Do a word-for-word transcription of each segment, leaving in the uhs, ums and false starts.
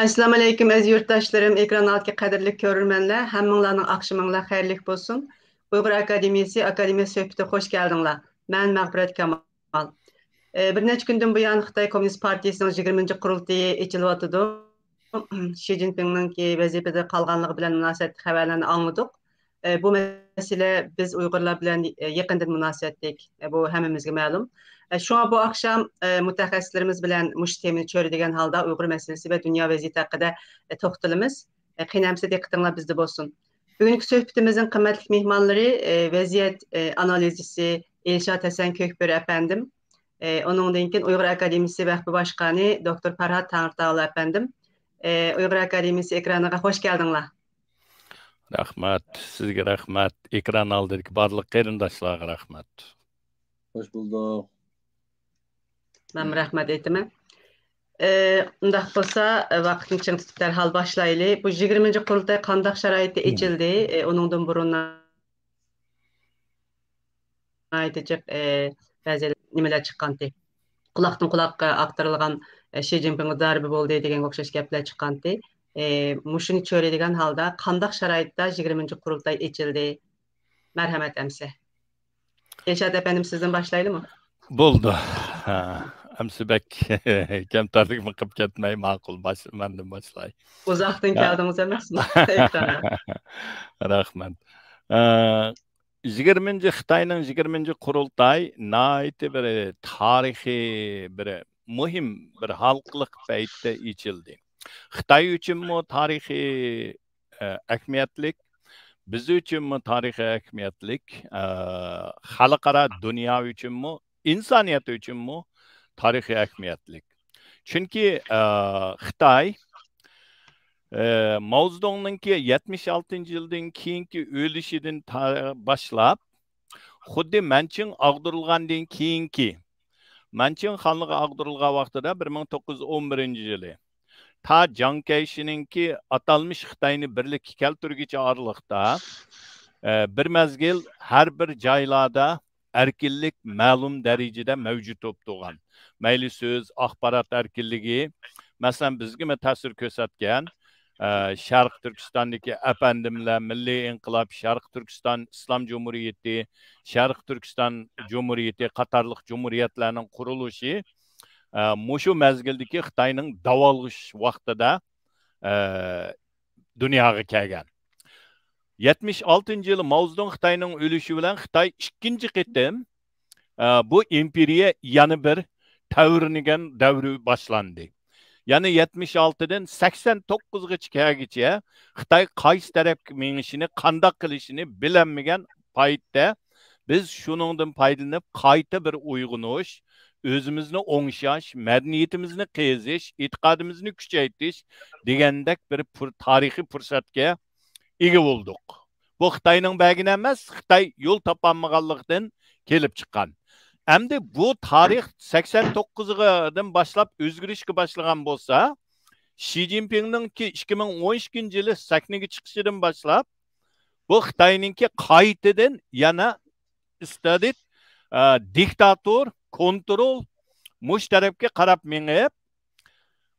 ئەسسالامۇئەلەيكۇم، ئەزىز يۇرتداشلىرىم، ئېكران ئالدىدىكى قەدىرلىك كۆرۈرمەنلەر، ھەممىڭلارنىڭ ئاخشىمىڭلار خەيرلىك بولسۇن. ئۇيغۇر ئاكادېمىيىسى، ئاكادېمىيە سۆھبىتىگە خوش كەلدىڭلار. مەن مەغپىرەت كامال. ئى، بىر نەچچە كۈندىن بۇيان خىتاي كوممۇنىست پارتىيىسىنىڭ يىگىرمىنچى قۇرۇلتىيى ئېچىلىۋاتىدۇ. شى جىنپىڭنىڭكى ۋەزىپىدە قالغانلىقى بىلەن مۇناسىۋەتلىك خەۋەرلەرنى ئاڭلىدۇق. ئى، بۇ مەسىلە بىز ئۇيغۇرلار بىلەن، ئى، يېقىندىن مۇناسىۋەتلىك. ئى، بۇ ھەممىمىزگە مەلۇم. ئى، شۇڭا بۇ ئاخشام، ئى، مۇتەخەسسىسلىرىمىز بىلەن مۇشۇ تېمىنى چۆرىدىگەن ھالدا ئۇيغۇر مەسىلىسى ۋە دۇنيا ۋەزىيىتى ھەققىدە، ئى، توختىلىمىز. ئى، قېنى ئەمىسە دىققىتىڭلار بىزدە بولسۇن. بۈگۈنكى سۆھبىتىمىزنىڭ قىممەتلىك مېھمانلىرى، ئى، ۋەزىيەت، ئى، ئانالىزچىسى ئىلشات ھەسەن كۆكبۆرە ئەپەندىم، ئى، ئۇنىڭدىن كېيىن ئۇيغۇر ئاكادېمىيىسى ۋەخپە باشقانى دوكتور پەرھات تەڭرىتاغلى ئەپەندىم. ئى، ئۇيغۇر ئاكادېمىيىسى ئېكرانىغا خوش كەلدىڭلار. رەھمەت، سىزگە رەھمەت. ئېكران ئالدىدىكى بارلىق قېرىنداشلارغا رەھمەت. خوش بولدۇق. مەن رەھمەت ئېيتىمەن. ئى، ئۇنداق بولسا، ئى، ۋاقىتنى چىڭ تۇتۇپ دەرھال باشلايلى. بۇ يىگىرمىنچى قۇرۇلتاي قانداق شارائىتتا ئېچىلدى؟ ئى، ئۇنىڭدىن بۇرۇن ناھايىتى جىق، ئى، بەزى نېمىلەر چىققانتى. قۇلاقتىن قۇلاققا ئاقتۇرۇلغان، ئى، شى جىنپىڭغا زەربە بولدى دېگەنگە ئوخشاش گەپلەر چىققانتى. ئى، مۇشۇنى چۆرىدىگەن ھالدا قانداق شارائىتتا يىگىرمىنچى قۇرۇلتاي ئېچىلدى؟ مەرھەمەت ئەمسە. ئىلشات ئەپەندىم، سىزدىن باشلايلىمۇ؟ بولدى. ھە، ئەمسە بەك كەمتەرلىكمۇ قىلىپ كەتمەي، ماقۇل، باش-، مەندىن باشلاي. ئۇزاقتىن ھە. كەلدىڭىز ئەمەسمۇ؟ ئېكرانغا. رەھمەت. ئە، يىگىرمىنچى، خىتاينىڭ يىگىرمىنچى قۇرۇلتايى ناھايىتى بىر تارىخىي، بىر مۇھىم، بىر ھالقىلىق پەيتتە ئېچىلدى. خىتاي ئۈچۈنمۇ تارىخىي، ئە، ئەھمىيەتلىك، بىز ئۈچۈنمۇ تارىخىي ئەھمىيەتلىك، ئە، خەلقئارا دۇنيا ئۈچۈنمۇ، ئىنسانىيەت ئۈچۈنمۇ تارىخىي ئەھمىيەتلىك. چۈنكى، ئە، خىتاي، ئە، ماۋزېدۇڭنىڭكى يەتمىش ئالتىنچى يىلدىن كېيىنكى ئۆلۈشىدىن تا-، باشلاپ، خۇددى مەنچىڭ ئاغدۇرۇلغاندىن كېيىنكى، مەنچىڭ خانلىقى ئاغدۇرۇلغان ۋاقتىدا، بىر مىڭ توققۇز يۈز ئون بىرىنچى يىلى، تا جاڭ كەيشىنىڭكى ئاتالمىش خىتاينى بىرلىككە كەلتۈرگۈچە ئارىلىقتا، ئە، بىر مەزگىل ھەر بىر جايلاردا ئەركىنلىك مەلۇم دەرىجىدە مەۋجۇت بولۇپ تۇرغان. مەيلى سۆز، ئاخبارات ئەركىنلىكى، مەسىلەن، بىزگىمۇ تەسىر كۆرسەتكەن، ئە، شەرقىي تۈركىستاندىكى ئەپەندىملەر، مىللىي ئىنقىلاب، شەرقىي تۈركىستان ئىسلام جۇمھۇرىيىتى، شەرقىي تۈركىستان جۇمھۇرىيىتى قاتارلىق جۇمھۇرىيەتلەرنىڭ قۇرۇلۇشى، ئە، مۇشۇ مەزگىلدىكى خىتاينىڭ داۋالغۇش ۋاقتىدا، ئە، دۇنياغا كەلگەن. يەتمىش ئالتىنچى يىلى ماۋزېدۇڭ خىتاينىڭ ئۆلۈشى بىلەن خىتاي ئىككىنچى قېتىم، ئە، بۇ ئىمپېرىيە يەنە بىر تەۋرىنگەن دەۋرى باشلاندى. يەنى يەتمىش ئالتىدىن سەكسەن توققۇزغىچە كەلگۈچە خىتاي قايسى تەرەپكە مېڭىشىنى، قانداق قىلىشىنى بىلەلمىگەن پايتتا، بىز شۇنىڭدىن پايدىلىنىپ، قايتا بىر ئويغىنىش، ئۆزىمىزنى ئوڭشاش، مەدەنىيىتىمىزنى قېزىش، ئېتىقادىمىزنى كۈچەيتىش دېگەندەك بىر پۇر-، تارىخىي پۇرسەتكە ئىگە بولدۇق. بۇ خىتاينىڭ بەرگىنى ئەمەس، خىتاي يول تاپالمىغانلىقتىن كېلىپ چىققان. ئەمدى بۇ تارىخ سەكسەن توققۇزدىن باشلاپ ئۆزگىرىشكە باشلىغان بولسا، شى جىنپىڭنىڭكى ئىككى مىڭ ئون ئىككىنچى يىلى سەھنىگە چىقىشىدىن باشلاپ، بۇ خىتاينىڭكى قايتىدىن يەنە ئىستىبدات، ئە، دىكتاتور، كونترول، مۇشۇ تەرەپكە قاراپ مېڭىپ،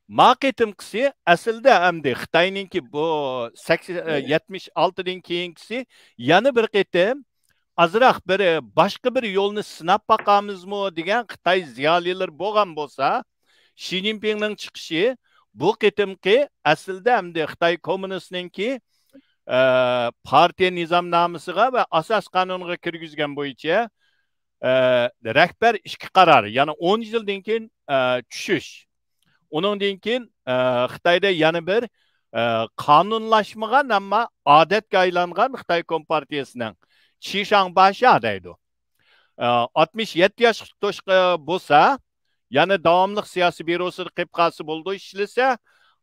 ما قېتىمقىسى ئەسلىدە ئەمدى خىتاينىڭكى بۇ سەكس-، ئە، يەتمىش ئالتىدىن كېيىنكىسى يەنە بىر قېتىم ئازراق بىر، باشقا بىر يولنى سىناپ باقامىزمۇ دېگەن خىتاي زىيالىيلىرى بولغان بولسا، شى جىنپىڭنىڭ چىقىشى بۇ قېتىمقى ئەسلىدە ئەمدى خىتاي كوممۇنىستىنىڭكى، ئە، پارتىيە نىزامنامىسىغا ۋە ئاساس قانۇنىغا كىرگۈزگەن بويىچە، ئە، رەھبەر ئىككى قارار، يەنى ئون يىلدىن كېيىن، ئە، چۈشۈش. ئۇنىڭدىن كېيىن، ئە، خىتايدا يەنە بىر، ئە، قانۇنلاشمىغان، ئەمما ئادەتكە ئايلانغان خىتاي كومپارتىيىسىنىڭ چىشاڭباشا دەيدۇ. ئە، ئاتمىش يەتتە ياشقا توشقا بولسا، يەنە داۋاملىق سىياسىي بيۇروسىدا قېلىپ قالسا بولىدۇ، ئىشلىسە.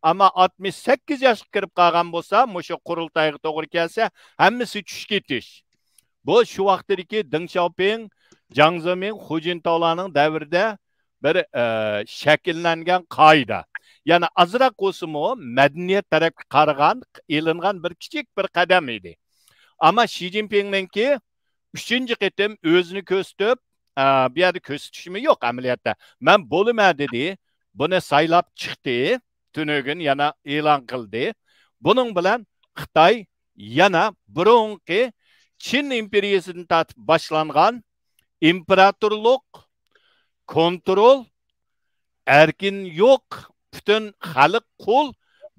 ئەمما ئاتمىش سەككىز ياشقا كىرىپ قالغان بولسا، مۇشۇ قۇرۇلتايغا توغرا كەلسە، ھەممىسى چۈشۈپ كېتىش. بۇ شۇ ۋاقتىدىكى دېڭ شياۋپىڭ، جياڭ زېمىڭ، خۇ جىنتاۋلارنىڭ دەۋرىدە بىر، ئە، شەكىللەنگەن قائىدە. يەنى ئازراق بولسىمۇ مەدەنىيەت تەرەپكە قارىغان، ئېلىنغان بىر كىچىك بىر قەدەم ئىدى. ئەمما شى جىنپىڭنىڭكى ئۈچىنچى قېتىم ئۆزىنى كۆرسىتىپ، ئە، بۇ يەردە كۆرسىتىشمۇ يوق ئەمەلىيەتتە. مەن بولىمەن دېدى، بۇنى سايلاپ چىقتى. تۈنۈگۈن يەنە ئېلان قىلدى. بۇنىڭ بىلەن خىتاي يەنە بۇرۇنقى چىن ئىمپېرىيىسىدىن تارتىپ باشلانغان ئىمپېراتورلۇق، كونترول، ئەركىن يوق، پۈتۈن خەلق قۇل،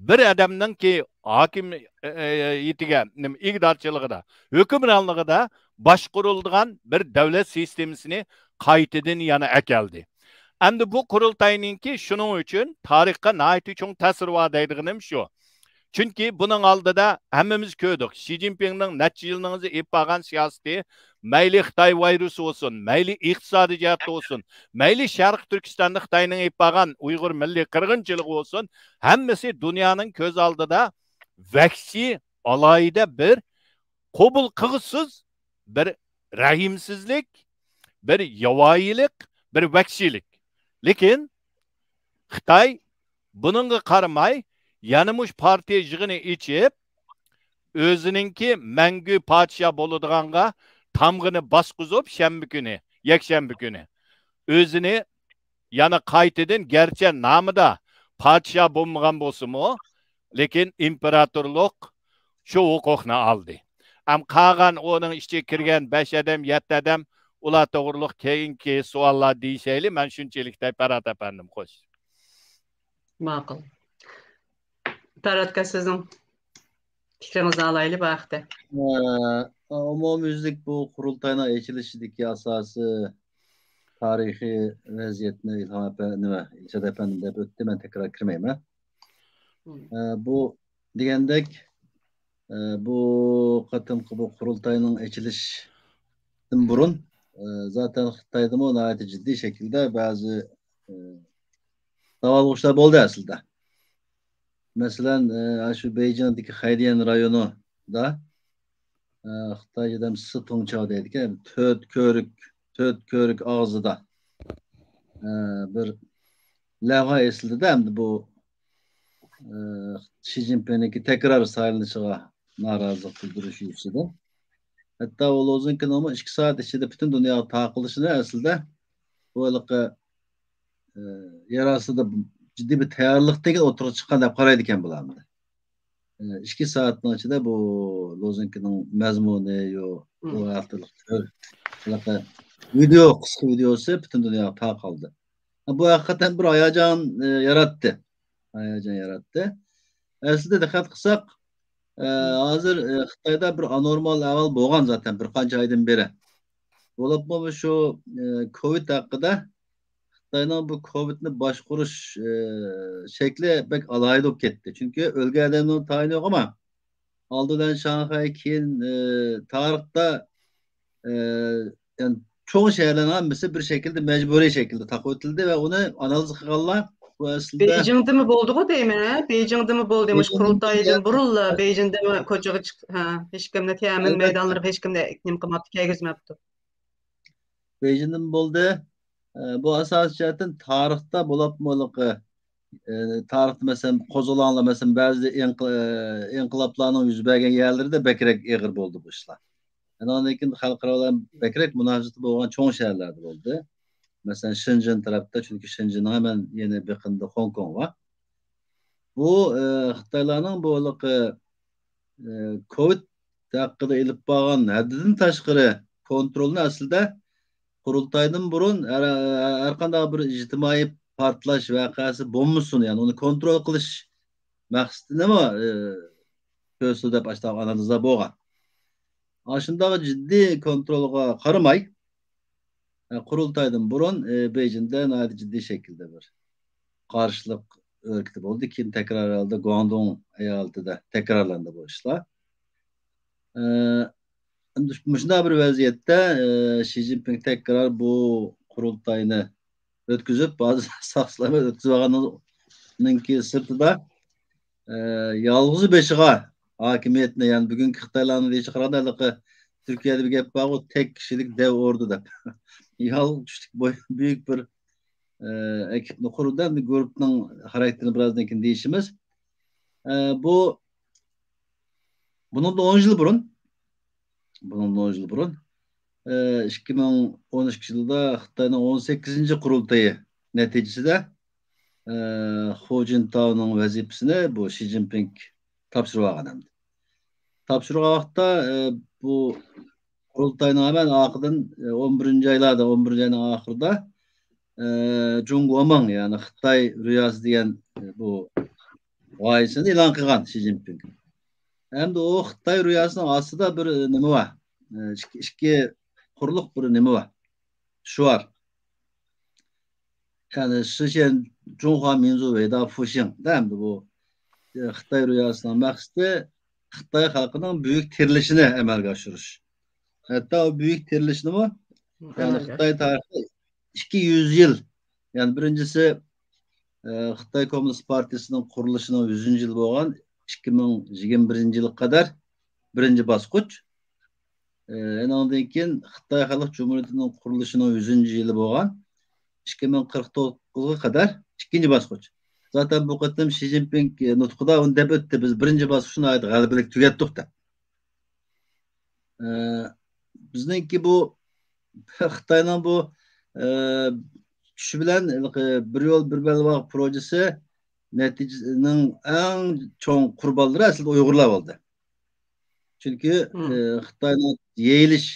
بىر ئادەمنىڭكى ھاكىمىيىتىگە، نېمە، ئىگىدارچىلىقىدا، ھۆكۈمرانلىقىدا باشقۇرۇلىدىغان بىر دۆلەت سىستېمىسىنى قايتىدىن يەنە ئەكەلدى. ئەمدى بۇ قۇرۇلتاينىڭكى شۇنىڭ ئۈچۈن تارىخقا ناھايىتى چوڭ تەسىرى بار دەيدىغىنىم شۇ. چۈنكى بۇنىڭ ئالدىدا ھەممىمىز كۆردۇق، شى جىنپىڭنىڭ نەچچە يىلنىڭ ئېلىپ بارغان سىياسىتى، مەيلى خىتاي ۋىرۇسى بولسۇن، مەيلى ئىقتىسادىي جەھەتتە بولسۇن، مەيلى شەرقىي تۈركىستاندا خىتاينىڭ ئېلىپ بارغان ئۇيغۇر مىللىي قىرغىنچىلىقى بولسۇن، ھەممىسى دۇنيانىڭ كۆز ئالدىدا ۋەھشىي، ئالاھىدە بىر قوبۇل قىلغۇسىز بىر رەھىمسىزلىك، بىر ياۋايىلىق، بىر ۋەھشىيلىك. لېكىن خىتاي بۇنىڭغا قارىماي، يەنە مۇشۇ پارتىيە يىغىنى ئېچىپ، ئۆزىنىڭكى مەڭگۈ پادىشاھ بولىدىغانغا تامغىنى باسقۇزۇپ، شەنبە كۈنى، يەكشەنبە كۈنى ئۆزىنى يەنە قايتىدىن، گەرچە نامىدا پادىشاھ بولمىغان بولسىمۇ، لېكىن ئىمپېراتورلۇق شۇ ھوقۇقنى ئالدى. ئەم قالغان ئۇنىڭ ئىچىگە كىرگەن بەش ئادەم، يەتتە ئادەم، ئۇلار توغرۇلۇق كېيىنكى سوئاللار دېيىشەيلى. مەن شۇنچىلىك دەپ، پەرھات ئەپەندىم، خوش. ماقۇل. پەرھات ئاكا، سىزنىڭ پىكرىڭىزنى ئالايلى بۇ ھەقتە. ئومۇميۈزلۈك بۇ قۇرۇلتاينىڭ ئېچىلىشىدىكى ئاساسىي تارىخىي ۋەزىيەتنى ئىلھام ئەپەندى، نېمە، ئىلشات ئەپەندىم دەپ ئۆتتى، مەن تەكرار كىرمەيمەن. بۇ دېگەندەك، بۇ قېتىمقى بۇ قۇرۇلتاينىڭ ئېچىلىشىدىن بۇرۇن، زاتەن خىتايدىمۇ ناھايىتى جىددىي شەكىلدە بەزى داۋالغۇشلار بولدى ئەسلىدە. مەسىلەن، شۇ بېيجىڭدىكى خەيدىيەن رايونىدا خىتايچە دەم سىتۇڭچاۋ دەيدىكەن، تۆت كۆۋرۈك، تۆت كۆۋرۈك ئاغزىدا بىر لەۋھا ئېسىلدىدە، ئەمدى بۇ شى جىنپىڭنىڭكى تەكرار سايلىنىشىغا نارازىلىق بىلدۈرۈش يۈزىسىدىن. ھەتتا ئۇ لوزۇنكىنىڭمۇ ئىككى سائەت ئىچىدە پۈتۈن دۇنياغا تارقىلىشىنى ئەسلىدە بۇ ھېلىقى يەر ئاستىدا جىددىي بىر تەييارلىقتىن كېيىن ئوتتۇرىغا چىققان دەپ قارايدىكەن بۇلار ئەمدى. ئىككى سائەتنىڭ ئىچىدە بۇ لوزۇنكىنىڭ مەزمۇنى، يو، بۇ ھەقتە ھېلىقى ۋىدېو، قىسقا ۋىدېوسى پۈتۈن دۇنياغا تارقالدى. بۇ ھەقىقەتەن بىر ھاياجان ياراتتى. ھاياجان ياراتتى. ئەسلىدە دىققەت قىلساق، ھازىر خىتايدا بىر ئانورمال ئەھۋال بولغان زاتەن بىر قانچە ئايدىن بېرى. بولۇپمۇ شۇ كوۋىد ھەققىدە خىتاينىڭ بۇ كوۋىدنى باشقۇرۇش شەكلى بەك ئالاھىدە بولۇپ كەتتى. چۈنكى ئۆلگەن ئادەمنىڭ تايىنى يوق، ئەمما ئالدى بىلەن شاڭخەي، كېيىن تارىختا يەنى چوڭ شەھەرلەرنىڭ ھەممىسى بىر شەكىلدە مەجبۇرىي شەكىلدە تاقىۋېتىلدى ۋە ئۇنى ئانالىز قىلغانلار بۇ ئەسلىدە بېيجىڭدىمۇ بولدىغۇ دەيمەن، ھە؟ بېيجىڭدىمۇ بولدى، مۇشۇ قۇرۇلتايدىن بۇرۇنلا بېيجىڭدىمۇ كوچىغا چىق-، ھە، ھېچكىمنى تيەنئەنمېن مەيدانلىرىغا ھېچكىمنى نېمە قىلماپتۇ، كىرگۈزمەپتۇ. بېيجىڭدىمۇ بولدى. بۇ ئاساسىي جەھەتتىن تارىختا بولۇپمۇ تارىختا، مەسىلەن، قوزغىلاڭلار، مەسىلەن، بەزى ئىنقىلابلارنىڭ يۈز بەرگەن يەرلىرىدە بەكرەك ئېغىر بولدى بۇ ئىشلار. ئاندىن كېيىن خەلقئارا بىلەن بەكرەك مۇناسىۋىتى بولغان چوڭ شەھەرلەردە بولدى. مەسىلەن، شېنجېن تەرەپتە، چۈنكى شېنجېننىڭ ھەمەن يېنى بېقىنىدا خوڭكوڭ بار. بۇ خىتايلارنىڭ بۇ ھېلىقى كوۋىد ھەققىدە ئېلىپ بارغان ھەددىدىن تاشقىرى كونترولنى ئەسلىدە قۇرۇلتايدىن بۇرۇن ھەر، ھەرقانداق بىر ئىجتىمائىي پارتلاش ۋەقەسى بولمىسۇن، يەنى ئۇنى كونترول قىلىش مەقسىتىنىمۇ كۆرسىتىدۇ دەپ ئاشۇنداق ئانالىزلار بولغان. ئاشۇنداق جىددىي كونترولغا قارىماي، قۇرۇلتايدىن بۇرۇن بېيجىڭدە ناھايىتى جىددىي شەكىلدە بىر قارشىلىق ھەرىكىتى بولدى. كېيىن تەكرار ھالدا گۇاڭدۇڭ ئايالىتىدە تەكرارلاندى بۇ ئىشلار. ئەمدى مۇشۇنداق بىر ۋەزىيەتتە شى جىنپىڭ تەكرار بۇ قۇرۇلتاينى ئۆتكۈزۈپ، ھازىر ساقچىلار بىلەن ئۆتكۈزۈۋالغاننىڭكى سىرتىدا، يالغۇز بېشىغا ھاكىمىيەتنى، يەنى بۈگۈنكى خىتايلارنىڭ دېيىشىگە قارىغاندا، ھېلىقى تۈركىيەدە بىر گەپ بارغۇ، تەك كىشىلىك دەۋ ئوردۇ دەپ. يالغۇز كىشىلىك بوي-، بۈيۈك بىر ئەكىپنى قۇرۇدى. ئەمدى گۇرۇپنىڭ خاراكتېرىنى بىرازدىن كېيىن دېيىشىمىز. بۇ، بۇنىڭدىن ئون يىل بۇرۇن، بۇنىڭدىن ئون يىل بۇرۇن، ئىككى مىڭ ئون ئىككى يىلدا خىتاينىڭ ئون سەككىزىنچى قۇرۇلتىيى نەتىجىسىدە ئە، خۇ جىنتاۋنىڭ ۋەزىپىسىنى بۇ شى جىنپىڭ تاپشۇرۇۋالغان ئەمدى. تاپشۇرغان ۋاقىتتا، ئە، بۇ قۇرۇلتاينىڭ ھەمەن ئارقىدىن، ئە، ئون بىرىنچى ئايلاردا، ئون بىرىنچى ئاينىڭ ئاخىرىدا، ئە، جۇڭگومىڭ، يەنى خىتاي رۇياسى دېگەن، ئە، بۇ غايىسىنى ئېلان قىلغان شى جىنپىڭ. ئەمدى ئۇ خىتاي رۇياسىنىڭ ئاستىدا بىر، ئە، نېمە بار؟ ئە، ئىككى، ئىككى قۇرلۇق بىر نېمە بار؟ شوئار. يەنى شىشيەن جۇڭخۇا مىنزۇ ۋېيدا فۇشىڭ. ئەمدى بۇ، ئە، خىتاي رۇياسىنىڭ مەقسىتى خىتاي خەلقىنىڭ بۈيۈك تىرىلىشىنى ئەمەلگە ئاشۇرۇش. ھەتتا ئۇ بۈيۈك تىرىلىشنىمۇ، يەنى ئەمەلگە خىتاي تارىخىدا ئىككى يۈز يىل، يەنى بىرىنچىسى، ئە، خىتاي كوممۇنىست پارتىيىسىنىڭ قۇرۇلۇشىنىڭ يۈزىنچى يىلى بولغان ئىككى مىڭ يىگىرمە بىرىنچى يىلغا قەدەر بىرىنچى باسقۇچ. ئە، ئۇنىڭدىن كېيىن خىتاي خەلق جۇمھۇرىيىتىنىڭ قۇرۇلۇشىنىڭ يۈزىنچى يىلى بولغان ئىككى مىڭ قىرىق توققۇزغا قەدەر ئىككىنچى باسقۇچ. زاتەن بۇ قېتىم شى جىنپىڭ نۇتقىدا ئۇنى دەپ ئۆتتى، بىز بىرىنچى باسقۇچنى ناھايىتى غەلىبىلىك تۈگەتتۇق دەپ. ئە، بىزنىڭكى بۇ خىتاينىڭ بۇ، ئە، چۈشى بىلەن ھېلىقى بىر يول بىر بەلباغ پروژىسى نەتىجىنىڭ ئەڭ چوڭ قۇربانلىرى ئەسلىدە ئۇيغۇرلار بولدى. چۈنكى، ئە، خىتاينىڭ يېيىلىش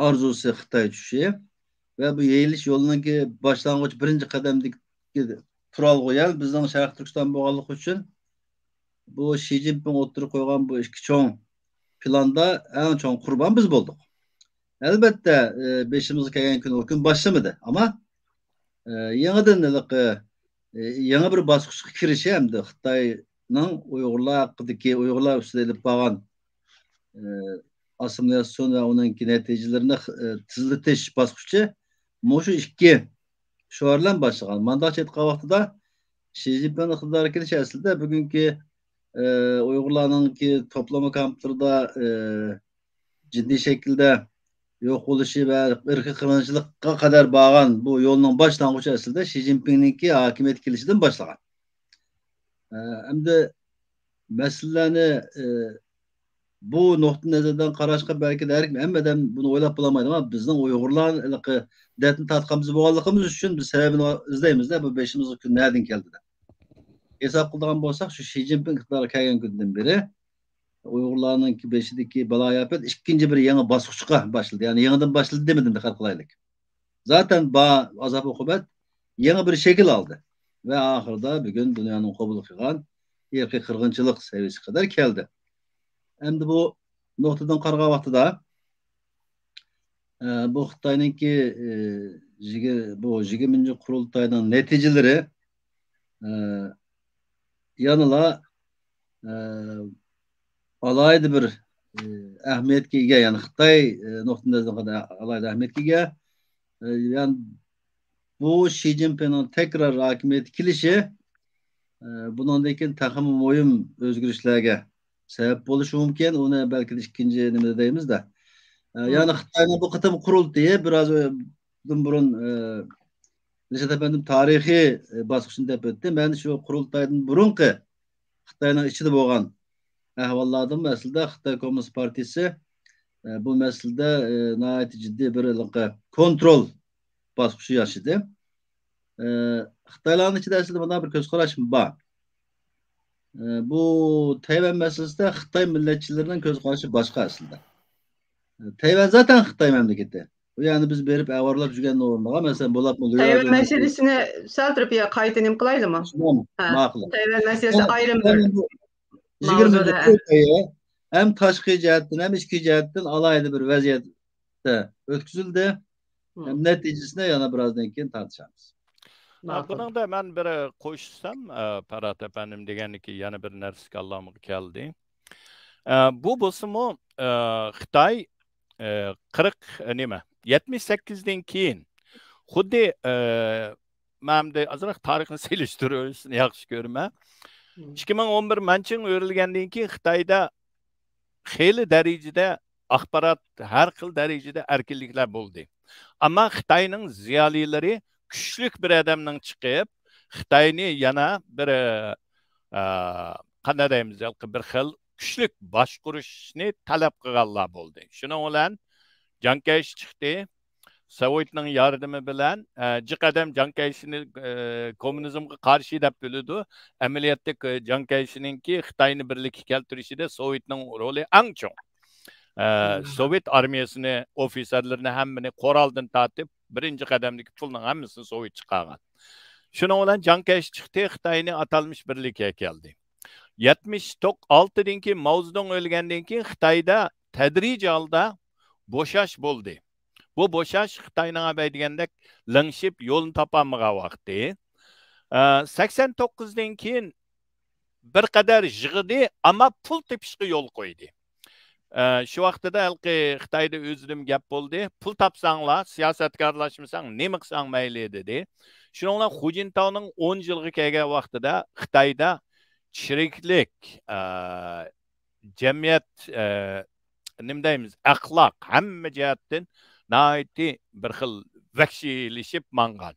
ئارزۇسى خىتاي چۈشى ۋە بۇ يېيىلىش يولىنىڭكى باشلانغۇچ بىرىنچى قەدەمدىكى تۇرالغۇ يەر بىزنىڭ شەرقىي تۈركىستان بولغانلىقى ئۈچۈن بۇ شى جىنپىڭ ئوتتۇرىغا قويغان بۇ ئىككى چوڭ پىلاندا ئەڭ چوڭ قۇربان بىز بولدۇق. ئەلۋەتتە، ئە، بېشىمىزغا كەلگەن كۈن ئۇ كۈن باشلىمىدى. ئەمما، ئە، يېڭىدىن ھېلىقى، ئە، يېڭى بىر باسقۇچقا كىرىشى ھەمدە خىتاينىڭ ئۇيغۇرلار ھەققىدىكى، ئۇيغۇرلار ئۈستىدە ئېلىپ بارغان، ئە، ئاسسىمىلياتسىيون ۋە ئۇنىڭكى نەتىجىلىرىنى، ئە، تېزلىتىش باسقۇچى مۇشۇ ئىككى شوئار بىلەن باشلىغان. مانداقچە ئېيتقان ۋاقتىدا شى جىنپىڭ ئىقتىدارغا كېلىشى ئەسلىدە بۈگۈنكى، ئە، ئۇيغۇرلارنىڭكى توپلىما كامپلىرىدا، ئە، جىددىي شەكىلدە يوق بولۇشى ۋە ئىرقىي قىرغىنچىلىققا قەدەر بارغان بۇ يولنىڭ باشلانغۇچى ئەسلىدە شى جىنپىڭنىڭكى ھاكىمىيەتكە كېلىشىدىن باشلىغان. ئە، ئەمدى مەسىلىلەرنى، ئە، بۇ نۇقتىئىنەزەردىن قاراشقا بەلكى ھەر كىم، ھەممە ئادەم بۇنى ئويلاپ بولالمايدۇ. ئەمما بىزنىڭ ئۇيغۇرلار ھېلىقى دەردىنى تارتقان بىز بولغانلىقىمىز ئۈچۈن بىز سەۋەبىنى ئىزدەيمىزدە، بۇ بېشىمىزغا كۈن نەدىن كەلدى دەپ. ھېساب قىلىدىغان بولساق، شۇ شى جىنپىڭ ئىقتىدارغا كەلگەن كۈندىن بېرى ئۇيغۇرلارنىڭكى بېشىدىكى بالايىئاپەت ئىككىنچى بىر يېڭى باسقۇچقا باشلىدى. يەنى يېڭىدىن باشلىدى دېمىدىم، دىققەت قىلايلىك. زاتەن بار ئازاب-ئوقۇبەت يېڭى بىر شەكىل ئالدى ۋە ئاخىرىدا بۈگۈن دۇنيانىڭ قوبۇل قىلغان ئىرقىي قىرغىنچىلىق سەۋىيەسىگە قەدەر كەلدى. ئەمدى بۇ نۇقتىدىن قارىغان ۋاقتىدا، ئە، بۇ خىتاينىڭكى، ئە، يىگىر-، بۇ يىگىرمىنچى قۇرۇلتاينىڭ نەتىجىلىرى، ئە، يەنىلا، ئە، ئالاھىدە بىر، ئە، ئەھمىيەتكە ئىگە، يەنى خىتاي، ئە، نۇقتىئىنەزىرىدىن قارىغاندا ئالاھىدە ئەھمىيەتكە ئىگە. ئە، يەنى بۇ شى جىنپىڭنىڭ تەكرار ھاكىمىيەتكە كېلىشى، ئە، بۇنىڭدىن كېيىن تېخىمۇ مۇھىم ئۆزگىرىشلەرگە سەۋەب بولۇشى مۇمكىن. ئۇنى بەلكى ئىككىنچى نېمىدە دەيمىز-دە. ئە، يەنى خىتاينىڭ بۇ قېتىم قۇرۇلتىيى بىر ئاز، ئە، بۇرۇن، ئە، رىشات ئەپەندىم تارىخىي، ئە، باسقۇچنى دەپ ئۆتتى. مەن شۇ قۇرۇلتايدىن بۇرۇنقى خىتاينىڭ ئىچىدە بولغان ئەھۋاللاردىمۇ ئەسلىدە خىتاي كوممۇنىست پارتىيىسى، ئە، بۇ مەسىلىدە، ئە، ناھايىتى جىددىي بىر ھېلىقى كونترول باسقۇچى ياشىدى. ئە، خىتايلارنىڭ ئىچىدە ئەسلىدە مۇنداق بىر كۆز قاراشمۇ بار. ئە، بۇ تەيۋەن مەسىلىسىدە خىتاي مىللەتچىلىرىنىڭ كۆز قارىشى باشقا ئەسلىدە. ئە، تەيۋەن زاتەن خىتاي مەملىكىتى. بۇ يەنى بىز بېرىپ ئەۋارىلاپ يۈرگەن ئورنىغا، مەسىلەن، بولۇپمۇ تەيۋەن مەسىلىسىنى سەل تۇرۇپ يا قايتا نېمە قىلايلىمۇ؟ شۇنداقمۇ؟ ھە، ماقۇل. تەيۋەن مەسىلىسى ئەمما، ئايرىم بىر ئەمما بۇ يىگىرمە ماۋزۇدا، ھە. قۇرۇلتايى ھەم تاشقى جەھەتتىن، ھەم ئىچكى جەھەتتىن ئالاھىدە بىر ۋەزىيەتتە ئۆتكۈزۈلدى. ھە، نەتىجىسىنى يەنە بىرازدىن كېيىن تارتىشارمىز. ھە، ماقۇل. بۇنىڭدا مەن بىر قوشسام، ئە، پەرھات ئەپەندىم دېگەننىكى يەنە بىر نەرسە كاللامغا كەلدى. ئە، بۇ بولسىمۇ، ئە، خىتاي، ئە، قىرىق، ئە، نېمە، يەتمىش سەككىزدىن كېيىن خۇددى، ئە، مەن ئەمدى ئازراق تارىخنى سېلىشتۇرۇشنى ياخشى كۆرىمەن. ئىككى مىڭ ئون بىر مەنچىڭ ئۆرۈلگەندىن كېيىن خىتايدا خېلى دەرىجىدە ئاخبارات، ھەر خىل دەرىجىدە ئەركىنلىكلەر بولدى. ئەمما خىتاينىڭ زىيالىيلىرى كۈچلۈك بىر ئادەمنىڭ چىقىپ، خىتاينى يەنە بىر، ئە، قانداق دەيمىز، بىر خىل كۈچلۈك باشقۇرۇشنى تەلەپ قىلغانلار بولدى. شۇنىڭ بىلەن جاڭ كەيشى چىقتى. سوۋېتنىڭ ياردىمى بىلەن، ئە، جىق ئادەم جاڭ كەيشىنى، ئە، كوممۇنىزمغا قارشى دەپ بىلىدۇ. ئەمەلىيەتتە، ئە، جاڭ كەيشىنىڭكى خىتاينى بىرلىككە كەلتۈرۈشىدە سوۋېتنىڭ رولى ئەڭ چوڭ. ئە، سوۋېت ئارمىيەسىنى، ئوفىتسېرلىرىنى ھەممىنى قورالدىن تارتىپ، بىرىنچى قەدەمدىكى پۇلنىڭ ھەممىسىنى سوۋېت چىقارغان. شۇنىڭ بىلەن جاڭ كەيشى چىقتى، خىتاينى ئاتالمىش بىرلىككە كەلدى. يەتمىش ئالتىدىن كېيىن، ماۋزېدۇڭ ئۆلگەندىن كېيىن خىتايدا تەدرىجىي ھالدا بوشاش بولدى. بۇ بوشاش خىتاينىڭ ئەبەي دېگەندەك لىڭشىپ يولىنى تاپالمىغان ۋاقتى. ئە، سەكسەن توققۇزدىن كېيىن بىر قەدەر يىغدى، ئەمما پۇل تېپىشقا يول قويدى. ئە، شۇ ۋاقتىدا ھېلىقى خىتايدا ئۆزىدىن گەپ بولدى. پۇل تاپساڭلار، سىياسەتكە ئارىلاشمىساڭ، نېمە قىلساڭ مەيلى، دېدى. شۇنىڭ بىلەن خۇجىنتاۋنىڭ ئون يىلغا كەلگەن ۋاقتىدا خىتايدا چىرىكلىك، ئە، جەمئىيەت، ئە، نېمە دەيمىز، ئەخلاق، ھەممە جەھەتتىن ناھايىتى بىر خىل ۋەھشىيلىشىپ ماڭغان.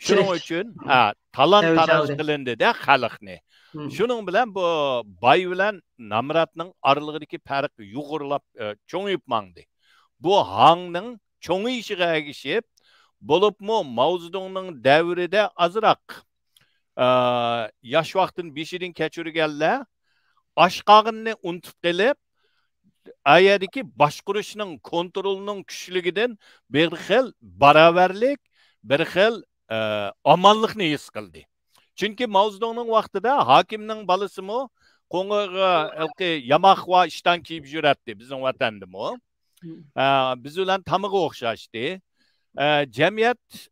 شۇنىڭ ئۈچۈن، ھە، تالان-تاراج قىلىندى-دە خەلقنى. شۇنىڭ بىلەن بۇ باي بىلەن نامراتنىڭ ئارىلىقىدىكى پەرق يۇغۇرلاپ، ئە، چوڭىيىپ ماڭدى. بۇ ھاڭنىڭ چوڭىيىشىغا ئەگىشىپ، بولۇپمۇ ماۋزېدۇڭنىڭ دەۋرىدە ئازراق، ئە، ياش ۋاقتىنى بېشىدىن كەچۈرگەنلەر ئاچ قارنىنى ئۇنتۇپ قېلىپ، ئا يەردىكى باشقۇرۇشنىڭ، كونترولنىڭ كۈچلۈكىدىن بىر خىل باراۋەرلىك، بىر خىل، ئە، ئامانلىقنى ھېس قىلدى. چۈنكى ماۋزېدۇڭنىڭ ۋاقتىدا ھاكىمنىڭ بالىسىمۇ قوڭغۇرغا ھېلىقى ياماقۋا ئىشتان كىيىپ يۈرەتتى بىزنىڭ ۋەتەندىمۇ. ئە، بىز بىلەن تامىقى ئوخشاشتى. ئە، جەمئىيەت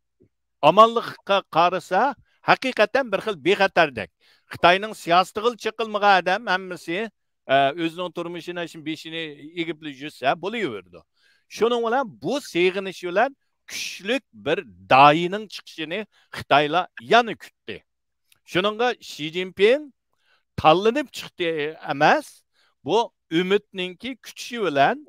ئامانلىققا قارىسا، ھەقىقەتەن بىر خىل بىخەتەردەك. خىتاينىڭ سىياسىتىغىلا چېقىلمىغان ئادەم ھەممىسى، ئە، ئۆزىنىڭ تۇرمۇشىنى، بېشىنى ئېگىپلا يۈرسە بولۇۋېرىدۇ. شۇنىڭ بىلەن بۇ سېغىنىش بىلەن كۈچلۈك بىر داھىينىڭ چىقىشىنى خىتايلار يەنە كۈتتى. شۇنىڭغا شى جىنپىڭ تاللىنىپ چىقتى ئەمەس، بۇ ئۈمىدنىڭكى كۈچى بىلەن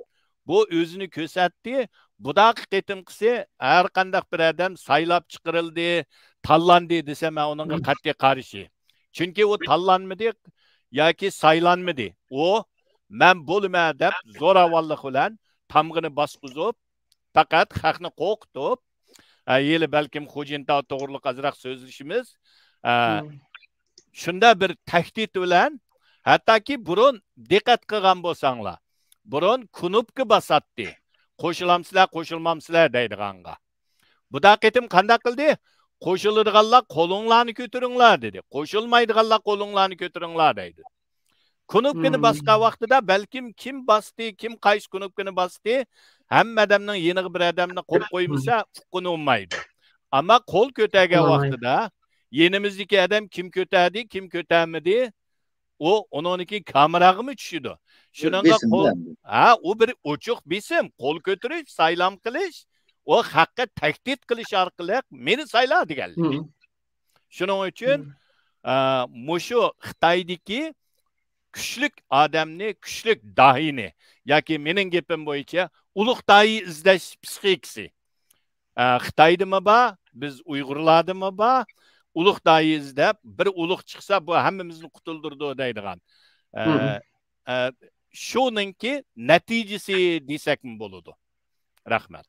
بۇ ئۆزىنى كۆرسەتتى. بۇداقى قېتىمقىسى ھەر قانداق بىر ئادەم سايلاپ چىقىرىلدى، تاللاندى دېسە، مەن ئۇنىڭغا قەتئىي قارشى. چۈنكى ئۇ تاللانمىدى ياكى سايلانمىدى. ئۇ مەن بولىمەن دەپ زوراۋانلىق بىلەن تامغىنى باسقۇزۇپ، پەقەت خەقنى قورقۇتۇپ، ئە، ھېلى بەلكىم خۇجىنتاۋ توغرىلىق ئازراق سۆزلىشىمىز. ئە، شۇنداق بىر تەھدىت بىلەن، ھەتتاكى بۇرۇن دىققەت قىلغان بولساڭلار، بۇرۇن كۇنۇپكا باساتتى. قوشۇلامسىلەر، قوشۇلمامسىلەر دەيدىغانغا. بۇدا قېتىم قانداق قىلدى؟ قوشۇلىدىغانلار قولۇڭلارنى كۆتۈرۈڭلار دېدى. قوشۇلمايدىغانلار قولۇڭلارنى كۆتۈرۈڭلار دەيدۇ. كۇنۇپكىنى باسقان ۋاقتىدا بەلكىم كىم باستى، كىم قايسى كۇنۇپكىنى باستى، ھەممە ئادەمنىڭ يېنىغا بىر ئادەمنى قويۇپ قويمىسا، ئۇققىنى بولمايدۇ. ئەمما قول كۆتەرگەن ۋاقتىدا يېنىمىزدىكى ئادەم كىم كۆتەردى، كىم كۆتەرمىدى، ئۇ ئۇنىڭدىكى كامېراغىمۇ چۈشىدۇ. شۇنىڭغا قول، ھە، ئۇ بىر ئوچۇق بېسىم، قول كۆتۈرۈش، سايلام قىلىش، ئۇ خەققە تەھدىت قىلىش ئارقىلىق مېنى سايلا دېگەنلىك. شۇنىڭ ئۈچۈن، ئە، مۇشۇ خىتايدىكى كۈچلۈك ئادەمنى، كۈچلۈك داھىينى ياكى مېنىڭ گېپىم بويىچە ئۇلۇغ داھىي ئىزدەش پسىخىكىسى. ئە، خىتايدىمۇ بار، بىز ئۇيغۇرلاردىمۇ بار. ئۇلۇغ داھىي ئىزدەپ، بىر ئۇلۇغ چىقسا، بۇ ھەممىمىزنى قۇتۇلدۇرىدۇ دەيدىغان. ئە، ئە، شۇنىڭكى نەتىجىسى دېسەكمۇ بولىدۇ. رەھمەت.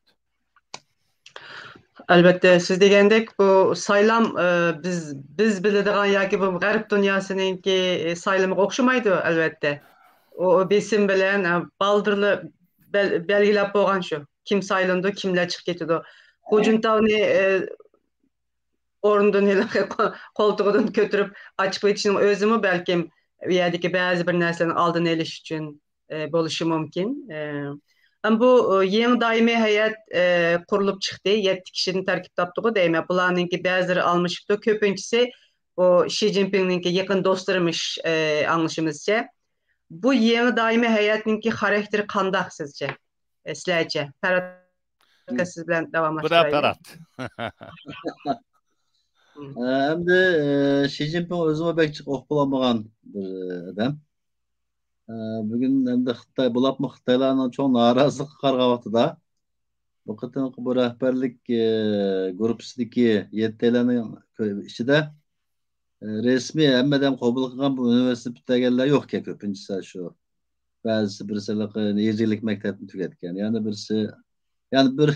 ئەلۋەتتە، سىز دېگەندەك، بۇ سايلام، ئە، بىز، بىز بىلىدىغان ياكى بۇ غەرب دۇنياسىنىڭكى سايلىمىغا ئوخشىمايدۇ، ئەلۋەتتە. ئۇ بېسىم بىلەن، ئە، بالدۇرلا بەل-، بەلگىلەپ بولغان شۇ. كىم سايلىنىدۇ، كىملەر چىقىپ كېتىدۇ. خۇجىنتاۋنى، ئە، ئورنىدىن ھېلىقى قولتۇقىدىن كۆتۈرۈپ ئاچىقىۋېتىشنىڭ ئۆزىمۇ بەلكىم ئۇ يەردىكى بەزى بىر نەرسىلەرنىڭ ئالدىنى ئېلىش ئۈچۈن، ئە، بولۇشى مۇمكىن. ئە، ئەمما بۇ، ئە، يېڭى دائىمىي ھەيئەت، ئە، قۇرۇلۇپ چىقتى. يەتتە كىشىدىن تەركىب تاپتىغۇ دەيمەن. بۇلارنىڭكى بەزىلىرى ئالمىشىپتۇ. كۆپىنچىسى بۇ شى جىنپىڭنىڭكى يېقىن دوستلىرىمىش، ئە، ئاڭلىشىمىزچە. بۇ يېڭى دائىمىي ھەيئەتنىڭكى خاراكتېرى قانداق سىزچە؟ ئە، سىلەرچە؟ پەرھات ئاكا، سىز بىلەن داۋاملاشتۇرايلى. بۇرا پەرھات. ئەمدى، ئە، شى جىنپىڭ ئۆزىمۇ بەك جىق ئۇقۇپ بولالمىغان بىر ئادەم. ئە، بۈگۈن ئەمدى خىتاي، بولۇپمۇ خىتايلارنىڭ چوڭ نارازىلىقىغا قارىغان ۋاقتىدا، بۇ قېتىمقى بۇ رەھبەرلىك، ئە، گۇرۇپپىسىدىكى يەتتەيلەننىڭ كۆ-، ئىچىدە، ئە، رەسمىي ھەممە ئادەم قوبۇل قىلغان بۇ ئۇنىۋېرسىتېت پۈتتۈرگەنلەر يوقكەن كۆپىنچىسى شۇ. بەزىسى بىرسى ھېلىقى نەيجىلىك مەكتەپنى تۈگەتكەن. يەنە بىرسى، يەنە بىر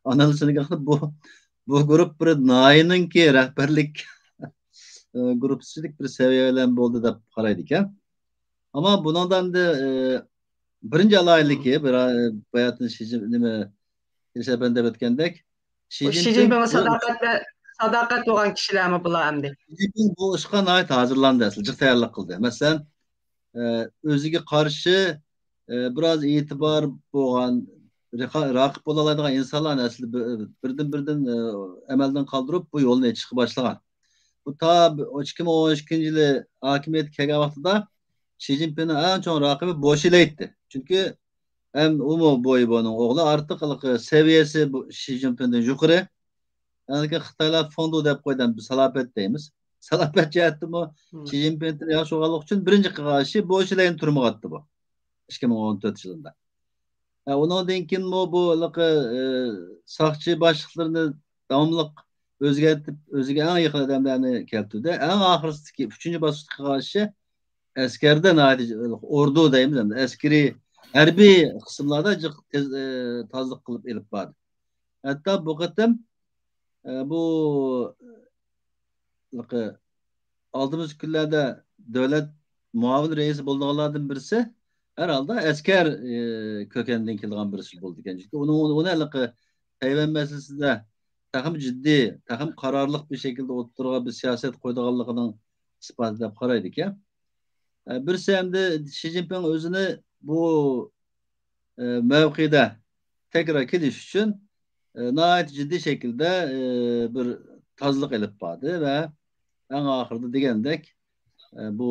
ئانالىز قىلغاندا بۇ، بۇ گۇرۇپپا بىر ناھىيەنىڭكى رەھبەرلىك، ئە، گۇرۇپپىسىدىكى بىر سەۋىيە بىلەن بولدى دەپ قارايدىكەن. ئەمما بۇنىڭدا ئەمدى، ئە، بىرىنچى ئالاھىدىلىكى، بىر، ئە، باياتىن شى جىن-، نېمە، ئىلىس ئەپەندى دەپ ئۆتكەندەك، شى بۇ شى جىنپىڭ جىنپىڭغا بۇ ساداقەت ۋە، ساداقەت بولغان كىشىلەرمۇ بۇلار ئەمدى؟ شى جىنپىڭ بۇ ئىشقا ناھايىتى ھازىرلاندى، ئەسلى جىق تەييارلىق قىلدى. مەسىلەن، ئە، ئۆزىگە قارشى، ئە، بىراز ئېتىبار بولغان، رىقا-، راقىب بولالايدىغان ئىنسانلارنى ئەسلى بىر-، بىردىن-بىردىن، ئە، ئەمەلدىن قالدۇرۇپ، بۇ يولنى ئېچىشقا باشلىغان. بۇ تا ئىككى مىڭ ئون ئىككىنچى يىلى ھاكىمىيەتكە كەلگەن ۋاقتىدا شى جىنپىڭنىڭ ئەڭ چوڭ راقىبى بو شىلەي ئىدى. چۈنكى ھەم ئۇمۇ بويى بۇنىڭ ئوغلى، ئارتۇق ھېلىقى سەۋىيەسى بۇ شى جىنپىڭدىن يۇقىرى. ئەنكى خىتايلار فوندۇ دەپ قويىدۇ، بىز سالاپەت دەيمىز. سالاپەت جەھەتتىمۇ شى جىنپىڭدىن ياخشى بولغانلىقى ئۈچۈن بىرىنچى قىلغان ئىشى بو شىلەينى تۈرمىگە ئاتتى بۇ. ئىككى مىڭ ئون تۆتىنچى يىلدا. ھە، ئۇنىڭدىن كېيىنمۇ بۇ ھېلىقى، ئى، ساقچى باشلىقلىرىنى داۋاملىق ئۆزگەرتىپ، ئۆزىگە ئەڭ يېقىن ئادەملەرنى كەلتۈردى. ئەڭ ئاخىرسىدىكى، ئۈچىنچى باسقۇچتا قىلغان ئىشى ئەسكەردە ناھايىتى ئوردۇ دەيمىز، ئەمدى ئەسكىرىي، ھەربىي قىسىملاردا جىق تېز، ئى، تازىلىق قىلىپ ئېلىپ باردى. ھەتتا بۇ قېتىم، ئى، بۇ ھېلىقى ئالدىمىزدىكى كۈنلەردە دۆلەت مۇئاۋىن رەئىسى بولىدىغانلاردىن بىرسى ھەر ھالدا ئەسكەر، ئى، كۆكەندىن كېلىدىغان بىرسى بولىدىكەن. چۈنكى ئۇنىڭ، ئۇنى ھېلىقى تەيۋەن مەسىلىسىدە تېخىمۇ جىددىي، تېخىمۇ قارارلىق بىر شەكىلدە ئوتتۇرىغا بىر سىياسەت قويىدىغانلىقىنىڭ ئىسپاتى دەپ قارايدىكەن. ئە، بىرسى ئەمدى شى جىنپىڭ ئۆزىنى بۇ، ئە، مەۋقەدە تەكرار كېلىش ئۈچۈن، ئە، ناھايىتى جىددىي شەكىلدە، ئە، بىر تازىلىق ئېلىپ باردى ۋە ئەڭ ئاخىرىدا دېگەندەك، ئە، بۇ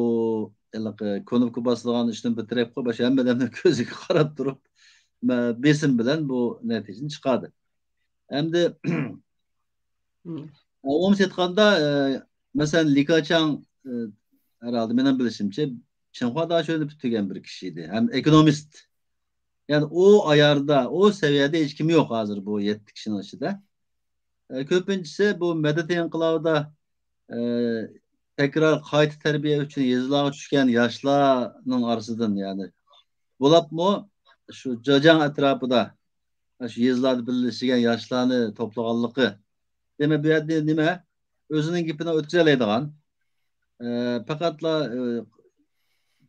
ھېلىقى كۇنۇپكا باسىدىغان ئىشتىن بىر تەرەپ قويۇپ، باشقا ھەممە ئادەمنىڭ كۆزىگە قاراپ تۇرۇپ، مە-، بېسىم بىلەن بۇ نەتىجىنى چىقاردى. ئەمدى ئومۇمىي ئېيتقاندا، ئە، مەسىلەن، لى كېچياڭ، ئە، ھەرھالدا مېنىڭ بىلىشىمچە، چىڭخۇا داشۆنى پۈتتۈرگەن بىر كىشى ئىدى. ھەم ئېكونومىست. يەنى ئۇ ئاياردا، ئۇ سەۋىيەدە ھېچكىم يوق ھازىر بۇ يەتتە كىشىنىڭ ئىچىدە. ئە، كۆپىنچىسى بۇ مەدەت ئىنقىلابىدا، ئە، تەكرار قايتا تەربىيە ئۈچۈن يېزىلارغا چۈشكەن ياشلارنىڭ ئارىسىدىن، يەنى بولۇپمۇ شۇ جېجياڭ ئەتراپىدا شۇ يېزىلاردا بىرلىشىدىغان ياشلارنى توپلىغانلىقى. دېمەك، بۇ يەردە نېمە؟ ئۆزىنىڭ گېپىنى ئۆتكۈزەلەيدىغان، ئە، پەقەتلا، ئە،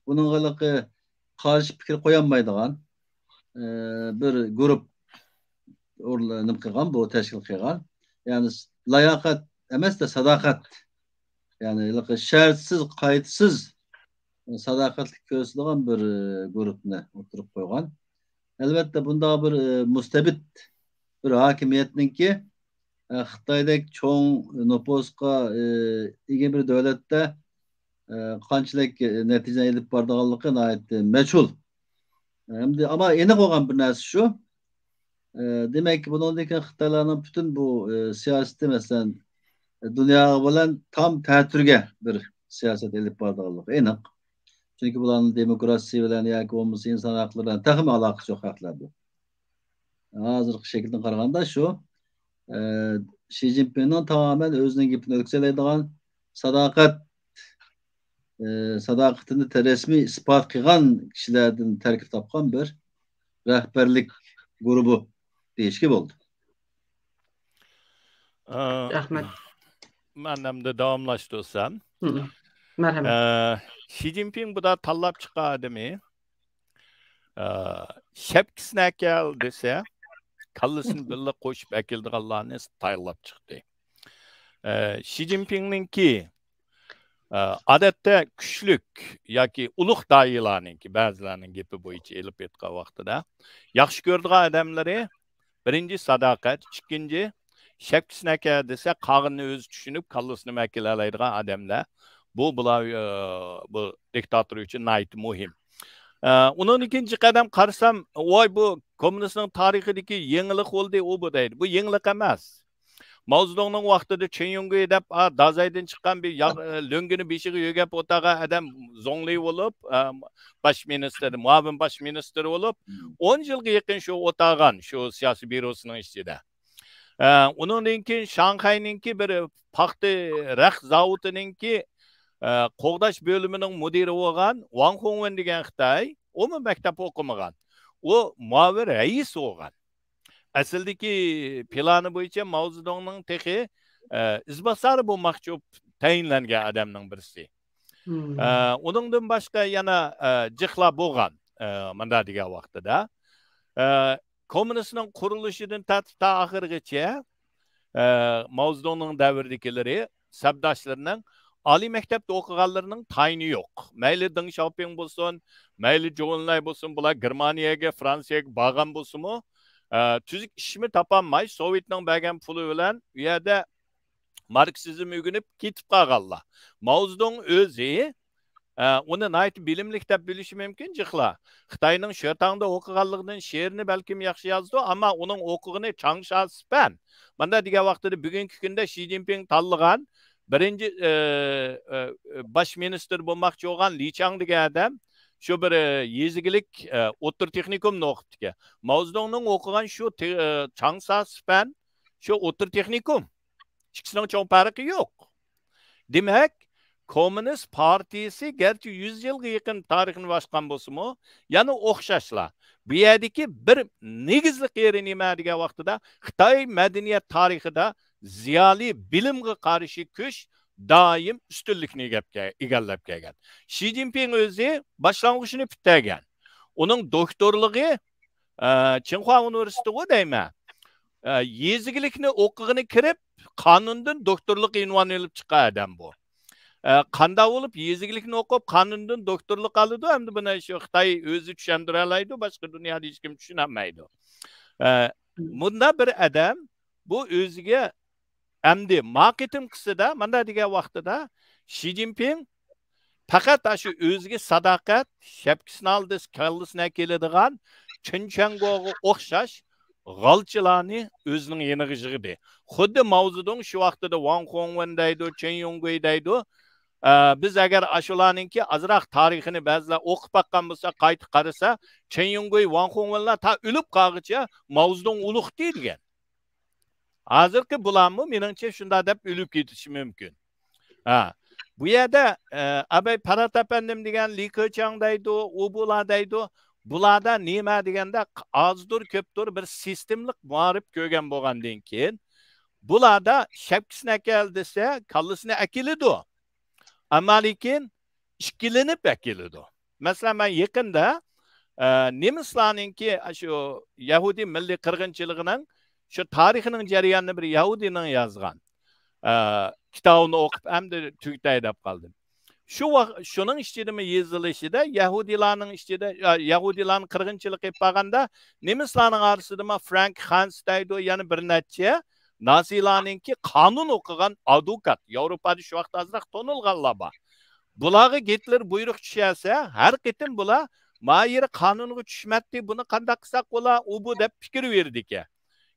بۇنىڭغا ھېلىقى قارشى پىكىر قويالمايدىغان، ئە، بىر گۇرۇپ ئورۇنلا-، نېمە قىلغان، بۇ تەشكىل قىلغان. يەنى س-، لاياقەت ئەمەس-دە، ساداقەت. يەنى ھېلىقى شەرتسىز، قايتىسىز ساداقەتلىك كۆرسىتىدىغان بىر، ئە، گۇرۇپنى ئوتتۇرىغا قويغان. ئەلۋەتتە، بۇنداق بىر، ئە، مۇستەبىت بىر ھاكىمىيەتنىڭكى، ئە، خىتايدەك چوڭ نوپۇسقا، ئە، ئىگە بىر دۆلەتتە، ئە، قانچىلىك، ئە، نەتىجە ئېلىپ بارىدىغانلىقى ناھايىتى مەجھۇل. ئەمدى، ئەمما ئېنىق بولغان بىر نەرسە شۇ. ئە، دېمەك، بۇنىڭدىن كېيىن خىتايلارنىڭ پۈتۈن بۇ، ئە، سىياسىتى، مەسىلەن، دۇنيا بىلەن تام تەتۈرگە بىر سىياسەت ئېلىپ بارىدىغانلىقى ئېنىق. چۈنكى بۇلارنىڭ دېموكراتىيە بىلەن ياكى بولمىسا ئىنسان ھەقلىرى بىلەن تېخىمۇ ئالاقىسى يوق خەقلەر بۇ. ھازىرقى شەكىلدىن قارىغاندا شۇ، ئە، شى جىنپىڭنىڭ تامامەن ئۆزىنىڭ گېپىنى ئۆتكۈزەلەيدىغان، ساداقەت، ئە، ساداقىتىنى تە-، رەسمىي ئىسپات قىلغان كىشىلەردىن تەركىب تاپقان بىر رەھبەرلىك گۇرۇپپا دېيىشكە بولىدۇ. ئە، رەھمەت. مەن ئەمدى داۋاملاشتۇرسام. مەرھەمەت. ئە، شى جىنپىڭ بۇدا تاللاپ چىققان ئادىمى، ئە، شەپكىسىنى ئەكەل دېسە، كاللىسىنى بىللە قوشۇپ ئەكېلىدىغانلارنى تاللاپ چىقتى. ئە، شى جىنپىڭنىڭكى، ئە، ئادەتتە كۈچلۈك ياكى ئۇلۇغ داھىيلارنىڭكى، بەزىلەرنىڭ گېپى بويىچە ئېلىپ ئېيتقان ۋاقتىدا، ياخشى كۆرىدىغان ئادەملىرى بىرىنچى ساداقەت، ئىككىنچى شەپكىسىنى ئەكە دېسە، قالغىنىنى ئۆزى چۈشىنىپ، كاللىسىنىمۇ ئەكېلەلەيدىغان ئادەملەر. بۇ بۇلار، ئە، بۇ دىكتاتور ئۈچۈن ناھايىتى مۇھىم. ئە، ئۇنىڭدىن كېيىن جىق ئادەم قارىسام، ۋاي، بۇ كوممۇنىستنىڭ تارىخىدىكى يېڭىلىق بولدى، ئۇ بۇ دەيدۇ. بۇ يېڭىلىق ئەمەس. ماۋزېدۇڭنىڭ ۋاقتىدا چېن يۈنگې دەپ، ئا، دازايدىن چىققان بىر ياغ-، ئە، لۆڭگىنى بېشىغا يۆگەپ ئولتۇرغان ئادەم زۇڭلى بولۇپ، ئە، باش مىنىستىر، مۇئاۋىن باش مىنىستىر بولۇپ، ئون يىلغا يېقىن شۇ ئولتۇرغان، شۇ سىياسىي بيۇروسىنىڭ ئىچىدە. ئە، ئۇنىڭدىن كېيىن شاڭخەينىڭكى بىر پاختا رەخت زاۋۇتىنىڭكى، ئە، قوغداش بۆلۈمىنىڭ مۇدىرى بولغان ۋاڭ خۇڭۋېن دېگەن خىتاي، ئۇمۇ مەكتەپ ئوقۇمىغان. ئۇ مۇئاۋىن رەئىس بولغان. ئەسلىدىكى پىلانى بويىچە ماۋزېدۇڭنىڭ تېخى، ئە، ئىزباسارى بولماقچى بولۇپ تەيىنلەنگەن ئادەمنىڭ بىرسى. ئە، ئۇنىڭدىن باشقا يەنە، ئە، جىقلار بولغان، ئە، مۇنداق دېگەن ۋاقتىدا. ئە، كوممۇنىستنىڭ قۇرۇلۇشىدىن تارتىپ تا ئاخىرغىچە، ئە، ماۋزېدۇڭنىڭ دەۋرىدىكىلىرى، سەپداشلىرىنىڭ، ئالىي مەكتەپتە ئوقۇغانلىرىنىڭ تايىنى يوق. مەيلى دېڭ شياۋپىڭ بولسۇن، مەيلى جوۋ ئېنلاي بولسۇن، بۇلار گېرمانىيەگە، فرانسىيەگە بارغان بولسىمۇ، ئە، تۈزۈك ئىشمۇ تاپالماي، سوۋېتنىڭ بەرگەن پۇلى بىلەن ئۇ يەردە ماركسىزم ئۆگىنىپ كېتىپ قالغانلار. ماۋزېدۇڭ ئۆزى، ئە، ئۇنى ناھايىتى بىلىملىك دەپ بىلىشى مۇمكىن جىقلار. خىتاينىڭ شۆتاڭدا ئوقۇغانلىقىدىن شېئىرنى بەلكىم ياخشى يازىدۇ، ئەمما ئۇنىڭ ئوقۇغىنى چاڭشا سىپەن. مۇنداق دېگەن ۋاقتىدا بۈگۈنكى كۈندە شى جىنپىڭ تاللىغان بىرىنچى، ئە، ئە، باش مىنىستىر بولماقچى بولغان لى چاڭ دېگەن ئادەم شۇ بىر، ئە، يېزا ئىگىلىك، ئە، ئوتتۇرا تېخنىكومنى ئوقۇپتىكەن. ماۋزېدۇڭنىڭ ئوقۇغان شۇ تې-، ئە، چاڭشا سىپەن شۇ ئوتتۇرا تېخنىكوم. ئىككىسىنىڭ چوڭ پەرقى يوق. دېمەك، كوممۇنىست پارتىيىسى گەرچە يۈز يىلغا يېقىن تارىخنى باشقان بولسىمۇ، يەنە ئوخشاشلا. بۇ يەردىكى بىر نېگىزلىك يېرى نېمە دېگەن ۋاقتىدا، خىتاي مەدەنىيەت تارىخىدا زىيالىي بىلىمغا قارشى كۈچ دائىم ئۈستۈنلۈكنى ئىگەپ كەل-، ئىگىلەپ كەلگەن. شى جىنپىڭ ئۆزى باشلانغۇچنى پۈتتۈرگەن. ئۇنىڭ دوكتورلۇقى، ئە، چىڭخۇا ئۇنىۋېرسىتېتىغۇ دەيمەن. ئە، يېزا ئىگىلىكنى ئوقۇغىنى كىرىپ، قانۇندىن دوكتورلۇق ئۇنۋانى ئېلىپ چىققان ئادەم بۇ. ئە، قانداق بولۇپ يېزا ئىگىلىكنى ئوقۇپ، قانۇندىن دوكتورلۇق ئالىدۇ، ئەمدى بۇنى شۇ خىتاي ئۆزى چۈشەندۈرەلەيدۇ، باشقا دۇنيادا ھېچكىم چۈشىنەلمەيدۇ. ئە، مۇنداق بىر ئادەم بۇ ئۆزىگە ئەمدى ما قېتىمقىسىدا مۇنداق دېگەن ۋاقتىدا شى جىنپىڭ پەقەت ئاشۇ ئۆزىگە ساداقەت، شەپكىسىنى ئالدى، كاللىسىنى ئەكېلىدىغان چېن چۈەنگوغا ئوخشاش غالچىلارنى ئۆزىنىڭ يېنىغا يىغدى. خۇددى ماۋزېدۇڭ شۇ ۋاقتىدا ۋاڭ خۇڭۋېن دەيدۇ، چېن يۇڭگۇي دەيدۇ. ئە، بىز ئەگەر ئاشۇلارنىڭكى ئازراق تارىخىنى بەزىلەر ئوقۇپ باققان بولسا، قايتا قارىسا، چېن يۇڭگۇي، ۋاڭ خۇڭۋېنلار تا ئۆلۈپ قالغۇچە ماۋزېدۇڭ ئۇلۇغتى دېگەن. ھازىرقى بۇلارمۇ مېنىڭچە شۇنداق دەپ ئۆلۈپ كېتىشى مۇمكىن. ھە، بۇ يەردە، ئە، ئاباي پارات ئەپەندىم دېگەن لى كېچاڭ دەيدۇ، ئۇ بۇلار دەيدۇ. بۇلاردا نېمە دېگەندە، ئازدۇر كۆپتۇر بىر سىستېمىلىق مائارىپ كۆرگەن بولغاندىن كېيىن، بۇلاردا شەپكىسىنى ئەكەل دېسە، كاللىسىنى ئەكېلىدۇ. ئەمما لېكىن ئىككىلىنىپ ئەكېلىدۇ. مەسىلەن، مەن يېقىندا، ئە، نېمىسلارنىڭكى شۇ يەھۇدىي مىللىي قىرغىنچىلىقىنىڭ شۇ تارىخىنىڭ جەريانىنى بىر يەھۇدىينىڭ يازغان، ئە، كىتابىنى ئوقۇپ، ئەمدى تۈگىتەي دەپ قالدىم. شۇ ۋاق-، شۇنىڭ ئىچىدىمۇ يېزىلىشىدا يەھۇدىيلارنىڭ ئىچىدە، يا-، يەھۇدىيلارنىڭ قىرغىنچىلىقى ئېلىپ بارغاندا نېمىسلارنىڭ ئارىسىدىمۇ فرانك خانس دەيدۇ، يەنە بىر نەچچە نازىلارنىڭكى قانۇن ئوقۇغان ئادۋوكات، ياۋروپادا شۇ ۋاقىت ئازراق تونۇلغانلار بار. بۇلارغا گىتلېر بۇيرۇق چۈشەرسە، ھەر قېتىم بۇلار، ما يېرى قانۇنغا چۈشمەتتى، بۇنى قانداق قىلساق بولا، ئۇ بۇ دەپ پىكىر بېرىدىكەن.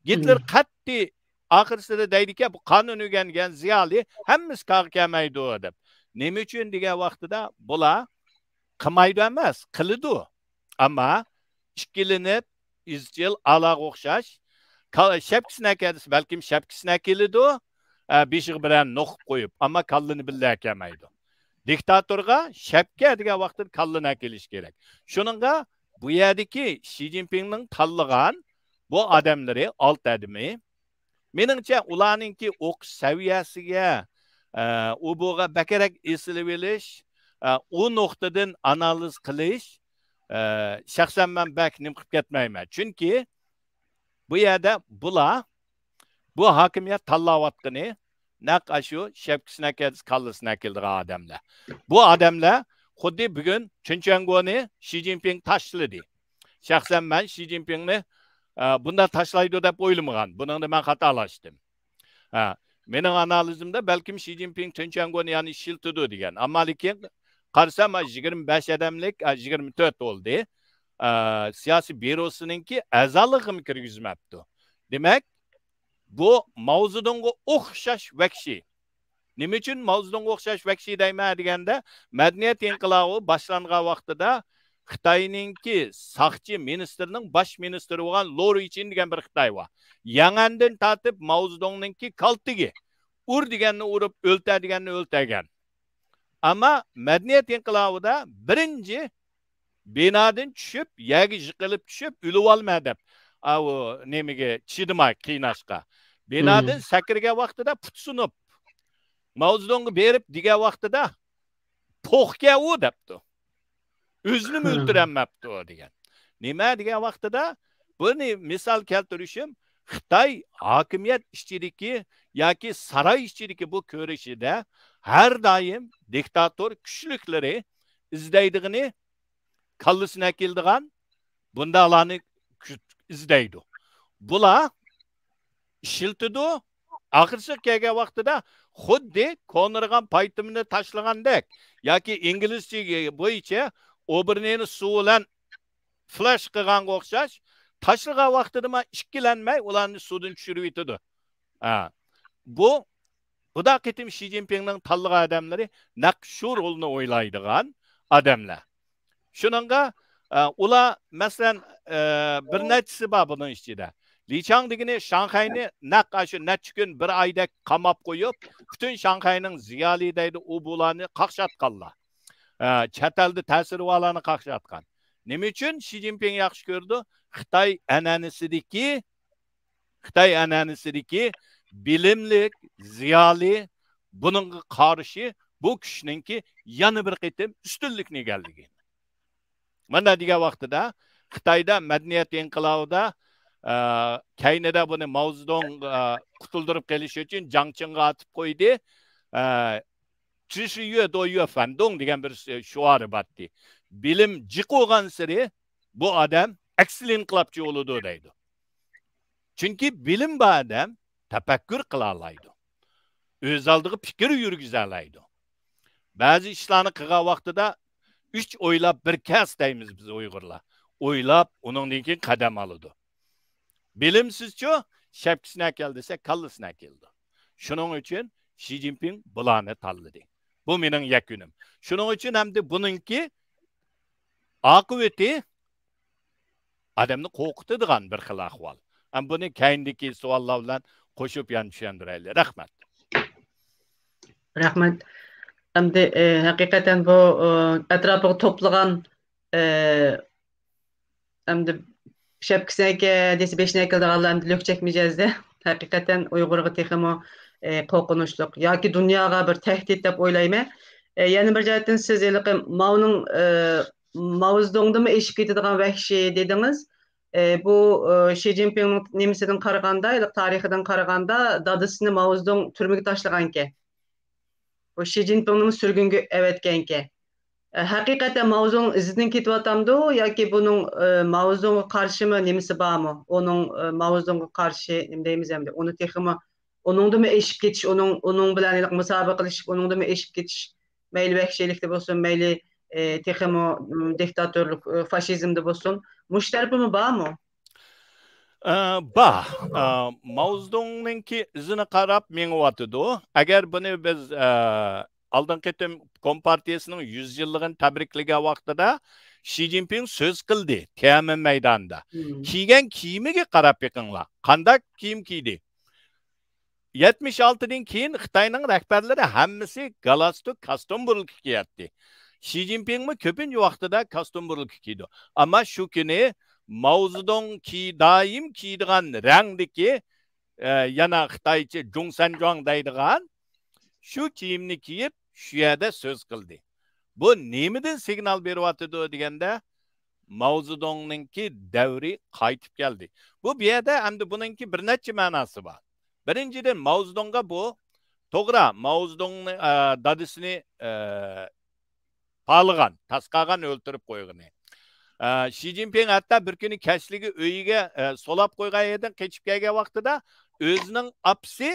گىتلېر قەتئىي ئاخىرسىدا دەيدىكەن، بۇ قانۇن ئۆگەنگەن زىيالىي، ھەممىسى كارغا كەلمەيدۇ دەپ. نېمە ئۈچۈن دېگەن ۋاقتىدا بۇلار قىلمايدۇ ئەمەس، قىلىدۇ. ئەمما ئىككىلىنىپ، ئىزچىل ئالاغا ئوخشاش، كا-، شەپكىسىنى ئەكەلسە، بەلكىم شەپكىسىنى ئەكېلىدۇ، ئە، بېشىغا بىرەر نوقۇپ قويۇپ، ئەمما كاللىنى بىللە ئەكەلمەيدۇ. دىكتاتورغا شەپكە دېگەن ۋاقتىدا كاللىنى ئەكېلىش كېرەك. شۇنىڭغا بۇ يەردىكى شى جىنپىڭنىڭ تاللىغان بۇ ئادەملىرى، ئالتە ئادىمى، مېنىڭچە، ئۇلارنىڭكى ئوقۇش سەۋىيەسىگە، ئە، ئۇ بۇغا بەكرەك ئېسىلىۋېلىش، ئە، ئۇ نۇقتىدىن ئانالىز قىلىش، ئە، شەخسەن مەن بەك نېمە قىلىپ كەتمەيمەن. چۈنكى بۇ يەردە بۇلار، بۇ ھاكىمىيەت تاللاۋاتقىنى نەق ئاشۇ شەپكىسىنى ئەكەلسە، كاللىسىنى ئەكېلىدىغان ئادەملەر. بۇ ئادەملەر خۇددى بۈگۈن چېن چۈەنگونى شى جىنپىڭ تاشلىدى. شەخسەن مەن شى جىنپىڭنى، ئە، بۇنداق تاشلايدۇ دەپ ئويلىمىغان. بۇنىڭدا مەن خاتالاشتىم. ھە، مېنىڭ ئانالىزىمدا بەلكىم شى جىنپىڭ چېن چۈەنگونى يەنە ئىشلىتىدۇ دېگەن. ئەمما لېكىن قارىسام، ھە، يىگىرمە بەش ئادەملىك، ھە، يىگىرمە تۆت بولدى. ئە، سىياسىي بيۇروسىنىڭكى ئەزالىقىمۇ كىرگۈزمەپتۇ. دېمەك، بۇ ماۋزېدۇڭغا ئوخشاش ۋەھشىي. نېمە ئۈچۈن ماۋزېدۇڭغا ئوخشاش ۋەھشىي دەيمەن دېگەندە، مەدەنىيەت ئىنقىلابى باشلانغان ۋاقتىدا خىتاينىڭكى ساقچى مىنىستىرىنىڭ باش مىنىستىرى بولغان لو رۇيچىن دېگەن بىر خىتاي بار. يەڭەندىن تارتىپ ماۋزېدۇڭنىڭكى كالتىكى، ئۇر دېگەننى ئۇرۇپ، ئۆلتۈر دېگەننى ئۆلتۈرگەن. ئەمما مەدەنىيەت ئىنقىلابىدا بىرىنچى بىنادىن چۈشۈپ، يەرگە يىقىلىپ چۈشۈپ، ئۆلۈۋالما دەپ، ئاۋۇ نېمىگە چىدىماي قىيناشقا. بىنادىن سەكرىگەن ۋاقتىدا پۇت سۇنۇپ، ماۋزېدۇڭغا بېرىپ دېگەن ۋاقتىدا، پوخكەن ئۇ دەپتۇ. ئۆزىنىمۇ ئۆلتۈرەلمەپتۇ دېگەن. نېمە دېگەن ۋاقتىدا، بۇنى مىسال كەلتۈرۈشۈم، خىتاي ھاكىمىيەت ئىچىدىكى ياكى ساراي ئىچىدىكى بۇ كۈرىشىدە ھەر دائىم دىكتاتور كۈچلۈكلىرى ئىزدەيدىغىنى، كاللىسىنى ئەكېلىدىغان بۇنداقلارنى كۈت-، ئىزدەيدۇ. بۇلار ئىشلىتىدۇ. ئاخىرسىغا كەلگەن ۋاقتىدا خۇددى كونىرىغان پايتىمىنى تاشلىغاندەك ياكى ئىنگلىزچە بويىچە ئوبرىنىنى سۇ بىلەن فلاش قىلغانغا ئوخشاش، تاشلىغان ۋاقتىدىمۇ ئىككىلەنمەي ئۇلارنى سۇدىن چۈشۈرۈۋېتىدۇ. ھە. بۇ، بۇدا قېتىم شى جىنپىڭنىڭ تاللىغان ئادەملىرى نەق شۇ رولنى ئوينايدىغان ئادەملەر. شۇنىڭغا، ئە، ئۇلار، مەسىلەن، ئە، بىر نەچچىسى بار بۇنىڭ ئىچىدە. لى چاڭ دېگىنى شاڭخەينى نەق ئاشۇ نەچچە كۈن، بىر ئايدەك قاماپ قويۇپ، پۈتۈن شاڭخەينىڭ زىيالىي دەيدۇ، ئۇ بۇلارنى قاقشاتقانلار. ئە، چەت ئەلدە تەسىرى بارلارنى قاقشاتقان. نېمە ئۈچۈن شى جىنپىڭ ياخشى كۆرىدۇ؟ خىتاي ئەنئەنىسىدىكى، خىتاي ئەنئەنىسىدىكى بىلىملىك، زىيالىي، بۇنىڭغا قارشى بۇ كۈچنىڭكى يەنە بىر قېتىم ئۈستۈنلۈكنى ئىگىلىگەن. مانا دېگەن ۋاقتىدا خىتايدا مەدەنىيەت ئىنقىلابىدا، ئە، كەينىدە بۇنى ماۋزېدۇڭ، ئە، قۇتۇلدۇرۇپ قېلىش ئۈچۈن جاڭ چىڭغا ئاتىپ قويدى. ئە، «چىشىيۈ دويۈ فەندۇڭ» دېگەن بىر شوئارى بارتى. «بىلىم جىق بولغانسېرى بۇ ئادەم ئەكسىل ئىنقىلابچى بولىدۇ» دەيدۇ. چۈنكى بىلىم بار ئادەم تەپەككۇر قىلالايدۇ. ئۆز ئالدىغا پىكىر يۈرگۈزەلەيدۇ. بەزى ئىشلارنى قىلغان ۋاقتىدا ئۈچ ئويلاپ بىر كەس دەيمىز بىز ئۇيغۇرلار. ئويلاپ، ئۇنىڭدىن كېيىن قەدەم ئالىدۇ. بىلىمسىزچۇ، شەپكىسىنى ئەكەل دېسە، كاللىسىنى ئەكېلىدۇ. شۇنىڭ ئۈچۈن شى جىنپىڭ بۇلارنى تاللىدى. بۇ مېنىڭ يەكۈنۈم. شۇنىڭ ئۈچۈن ھەمدە بۇنىڭكى ئاقىۋىتى ئادەمنى قورقۇتىدىغان بىر خىل ئەھۋال. ھەم بۇنى كەينىدىكى سوئاللار بىلەن قوشۇپ يەنە چۈشەندۈرەيلى. رەھمەت. رەھمەت. ئەمدى، ئە، ھەقىقەتەن بۇ، ئە، ئەتراپىغا توپلىغان، ئە، ئەمدى شەپكىسى ئەكە دېسە بېشىنى ئەكېلىدىغانلار ئەمدى لۆكچەك مىجەزدە. ھەقىقەتەن ئۇيغۇرغا تېخىمۇ، ئە، قورقۇنچلۇق ياكى دۇنياغا بىر تەھدىت دەپ ئويلايمەن. ئە، يەنە بىر جەھەتتىن سىز ھېلىقى ماۋنىڭ، ئە، ماۋزېدۇڭدىنمۇ ئېشىپ كېتىدىغان ۋەھشىي دېدىڭىز. ئە، بۇ، ئە، شى جىنپىڭنىڭ نېمىسىدىن قارىغاندا، ھېلىقى تارىخىدىن قارىغاندا، دادىسىنى ماۋزېدۇڭ تۈرمىگە تاشلىغانىكەن. بۇ شى جىنپىڭنىمۇ سۈرگۈنگە ئەۋەتكەنىكەن. ئە، ھەقىقەتەن ماۋزېدۇڭ ئىزىدىن كېتىۋاتامدۇ ياكى بۇنىڭ، ئە، ماۋزېدۇڭغا قارشىمۇ نېمىسى بارمۇ؟ ئۇنىڭ، ئە، ماۋزېدۇڭغا قارشى نېمە دەيمىز ئەمدى؟ ئۇنى تېخىمۇ، ئۇنىڭدىنمۇ ئېشىپ كېتىش، ئۇنىڭ، ئۇنىڭ بىلەن ھېلىقى مۇسابىقىلىشىپ، ئۇنىڭدىنمۇ ئېشىپ كېتىش، مەيلى ۋەھشىيلىكتە بولسۇن، مەيلى، ئە، تېخىمۇ، م، دىكتاتورلۇق، ئە، فاشىزمدا بولسۇن، مۇشۇ تەرىپىمۇ بارمۇ؟ ئە، بار. ئە، ماۋزېدۇڭنىڭكى ئىزىنى قاراپ مېڭىۋاتىدۇ. ئەگەر بۇنى بىز، ئە، ئالدىنقى قېتىم كومپارتىيىسىنىڭ يۈز يىللىقىنى تەبرىكلىگەن ۋاقتىدا شى جىنپىڭ سۆز قىلدى تيەنئەنمېن مەيدانىدا. مم. كىيگەن كىيىمىگە قاراپ بېقىڭلار. قانداق كىيىم كىيدى؟ يەتمىش ئالتىدىن كېيىن خىتاينىڭ رەھبەرلىرى ھەممىسى گالستۇك، كاستيۇم بۇرۇلكا كىيەتتى. شى جىنپىڭمۇ كۆپىنچە ۋاقتىدا كاستيۇم بۇرۇلكا كىيىدۇ. ئەمما شۇ كۈنى ماۋزېدۇڭ كىي-، دائىم كىيىدىغان رەڭدىكى، ئە، يەنە خىتايچە جۇڭسەنجۇاڭ دەيدىغان شۇ كىيىمنى كىيىپ، شۇ يەردە سۆز قىلدى. بۇ نېمىدىن سىگنال بېرىۋاتىدۇ دېگەندە، ماۋزېدۇڭنىڭكى دەۋرى قايتىپ كەلدى. بۇ، بۇ يەردە ئەمدى بۇنىڭكى بىر نەچچە مەناسى بار. بىرىنچىدىن، ماۋزېدۇڭغا بۇ، توغرا، ماۋزېدۇڭنى، ئە، دادىسىنى، ئە، پالىغان، تاسقالغان، ئۆلتۈرۈپ قويغىنى. ئە، شى جىنپىڭ ھەتتا بىر كۈنى كەچلىكى ئۆيىگە، ئە، سولاپ قويغان يەردىن قېچىپ كەلگەن ۋاقتىدا ئۆزىنىڭ ئاپىسى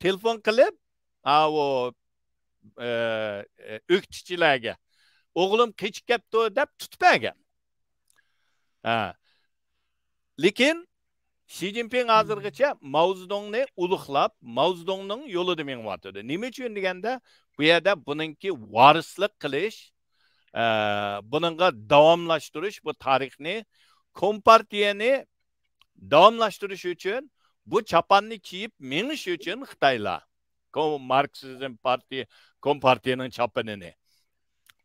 تېلېفون قىلىپ، ئاۋۇ، ئە، ئە، ئۆكتىچىلەرگە، «ئوغلۇم قېچىپ كەپتۇ» دەپ تۇتۇپ بەرگەن. ھە. لېكىن شى جىنپىڭ ھازىرغىچە ماۋزېدۇڭنى ئۇلۇغلاپ، ماۋزېدۇڭنىڭ يولىدا مېڭىۋاتىدۇ. نېمە ئۈچۈن دېگەندە، بۇ يەردە بۇنىڭكى ۋارىسلىق قىلىش، ئە، بۇنىڭغا داۋاملاشتۇرۇش، بۇ تارىخنى، كومپارتىيەنى داۋاملاشتۇرۇش ئۈچۈن، بۇ چاپاننى كىيىپ مېڭىش ئۈچۈن خىتايلار، كو-، ماركسىزم پارتىيە، كومپارتىيەنىڭ چاپىنىنى.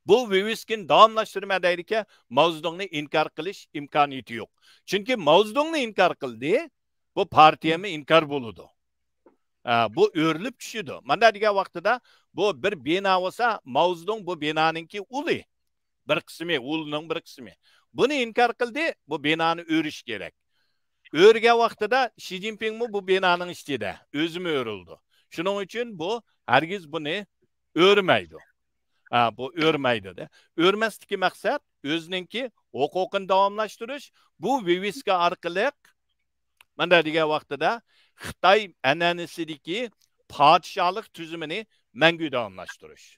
بۇ ۋىۋىسكىنى داۋاملاشتۇرىمەن دەيدىكەن، ماۋزېدۇڭنى ئىنكار قىلىش ئىمكانىيىتى يوق. چۈنكى ماۋزېدۇڭنى ئىنكار قىلدى، بۇ پارتىيەمۇ ئىنكار بولىدۇ. ئە، بۇ ئۆرۈلۈپ چۈشىدۇ. مانداق دېگەن ۋاقتىدا بۇ بىر بىنا بولسا، ماۋزېدۇڭ بۇ بىنانىڭكى ئۇلى. بىر قىسمى، ئۇلىنىڭ بىر قىسمى. بۇنى ئىنكار قىلدى، بۇ بىنانى ئۆرۈش كېرەك. ئۆرگەن ۋاقتىدا شى جىنپىڭمۇ بۇ بىنانىڭ ئىچىدە، ئۆزىمۇ ئۆرۈلىدۇ. شۇنىڭ ئۈچۈن بۇ ھەرگىز بۇنى ئۆرمەيدۇ. ئا، بۇ ئۆرمەيدۇ دە. ئۆرمەسلىكى مەقسەت ئۆزىنىڭكى ھوقۇقىنى داۋاملاشتۇرۇش، بۇ ۋىۋىسكا ئارقىلىق مانداق دېگەن ۋاقتىدا خىتاي ئەنئەنىسىدىكى پادىشاھلىق تۈزۈمىنى مەڭگۈ داۋاملاشتۇرۇش.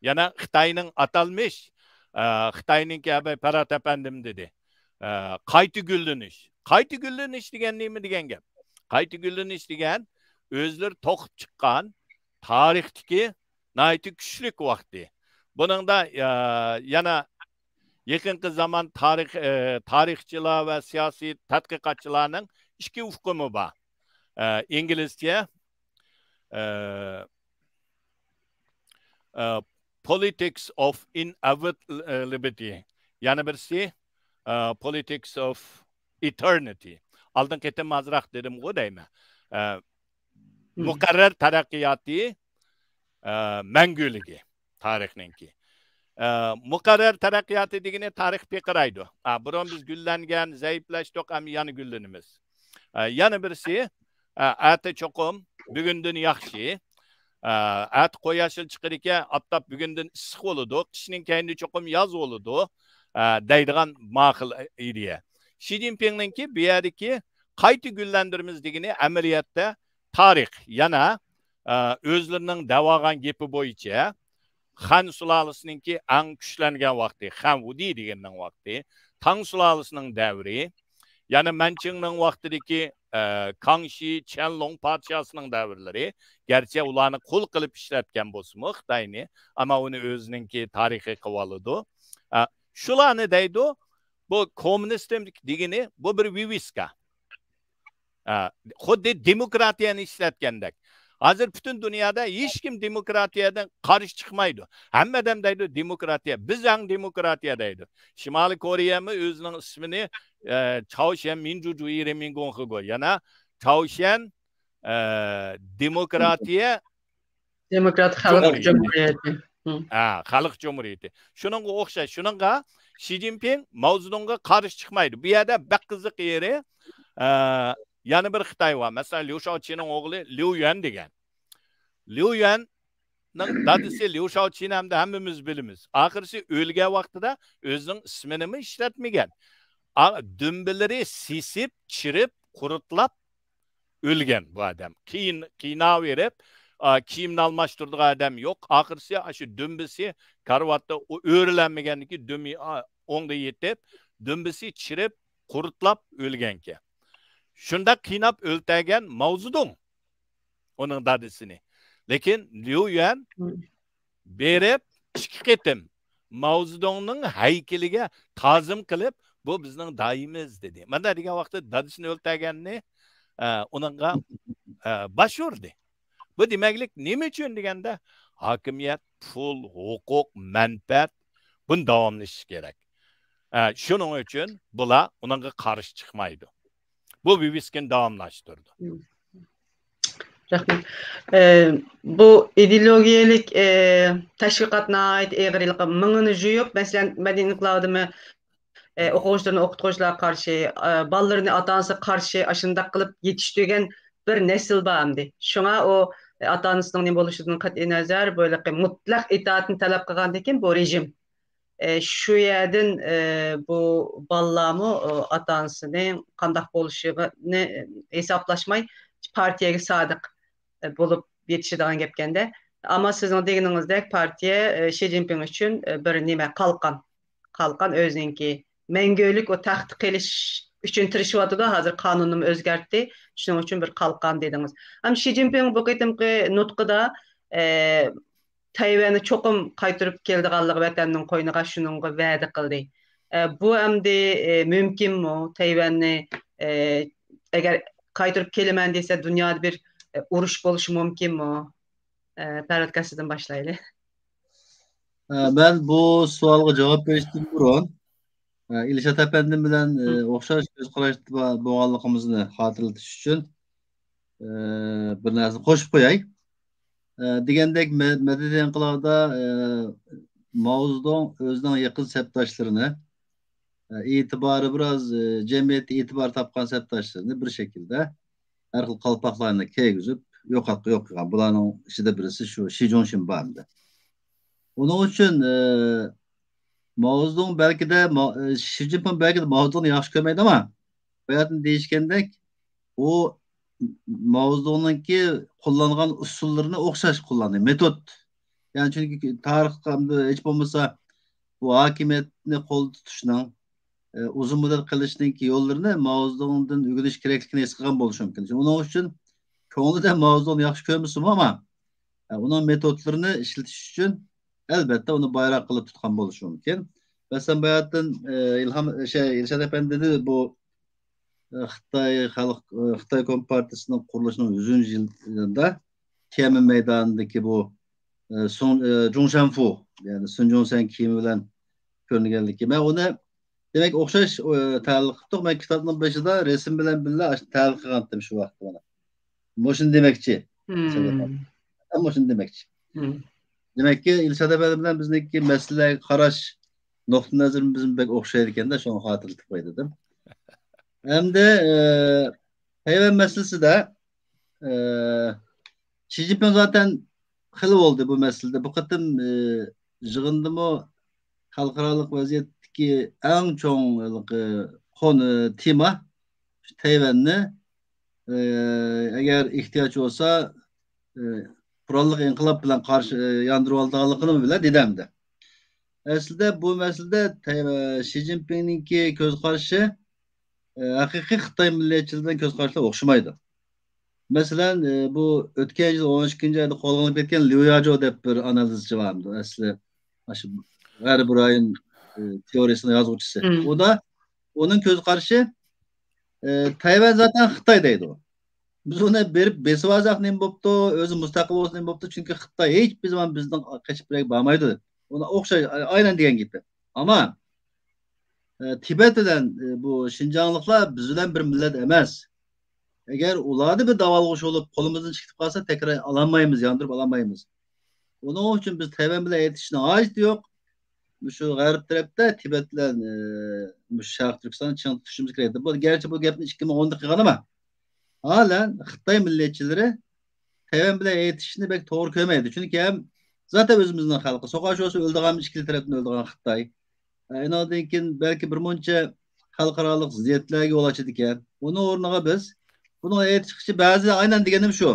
يەنە خىتاينىڭ ئاتالمىش، ئە، خىتاينىڭكى ئەبەي پەرھات ئەپەندىم دېدى. ئە، قايتا گۈللىنىش. قايتا گۈللىنىش دېگەن نېمە دېگەن گەپ؟ قايتا گۈللىنىش دېگەن ئۆزلىرى توقۇپ چىققان تارىختىكى ناھايىتى كۈچلۈك ۋاقتى. بۇنىڭدا، ئە، يەنە يېقىنقى زامان تارىخ، ئە، تارىخچىلار ۋە سىياسىي تەتقىقاتچىلارنىڭ ئىككى ئۇقۇمى بار. ئە، ئىنگلىزچە، ئە، ئە، Politics of Inevitability. يەنە بىرسى، ئە، Politics of Eternity. ئالدىنقى قېتىم ئازراق دېدىمغۇ دەيمەن. ئە، مۇقەررەر تەرەققىياتى، ئە، مەڭگۈلۈكى تارىخنىڭكى. ئە، مۇقەررەر تەرەققىياتى دېگىنى تارىخ پىرقىرايدۇ. ئا، بۇرۇن بىز گۈللەنگەن، زەئىپلەشتۇق، ئەمدى يەنە گۈللىنىمىز. ئە، يەنە بىرسى، ئە، ئەتە چوقۇم بۈگۈندىن ياخشى. ئە، ئەتە قۇياش چىقىدىكەن، ئاپتاپ بۈگۈندىن ئىسسىق بولىدۇ، قىشنىڭ كەينىدە چوقۇم ياز بولىدۇ، ئە، دەيدىغان ماقۇل ئىدىيە. شى جىنپىڭنىڭكى بۇ يەردىكى قايتا گۈللەندۈرىمىز دېگىنى ئەمەلىيەتتە تارىخ. يەنە، ئە، ئۆزلىرىنىڭ دەۋالغان گېپى بويىچە خەن سۇلالىسىنىڭكى ئەڭ كۈچلەنگەن ۋاقتى، خەن ۋۇدى دېگەننىڭ ۋاقتى، تاڭ سۇلالىسىنىڭ دەۋرى، يەنە مەنچىڭنىڭ ۋاقتىدىكى، ئە، كاڭشى، چيەنلۇڭ پادىشاھسىنىڭ دەۋرلىرى، گەرچە ئۇلارنى قۇل قىلىپ ئىشلەتكەن بولسىمۇ خىتاينى، ئەمما ئۇنى ئۆزىنىڭكى تارىخى قىلىۋالىدۇ. ئە، شۇلارنى دەيدۇ، بۇ كوممۇنىست دېگىنى بۇ بىر ۋىۋىسكا. ئە، خۇددى دېموكراتىيەنى ئىشلەتكەندەك. ھازىر پۈتۈن دۇنيادا ھېچكىم دېموكراتىيەدىن قارشى چىقمايدۇ. ھەممە ئادەم دەيدۇ، دېموكراتىيە، بىز ئەڭ دېموكراتىيە دەيدۇ. شىمالىي كورېيەمۇ ئۆزىنىڭ ئىسمىنى، ئە، چاۋشيەن مىنجۇجۇيى رېمىنگوڭخېگو، يەنە چاۋشيەن، ئە، دېموكراتىيە دېموكرات خەلق جۇمھۇرىيىتى. جۇمھۇرىيىتى. ھە، خەلق جۇمھۇرىيىتى. شۇنىڭغا ئوخشاش. شۇنىڭغا شى جىنپىڭ ماۋزېدۇڭغا قارشى چىقمايدۇ. بۇ يەردە بەك قىزىق يېرى، ئە، يەنە بىر خىتاي بار. مەسىلەن، ليۇ شاۋچىنىڭ ئوغلى ليۇ يۈەن دېگەن. ليۇ يۈەننىڭ دادىسى ليۇ شاۋچىنى ھەمدە ھەممىمىز بىلىمىز. ئاخىرسى ئۆلگەن ۋاقتىدا ئۆزىنىڭ ئىسمىنىمۇ ئىشلەتمىگەن. ئا-، دۈمبىلىرى سېسىپ، چىرىپ، قۇرۇتلاپ ئۆلگەن بۇ ئادەم. قىيىن-، قىيناۋېرىپ، ئا، كىيىمنى ئالماشتۇرىدىغان ئادەم يوق. ئاخىرسى ئاشۇ دۈمبىسى كارىۋاتتا ئۆ-، ئۆرۈلەنمىگەندىكى دۈمى، ئا، ئوڭدا يېتىپ، دۈمبىسى چىرىپ، قۇرۇتلاپ ئۆلگەنكەن. شۇنداق قىيناپ ئۆلتۈرگەن ماۋزېدۇڭ ئۇنىڭ دادىسىنى. لېكىن ليۇ يۈەن بېرىپ، ئىككى قېتىم ماۋزېدۇڭنىڭ ھەيكىلىگە تازىم قىلىپ، «بۇ بىزنىڭ داھىيىمىز» دېدى. مانا دېگەن ۋاقىتتا دادىسىنى ئۆلتۈرگەننى، ئە، ئۇنىڭغا، ئە، باش ئۇردى. بۇ دېمەكلىك نېمە ئۈچۈن دېگەندە، ھاكىمىيەت، پۇل، ھوقۇق، مەنپەئەت، بۇنى داۋاملىشىش كېرەك. ئە، شۇنىڭ ئۈچۈن بۇلار ئۇنىڭغا قارشى چىقمايدۇ. بۇ ۋىۋىسكىنى داۋاملاشتۇرىدۇ. رەھمەت. ئە، بۇ ئىدېئولوگىيەلىك، ئە، تەشۋىقات ناھايىتى ئېغىرلىقى مىڭىنى جۇيۇپ، مەسىلەن، مەدەنىيەت ئىنقىلابىدىمۇ، ئە، ئوقۇغۇچىلىرىنى ئوقۇتقۇچىلارغا قارشى، ئە، بالىلىرىنى ئاتا-ئانىسىغا قارشى، ئاشۇنداق قىلىپ يېتىشتۈرگەن بىر نەسىل بار ئەمدى. شۇڭا ئۇ، ئە، ئاتا-ئانىسىنىڭ نېمە بولۇشىدىن قەتئىينەزەر، بۇ ھېلىقى مۇتلەق ئىتائەتنى تەلەپ قىلغاندىن كېيىن بۇ رېجىم ئە، شۇ يەردىن، ئە، بۇ بالىلارمۇ، ئۇ، ئاتا-ئانىسىنى قانداق بولۇشىنى ھېسابلاشماي، پارتىيەگە سادىق، ئە، بولۇپ يېتىشىدىغان گەپكەندە. ئەمما سىزنىڭ دېگىنىڭىزدەك، پارتىيە، ئە، شى جىنپىڭ ئۈچۈن، ئە، بىر نېمە، قالقان. قالقان ئۆزىنىڭكى مەڭگۈلۈك ئۇ تەختتە قېلىش ئۈچۈن تىرىشىۋاتىدۇ. ھازىر قانۇننىمۇ ئۆزگەرتتى. شۇنىڭ ئۈچۈن بىر قالقان دېدىڭىز. ئەمما شى جىنپىڭ بۇ قېتىمقى نۇتقىدا، ئە، تەيۋەننى چوقۇم قايتۇرۇپ كېلىدىغانلىقى ۋەتەننىڭ قوينىغا شۇنىڭغا ۋەدە قىلدى. ئە، بۇ ئەمدى، ئە، مۇمكىنمۇ؟ تەيۋەننى، ئە، ئەگەر قايتۇرۇپ كېلىمەن دېسە، دۇنيادا بىر، ئە، ئۇرۇش بولۇشى مۇمكىنمۇ؟ ئە، پەرھات ئاكا، سىزدىن باشلايلى. ئە، مەن بۇ سوئالغا جاۋاب بېرىشتىن بۇرۇن، ئە، ئىلشات ئەپەندىم بىلەن، ئە، ئوخشاش كۆز قاراشتا بولغانلىقىمىزنى خاتىرىلىتىش ئۈچۈن، ئە، بىر نەرسە قوشۇپ قوياي. ئە، دېگەندەك، مە-، مەدەنىيەت ئىنقىلابىدا، ئە، ماۋزېدۇڭ ئۆزىنىڭ يېقىن سەپداشلىرىنى، ئە، ئېتىبارى بىراز، ئە، جەمئىيەتتە ئېتىبار تاپقان سەپداشلىرىنى بىر شەكىلدە ھەر خىل قالپاقلارنى كىيگۈزۈپ، يوقاتقا يوق قىلغان. بۇلارنىڭ ئىچىدە بىرسى شۇ شى جۇڭشىن بار ئىدى. ئۇنىڭ ئۈچۈن، ئە، ماۋزېدۇڭ بەلكىدە، ما-، ئە، شى جىنپىڭ بەلكىدە ماۋزېدۇڭنى ياخشى كۆرمەيدۇ، ئەمما باياتىن دېيىشكەندەك، ئۇ ماۋزېدۇڭنىڭكى قوللانغان ئۇسۇللىرىنى ئوخشاش قوللاندى، مېتود. يەنى چۈنكى تارىختا ھېچ بولمىسا بۇ ھاكىمىيەتنى قولدا تۇتۇشنىڭ، ئە، ئۇزۇن مۇددەت قىلىشنىڭكى يوللىرىنى ماۋزېدۇڭدىن ئۆگىنىش كېرەكلىكىنى ھېس قىلغان بولۇشى مۇمكىن. ئۇنىڭ ئۈچۈن كۆڭلىدە ماۋزېدۇڭنى ياخشى كۆرمىسىمۇ، ئەمما، ئە، ئۇنىڭ مېتودلىرىنى ئىشلىتىش ئۈچۈن، ئەلۋەتتە، ئۇنى بايراق قىلىپ تۇتقان بولۇشى مۇمكىن. مەسىلەن، باياتىن، ئە، ئىلھام، شەي، ئىلشات ئەپەندى دېدى، بۇ، ئە، خىتاي خەلق، ئە، خىتاي كومپارتىيىسىنىڭ قۇرۇلۇشىنىڭ يۈزىنچى يىلىدا تيەنئەنمېن مەيدانىدىكى بۇ، ئە، سۇڭ-، ئە، جۇڭشەنفۇ، يەنى سۇن جۇڭسەن كىيىمى بىلەن كۆرۈنگەنلىكى. مەن ئۇنى، دېمەك، ئوخشاش، ئە، تەلىق قىلدۇق. مەن كىتابنىڭ بېشىدا رەسىم بىلەن بىللە ئاشۇ تەلىق قىلغانتىم شۇ ۋاقىتتا مانا. مۇشۇنى دېمەكچى. مم. مۇشۇنى دېمەكچى. مم. دېمەككى، ئىلشات ئەپەندى بىلەن بىزنىڭكى مەسىلىگە قاراش نۇقتىئى نەزىرىمىز بىزمۇ بەك ئوخشايدىكەن-دە، شۇڭا خاتىرىلىتىپ قوي دېدىم. ئەمدى، ئە، تەيۋەن مەسىلىسىدە، ئە، شى جىنپىڭ زاتەن خېلى بولدى بۇ مەسىلىدە. بۇ قېتىم، ئە، يىغىندىمۇ خەلقئارالىق ۋەزىيەتتىكى ئەڭ چوڭ ھېلىقى قون-، تېما تەيۋەننى، ئە، ئەگەر ئېھتىياج بولسا، ئە، قوراللىق ئىنقىلاب بىلەن قارشى، ئە، ياندۇرۇۋالىدىغانلىقىنى بىلە دېدى ئەمدى. ئەسلىدە بۇ مەسىلىدە تەي-، شى جىنپىڭنىڭكى كۆز قارىشى، ئە، ھەقىقىي خىتاي مىللەتچىلىرىنىڭ كۆز قارىشىغا ئوخشىمايدۇ. مەسىلەن، ئە، بۇ ئۆتكەن يىل ئون ئىككىنچى ئايدا قوغلىنىپ كەتكەن ليۇ ياجۇ دەپ بىر ئانالىزچى بار ئىدى. ئەسلى، ئاشۇ غەربىي رايون، ئە، تېئورىيىسىنىڭ يازغۇچىسى. مم. ئۇ دا، ئۇنىڭ كۆز قارىشى، ئە، تەيۋەن زاتەن خىتاي دەيدۇ. بىز ئۇنى بېرىپ بېسىۋالساق نېمە بوپتۇ، ئۆزى مۇستەقىل بولسا نېمە بوپتۇ، چۈنكى خىتاي ھېچ بىر زامان بىزدىن قېچىپ بېرەك بارمايدۇ. ئۇنى ئوخشاش، ئاينەن دېگەن گېپى. ئەمما، ئە، تىبەت بىلەن، ئە، بۇ شىنجاڭلىقلار بىز بىلەن بىر مىللەت ئەمەس. ئەگەر ئۇلاردا بىر داۋالغۇش بولۇپ، قولىمىزدىن چىقىپ قالسا، تەكرار ئالالمايمىز، ياندۇرۇپ ئالالمايمىز. ئۇنىڭ ئۈچۈن بىز تەيۋەن بىلەن ئېيتىشنىڭ ھاجىتى يوق. مۇشۇ غەرب تەرەپتە تىبەت بىلەن، ئە، مۇشۇ شەرقىي تۈركىستاننى چىڭ تۇتۇشىمىز كېرەك دەپ. بۇ گەرچە بۇ گەپنى ئىككى مىڭ ئوندا قىلغان، ئەمما ھالەن خىتاي مىللەتچىلىرى تەيۋەن بىلەن ئېيتىشىشنى بەك توغرا كۆرمەيدۇ. چۈنكى ھەم زاتەن ئۆزىمىزنىڭ خەلقى، سوقاش بولسا ئۆلىدىغان، ئىككىلا تەرەپتىن ئۆلىدىغان خىتاي. ئە، ئۇنىڭدىن كېيىن بەلكى بىر مۇنچە خەلقئارالىق زىددىيەتلەرگە يول ئاچىدىكەن. ئۇنىڭ ئورنىغا بىز بۇنىڭ ئېيتىشقىچە بەزى ئاينەن دېگىنىم شۇ.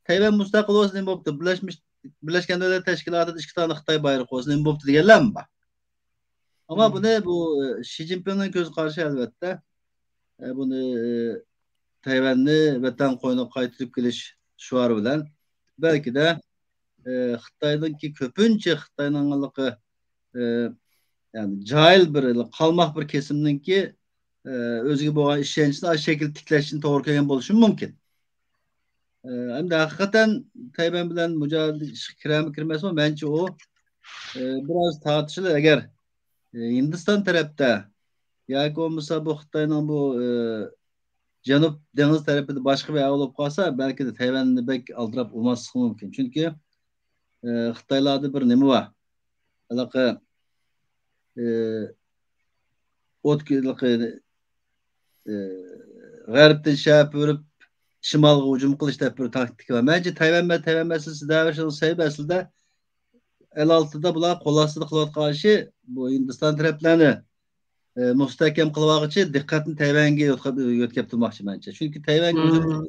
تەيۋەن مۇستەقىل بولسا نېمە بوپتۇ؟ بىرلەشمىش-، بىرلەشكەن دۆلەتلەر تەشكىلاتىدا ئىككى دانە خىتاي بايرىقى بولسا نېمە بوپتۇ دېگەنلەرمۇ بار. ئەمما مم. بۇنى بۇ، ئە، شى جىنپىڭنىڭ كۆز قارىشى ئەلۋەتتە، ئە، بۇنى، ئە، تەيۋەننى ۋەتەن قوينىغا قايتۇرۇپ كېلىش شوئارى بىلەن بەلكىدە، ئە، خىتاينىڭكى كۆپىنچە خىتاينىڭ ھېلىقى، ئە، يەنى جاھىل بىر، قالماق بىر كېسىمنىڭكى، ئە، ئۆزىگە بولغان ئىشەنچىنى ئاشۇ شەكىلدە تىكلەشنى توغرا كۆرگەن بولۇشى مۇمكىن. ئە، ئەمدى ھەقىقەتەن تەيۋەن بىلەن مۇجادىلە ئىشقا كىرەرمۇ كىرمەسمۇ، مەنچە ئۇ، ئە، بىراز تارتىشىلىدۇ. ئەگەر، ئە، ھىندىستان تەرەپتە ياكى بولمىسا بۇ خىتاينىڭ بۇ، ئە، جەنۇب دېڭىز تەرىپىدە باشقا بىر ئەھۋال بولۇپ قالسا، بەلكى تەيۋەننى بەك ئالدىراپ ئۇرماسلىقى مۇمكىن. چۈنكى، ئە، خىتايلاردا بىر نېمە بار. ھېلىقى، ئە، ئوت كۆ-، ھېلىقى، ئە، غەربتىن شەرپ ئۆرۈپ، شىمالغا ھۇجۇم قىلىش دەپ بىر تاكتىكا بار. مەنچە تەيۋەن، تەيۋەن مەسىلىسى دەۋېرىشنىڭ سەۋەبى ئەسلىدە ئەل ئالتىدا بۇلار قول ئاستىدا قىلىۋاتقان ئىشى، بۇ ھىندىستان تەرەپلەرنى، ئە، مۇستەھكەم قىلىۋالغۇچى دىققەتنى تەيۋەنگە يۆتكەپ، يۆتكەپ تۇرماقچى مەنچە. چۈنكى تەيۋەنگە ھۇجۇم، مم.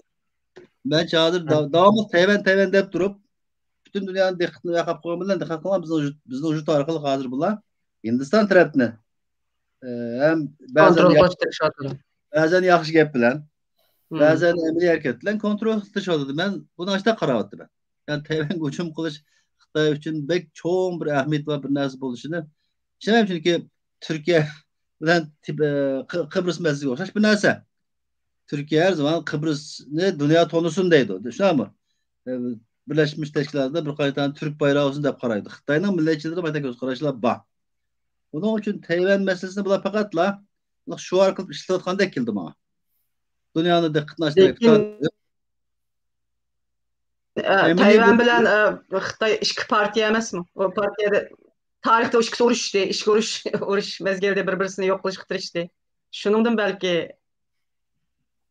مەنچە ھازىر دا-، داۋاملىق تەيۋەن، تەيۋەن دەپ تۇرۇپ، پۈتۈن دۇنيانىڭ دىققىتىنى ياقاپ قويغان بىلەن، دىققەت قىلماڭ، بىزنىڭ يۇرت-، بىزنىڭ يۇرت ئارقىلىق ھازىر بۇلار ھىندىستان تەرەپنى، ئە، ھەم بەزەن كونترول يا-، قىلىشقا تىرىشىۋاتىدۇ. بەزەن ياخشى گەپ بىلەن، مم. بەزەن ئەمەلىي ھەرىكەت بىلەن كونترول قىلىپ تۇرۇشۇۋاتىدۇ. مەن بۇنى ئاشۇنداق قاراۋاتىمەن. يەنى تەيۋەنگە ھۇجۇم قىلىش خىتاي ئۈچۈن بەك چوڭ بىر ئەھمىيىتى بار بىر نەرسە بولۇشىنى ئىشىنەمەن، چۈنكى تۈركىيە بىلەن تىب-، ئە، قى-، قىبرىس مەسىلىسىگە ئوخشاش بىر نەرسە. تۈركىيە ھەر زامان قىبرىسنى دۇنيا تونۇسۇن دەيدۇ. شۇنداقمۇ؟ ئە، بىرلەشمىش تەشكىلاتىدا بىر قايتان تۈرك بايرىقى ئالسۇن دەپ قارايدۇ. خىتاينىڭ مىللەتچىلىرىدە مانا كۆز قاراشلار بار. ئۇنىڭ ئۈچۈن تەيۋەن مەسىلىسىنى بۇلار پەقەتلا شوئار قىلىپ ئىشلەۋاتقاندەك كېلىدۇ ماڭا. دۇنيانى دىققىتىنى ئاشتۇرۇپ لېكىن، ئە، تەيۋەن بىلەن، ئە، خىتاي ئىككى پارتىيە ئەمەسمۇ؟ ئۇ پارتىيەدە تارىختا ئىككىسى ئۇرۇشتى، ئىچكى ئۇرۇش، ئۇرۇش مەزگىلىدە بىر-بىرسىنى يوق قىلىشقا تىرىشتى. شۇنىڭدىن بەلكى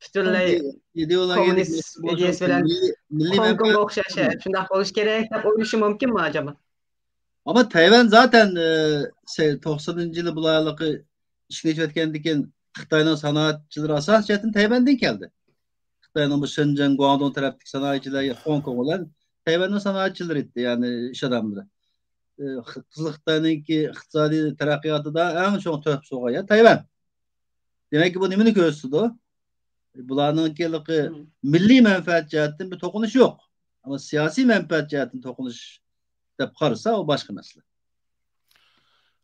پۈتۈنلەي كوممۇنىست ئىدېئولوگىيەلىك ئىدىيىسى بىلەن مىللىي، مىللىي خوڭكوڭغا ئوخشاش، شۇنداق بولۇشى كېرەك دەپ ئويلىشى مۇمكىنمۇ ئەجەبا؟ ئەمما تەيۋەن زاتەن، ئە، سە-، توقسىنىنچى يىلى بۇلارلىقى ئىشىكنى ئېچىۋەتكەندىن كېيىن خىتاينىڭ سانائەتچىلىرى ئاساسىي جەھەتتىن تەيۋەندىن كەلدى. خىتاينىڭ بۇ شېنجېن، گۇاڭدۇڭ تەرەپتىكى سانائەتچىلەر خوڭكوڭ بىلەن تەيۋەننىڭ سانائەتچىلىرى ئىدى، يەنى ئىش ئادەملىرى. ئى، قىزىل خىتاينىڭكى ئىقتىسادىي تەرەققىياتىدا ئەڭ چوڭ تۆھپە سوغان يەر تەيۋەن. دېمەككى، بۇ نېمىنى كۆرسىتىدۇ؟ بۇلارنىڭكى مىللىي مەنپەئەت جەھەتتىن بىر توقۇنۇش يوق. ئەمما سىياسىي مەنپەئەت جەھەتتىن توقۇنۇش دەپ قارىسا، ئۇ باشقا مەسىلە.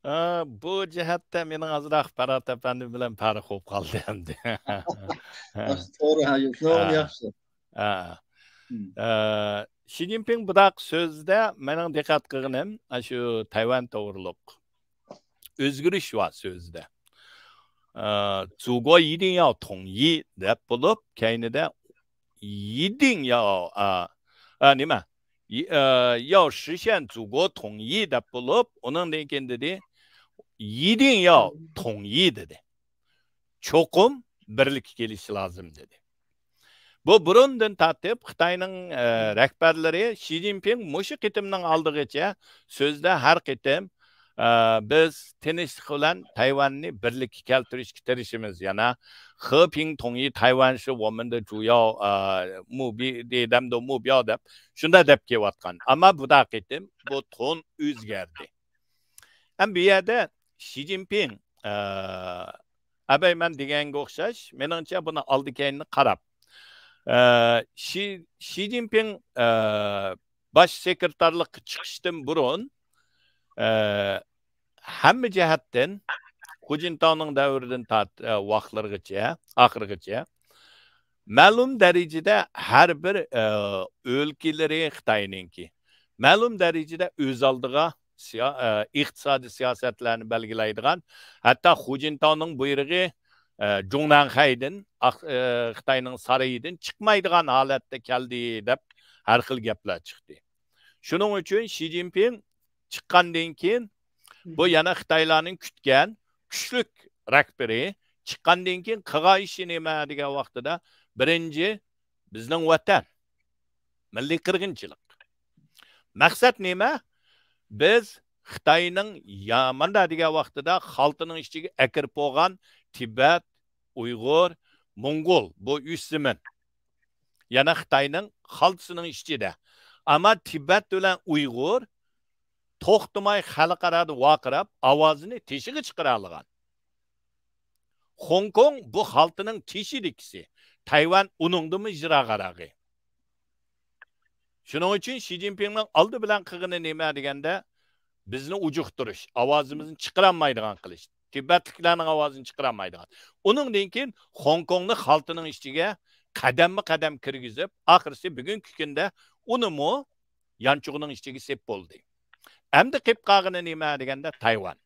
ئە، بۇ جەھەتتە مېنىڭ ئازراق پەرھات ئەپەندىم بىلەن پەرق بولۇپ قالدى ئەمدى. ياخشى، توغرا، ھە، ياخشى، ھە. ياخشى. ھە. مم. ئە، شى جىنپىڭ بۇنداق سۆزدە مېنىڭ دىققەت قىلغىنىم، ئاشۇ تەيۋەن توغرۇلۇق ئۆزگىرىش بار سۆزدە. ئە، 祖国一定要统一 دەپ بولۇپ، كەينىدە 一定要، ئا، ئا، نېمە؟ ئى، ئە، 要实现祖国统一 دەپ بولۇپ، ئۇنىڭدىن كېيىن دېدى، 一定要统一 دېدى. چوقۇم بىرلىككە كېلىشى لازىم دېدى. بۇ بۇرۇندىن تارتىپ خىتاينىڭ، ئە، رەھبەرلىرى شى جىنپىڭ مۇشۇ قېتىمنىڭ ئالدىغىچە سۆزدە ھەر قېتىم، ئە، بىز تىنچلىق بىلەن تەيۋەننى بىرلىككە كەلتۈرۈشكە تىرىشىمىز. يەنە 和平统一台湾是我们的主要، ئە، 目标 دەمدۇ، 目标 دەپ شۇنداق دەپ كېلىۋاتقان. ئەمما بۇ قېتىم بۇ تون ئۆزگەردى. ئەمما بۇ يەردە شى جىنپىڭ، ئە، ئەبەي مەن دېگەنگە ئوخشاش، مېنىڭچە بۇنى ئالدى كەينىنى قاراپ، ئە، شى، شى جىنپىڭ، ئە، باش سېكرېتارلىققا چىقىشتىن بۇرۇن، ئە، ھەممە جەھەتتىن خۇجىنتاۋنىڭ دەۋرىدىن تارت-، ئە، ۋاقىتلىرىغىچە، ئاخىرغىچە مەلۇم دەرىجىدە ھەر بىر، ئە، ئۆلكىلىرى خىتاينىڭكى مەلۇم دەرىجىدە ئۆز ئالدىغا سىيا-، ئە، ئىقتىسادىي سىياسەتلەرنى بەلگىلەيدىغان، ھەتتا خۇجىنتاۋنىڭ بۇيرۇقى، ئە، جۇڭنەنخەيدىن، ئاق-، ئە، خىتاينىڭ سارىيىدىن چىقمايدىغان ھالەتتە كەلدى دەپ ھەر خىل گەپلەر چىقتى. شۇنىڭ ئۈچۈن شى جىنپىڭ چىققاندىن كېيىن، بۇ يەنە خىتايلارنىڭ كۈتكەن كۈچلۈك رەھبىرى چىققاندىن كېيىن قىلغان ئىشى نېمە دېگەن ۋاقتىدا، بىرىنچى، بىزنىڭ ۋەتەن، مىللىي قىرغىنچىلىق. مەقسەت نېمە؟ بىز خىتاينىڭ يا-، ماندا دېگەن ۋاقتىدا خالتىنىڭ ئىچىگە ئەكىرىپ بولغان تىبەت، ئۇيغۇر، موڭغۇل، بۇ ئۈچ زېمىن. يەنە خىتاينىڭ خالتىسىنىڭ ئىچىدە. ئەمما تىبەت بىلەن ئۇيغۇر توختىماي خەلقئارادا ۋارقىراپ، ئاۋازىنى تېشىغا چىقىرالىغان. خوڭكوڭ بۇ خالتىنىڭ تېشىدىكىسى. تەيۋەن ئۇنىڭدىنمۇ يىراقراقى. شۇنىڭ ئۈچۈن شى جىنپىڭنىڭ ئالدى بىلەن قىلغىنى نېمە دېگەندە، بىزنى ئۇجۇقتۇرۇش، ئاۋازىمىزنى چىقىرالمايدىغان قىلىش، تىبەتلىكلەرنىڭ ئاۋازىنى چىقىرالمايدىغان. ئۇنىڭدىن كېيىن خوڭكوڭنى خالتىنىڭ ئىچىگە قەدەممۇ قەدەم كىرگۈزۈپ، ئاخىرسى بۈگۈنكى كۈندە ئۇنىمۇ يانچۇقىنىڭ ئىچىگە سېلىپ بولدى. ئەمدى قېلىپ قالغىنى نېمە دېگەندە، تەيۋەن.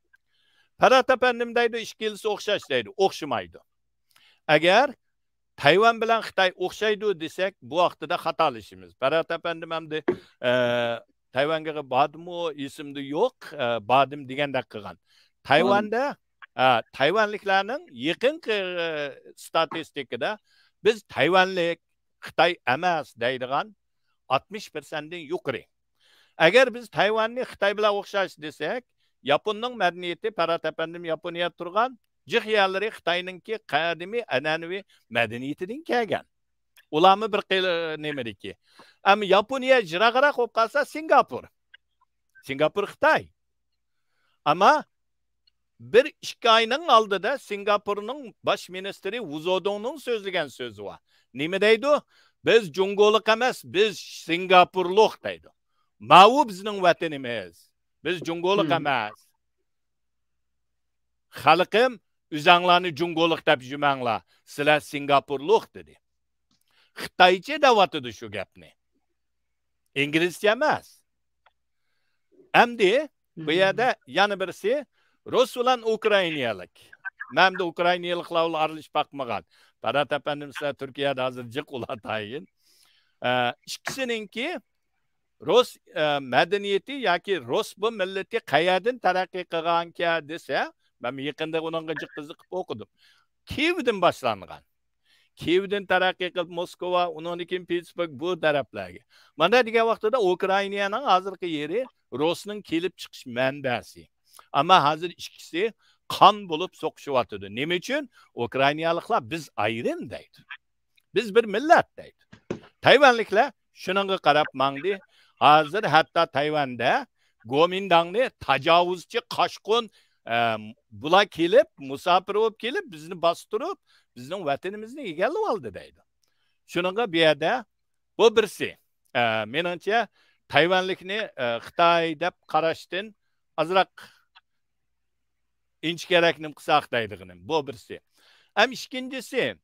پەرھات ئەپەندىم دەيدۇ، ئىككىلىسى ئوخشاش دەيدۇ. ئوخشىمايدۇ. ئەگەر تەيۋەن بىلەن خىتاي ئوخشايدۇ دېسەك، بۇ ھەقتىدە خاتالىشىمىز. پەرھات ئەپەندىم ئەمدى، ئە، تەيۋەنگە باردىمۇ، ئېسىمدە يوق، ئە، باردىم دېگەندەك قىلغان. تەيۋەندە، ئە، تەيۋەنلىكلەرنىڭ يېقىنقى، ئە، ستاتىستىكىدا بىز تەيۋەنلىك، خىتاي ئەمەس دەيدىغان ئاتمىش پىرسەنتتىن يۇقىرى. ئەگەر بىز تەيۋەننى خىتاي بىلەن ئوخشاش دېسەك، ياپوننىڭ مەدەنىيىتى، پەرھات ئەپەندىم ياپونىيەدە تۇرغان، جىخيەنلىرى خىتاينىڭكى قەدىمىي ئەنئەنىۋى مەدەنىيىتىدىن كەلگەن. ئۇلارمۇ بىر قىل-، نېمىدىكى. ئەمما ياپونىيە يىراقراق بولۇپ قالسا، سىنگاپور. سىنگاپور خىتاي. ئەمما بىر ئىككى ئاينىڭ ئالدىدا سىنگاپورنىڭ باش مىنىستىرى ۋۇ زېدۇڭنىڭ سۆزلىگەن سۆزى بار. نېمە دەيدۇ؟ بىز جۇڭگولۇق ئەمەس، بىز سىنگاپورلۇق دەيدۇ. ماۋۇ بىزنىڭ ۋەتىنىمىز. بىز جۇڭگولۇق ئەمەس. خەلقىم، ئۆزەڭلارنى جۇڭگولۇق دەپ يۈرمەڭلار. سىلەر سىنگاپورلۇق دېدى. خىتايچە دەۋاتىدۇ شۇ گەپنى. ئىنگلىزچە ئەمەس. ئەمدى بۇ يەردە يەنە بىرسى رۇس بىلەن ئۇكرائىنىيەلىك. مەن ئۇكرائىنىيەلىكلەر بىلەن ئارىلىشىپ باقمىغان. پەرھات ئەپەندىم، سىلەر تۈركىيەدە ھازىر جىق ئۇلار تايىن. ئە، ئىككىسىنىڭكى رۇس، ئە، مەدەنىيىتى ياكى رۇس بۇ مىللىتى قەيەردىن تەرەققىي قىلغانكەن دېسە، مەن يېقىندا ئۇنىڭغا جىق قىزىقىپ ئوقۇدۇم. كىيېۋدىن باشلانغان. كىيېۋدىن تەرەققىي قىلىپ موسكۋا، ئۇنىڭدىن كېيىن پىتسبۇرگ، بۇ تەرەپلەرگە. مانا دېگەن ۋاقتىدا ئۇكرائىنانىڭ ھازىرقى يېرى رۇسنىڭ كېلىپ چىقىش مەنبەسى. ئەمما ھازىر ئىككىسى قان بولۇپ سوقۇشۇۋاتىدۇ. نېمە ئۈچۈن؟ ئۇكرائىنالىقلار بىز ئايرىم دەيدۇ. بىز بىر مىللەت دەيدۇ. تايۋانلىكلار شۇنىڭغا قاراپ ماڭدى. ھازىر ھەتتا تايۋاندا گومىنداڭنى تاجاۋۇزچى، قاشقۇن، ئە، بۇلار كېلىپ، مۇساپىر بولۇپ كېلىپ، بىزنى باستۇرۇپ، بىزنىڭ ۋەتىنىمىزنى ئىگىلەپ ئالدى دەيدۇ. شۇنىڭغا بۇ يەردە بۇ بىرسى. ئە، مېنىڭچە، تايۋانلىكنى، ئە، خىتاي دەپ قاراشتىن ئازراق ئىنچىكىرەك نېمە قىلساق دەيدىغىنىم. بۇ بىرسى. ھەم ئىككىنچىسى،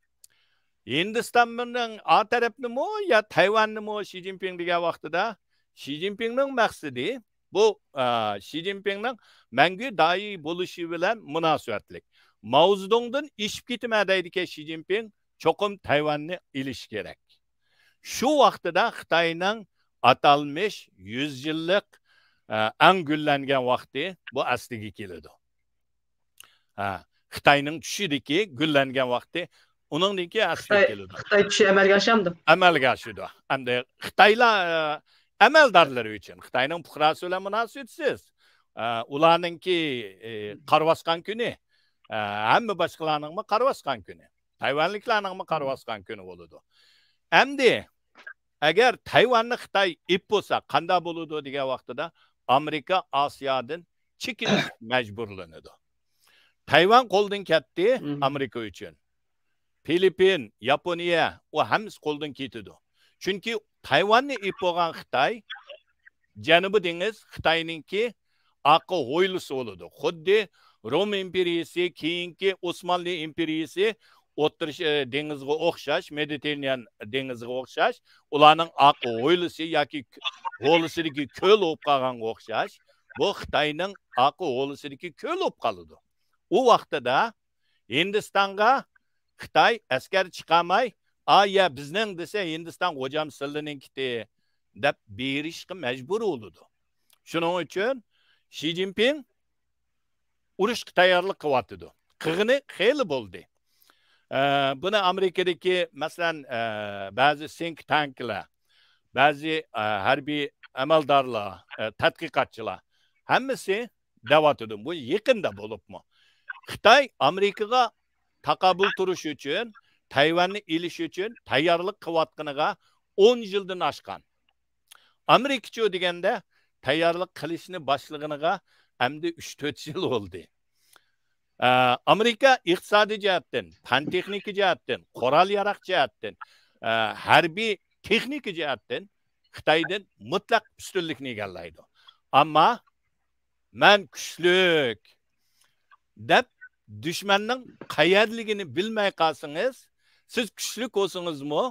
ھىندىستاننىڭ ئا تەرەپنىمۇ يا تايۋاننىمۇ شى جىنپىڭ دېگەن ۋاقتىدا، شى جىنپىڭنىڭ مەقسىتى بۇ، ئا، شى جىنپىڭنىڭ مەڭگۈ دائىي بولۇشى بىلەن مۇناسىۋەتلىك. ماۋزېدۇڭدىن ئېشىپ كېتىمەن دەيدىكەن شى جىنپىڭ، چوقۇم تايۋاننى ئېلىش كېرەك. شۇ ۋاقتىدا خىتاينىڭ ئاتالمىش يۈز يىللىق، ئە، ئەڭ گۈللەنگەن ۋاقتى بۇ ئەسلىگە كېلىدۇ. ھە، خىتاينىڭ چۈشىدىكى گۈللەنگەن ۋاقتى، ئۇنىڭدىن كېيىن ئەسلىگە خىتاي، كېلىدۇ. خىتاي چۈشى ئەمەلگە ئاشامدۇ؟ ئەمەلگە ئاشىدۇ. ئەمدى خىتايلار، ئە، ئەمەلدارلىرى ئۈچۈن، خىتاينىڭ پۇقراسى بىلەن مۇناسىۋىتىسىز. ئە، ئۇلارنىڭكى، ئە، قارىۋاسقان كۈنى، ئە، ھەممە باشقىلارنىڭمۇ قارىۋاسقان كۈنى. تايۋانلىكلارنىڭمۇ قارىۋاسقان كۈنى بولىدۇ. ئەمدى ئەگەر تايۋاننى خىتاي ئېلىپ بولسا، قانداق بولىدۇ دېگەن ۋاقتىدا، ئامېرىكا ئاسىيادىن چېكىنىش مەجبۇرلىنىدۇ. تايۋان قولدىن كەتتى ئامېرىكا ئۈچۈن. فىلىپپىن، ياپونىيە، ئۇ ھەممىسى قولدىن كېتىدۇ. چۈنكى تايۋاننى ئېلىپ بولغان خىتاي، جەنۇبىي دېڭىز خىتاينىڭكى ئارقا ھويلىسى بولىدۇ. خۇددى روم ئىمپېرىيىسى، كېيىنكى ئوسمانلى ئىمپېرىيىسى ئوتتۇرا ش-، دېڭىزغا ئوخشاش، مېدىتېررانىيە دېڭىزىغا ئوخشاش، ئۇلارنىڭ ئارقا ھويلىسى ياكى ك-، ھويلىسىدىكى كۆل بولۇپ قالغانغا ئوخشاش، بۇ خىتاينىڭ ئارقا ھويلىسىدىكى كۆل بولۇپ قالىدۇ. ئۇ ۋاقتىدا ھىندىستانغا خىتاي ئەسكەر چىقارماي، «ئا يەر بىزنىڭ» دېسە، ھىندىستان «غوجام سىلىنىڭكىتى» دەپ بېرىشقا مەجبۇر بولىدۇ. شۇنىڭ ئۈچۈن شى جىنپىڭ ئۇرۇشقا تەييارلىق قىلىۋاتىدۇ. قىلغىنى خېلى بولدى. ئە، بۇنى ئامېرىكىدىكى، مەسىلەن، ئە، بەزى سىنك تانكلار، بەزى، ئە، ھەربىي ئەمەلدارلار، ئە، تەتقىقاتچىلار ھەممىسى دەۋاتىدۇ. بۇ يېقىندا بولۇپمۇ. خىتاي ئامېرىكىغا تاقابىل تۇرۇش ئۈچۈن، تەيۋەننى ئېلىش ئۈچۈن تەييارلىق قىلىۋاتقىنىغا ئون يىلدىن ئاشقان. ئامېرىكىچۇ دېگەندە، تەييارلىق قىلىشنى باشلىغىنىغا ئەمدى ئۈچ تۆت يىل بولدى. ئە، ئامېرىكا ئىقتىسادىي جەھەتتىن، پەن تېخنىكا جەھەتتىن، قورال ياراغ جەھەتتىن، ئە، ھەربىي تېخنىكا جەھەتتىن خىتايدىن مۇتلەق ئۈستۈنلۈكنى ئىگىلەيدۇ. ئەمما «مەن كۈچلۈك» دەپ دۈشمەننىڭ قەيەردىلىكىنى بىلمەي قالسىڭىز، سىز كۈچلۈك بولسىڭىزمۇ،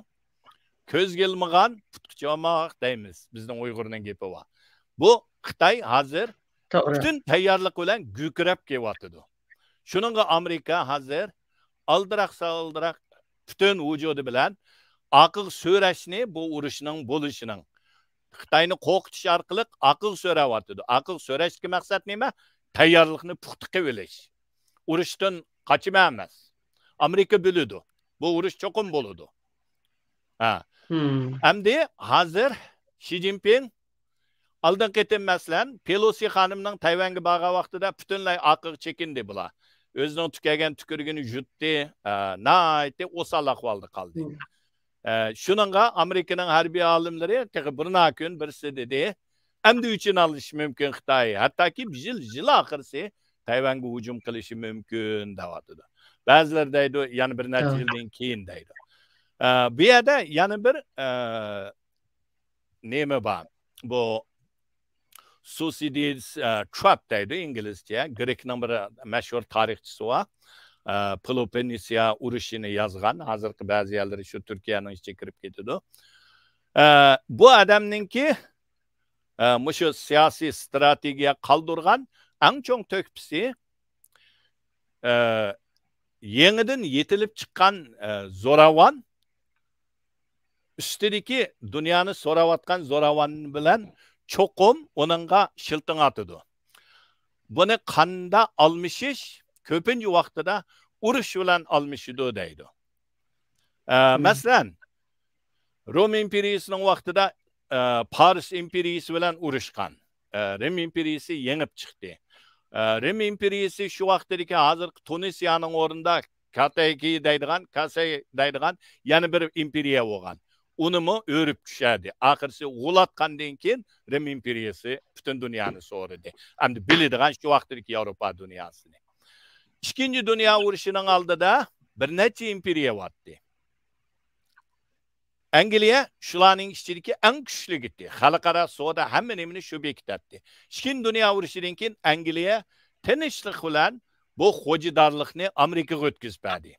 «كۆزگە ئىلمىغان پۇتقا چوماق» دەيمىز. بىزنىڭ ئۇيغۇرنىڭ گېپى بار. بۇ خىتاي ھازىر توغرا. پۈتۈن تەييارلىق بىلەن گۈكىرەپ كېلىۋاتىدۇ. شۇنىڭغا ئامېرىكا ھازىر ئالدىراق سالدىراق پۈتۈن ۋۇجۇدى بىلەن ئارقىغا سۆرەشنى، بۇ ئۇرۇشنىڭ بولۇشىنىڭ، خىتاينى قورقۇتۇش ئارقىلىق ئارقىغا سۆرەۋاتىدۇ. ئارقىغا سۆرەشتىكى مەقسەت نېمە؟ تەييارلىقنى پۇختا قىلىۋېلىش. ئۇرۇشتىن قاچىمەن ئەمەس. ئامېرىكا بىلىدۇ، بۇ ئۇرۇش چوقۇم بولىدۇ. ھە. ئەمدى ھازىر شى جىنپىڭ ئالدىنقى قېتىم، مەسىلەن، پېلوسى خانىمنىڭ تەيۋەنگە بارغان ۋاقتىدا پۈتۈنلەي ئارقىغا چېكىندى بۇلار. ئۆزىنىڭ تۈكەرگەن تۈكۈرۈكىنى يۇتتى، ئە، ناھايىتى ئوسال ئەھۋالدا قالدى. ئە، شۇنىڭغا ئامېرىكىنىڭ ھەربىي ئالىملىرى تېخى بىر ناكۈن بىرسى دېدى، «ئەمدى ئۆچىنى ئالىشى مۇمكىن خىتاي، ھەتتاكى يىل، يىل ئاخىرسى تەيۋەنگە ھۇجۇم قىلىشى مۇمكىن» دەۋاتىدۇ. بەزىلىرى دەيدۇ، «يەنە بىر نەچچە يىلدىن كېيىن» دەيدۇ. ئە، بۇ يەردە يەنە بىر، ئە، نېمە بار؟ بۇ سۇسىدىس، ئە، ترات دەيدۇ ئىنگلىزچە. گرېكنىڭ بىر مەشھۇر تارىخچىسى بار. ئە، پېلوپوننېسىيا ئۇرۇشىنى يازغان. ھازىرقى بەزى يەرلىرى شۇ تۈركىيەنىڭ ئىچىگە كىرىپ كېتىدۇ. ئە، بۇ ئادەمنىڭكى ئە، مۇشۇ سىياسىي ستراتېگىيە قالدۇرغان ئەڭ چوڭ تۆھپىسى، ئە، يېڭىدىن يېتىلىپ چىققان، ئە، زوراۋان ئۈستىدىكى دۇنيانى سوراۋاتقان زوراۋان بىلەن چوقۇم ئۇنىڭغا شىلتىڭ ئاتىدۇ. بۇنى قاندا ئالمىشىش كۆپىنچە ۋاقتىدا ئۇرۇش بىلەن ئالمىشىدۇ دەيدۇ. ئە، مەسىلەن، روم ئىمپېرىيىسىنىڭ ۋاقتىدا، ئە، پارس ئىمپېرىيىسى بىلەن ئۇرۇشقان. ئە، رىم ئىمپېرىيىسى يېڭىپ چىقتى. ئە، رىم ئىمپېرىيىسى شۇ ۋاقىتتىكى ھازىرقى تۇنىسىيانىڭ ئورنىدا كاتەيكى دەيدىغان، كاسەي دەيدىغان يەنە بىر ئىمپېرىيە بولغان. ئۇنىمۇ ئۆرۈپ چۈشەردى. ئاخىرسى غۇلاتقاندىن كېيىن رىم ئىمپېرىيىسى پۈتۈن دۇنيانى سورىدى. ئەمدى بىلىدىغان شۇ ۋاقىتتىكى ياۋروپا دۇنياسىنى. ئىككىنچى دۇنيا ئۇرۇشىنىڭ ئالدىدا بىر نەچچە ئىمپېرىيە بارتتى. ئەنگلىيە شۇلارنىڭ ئىچىدىكى ئەڭ كۈچلۈكىدى. خەلقئارا سودا ھەممە نېمىنى شۇ بېكىتەتتى. ئىككىنچى دۇنيا ئۇرۇشىدىن كېيىن ئەنگلىيە تىنچلىق بىلەن بۇ خوجىدارلىقنى ئامېرىكىغا ئۆتكۈزۈپ بەردى.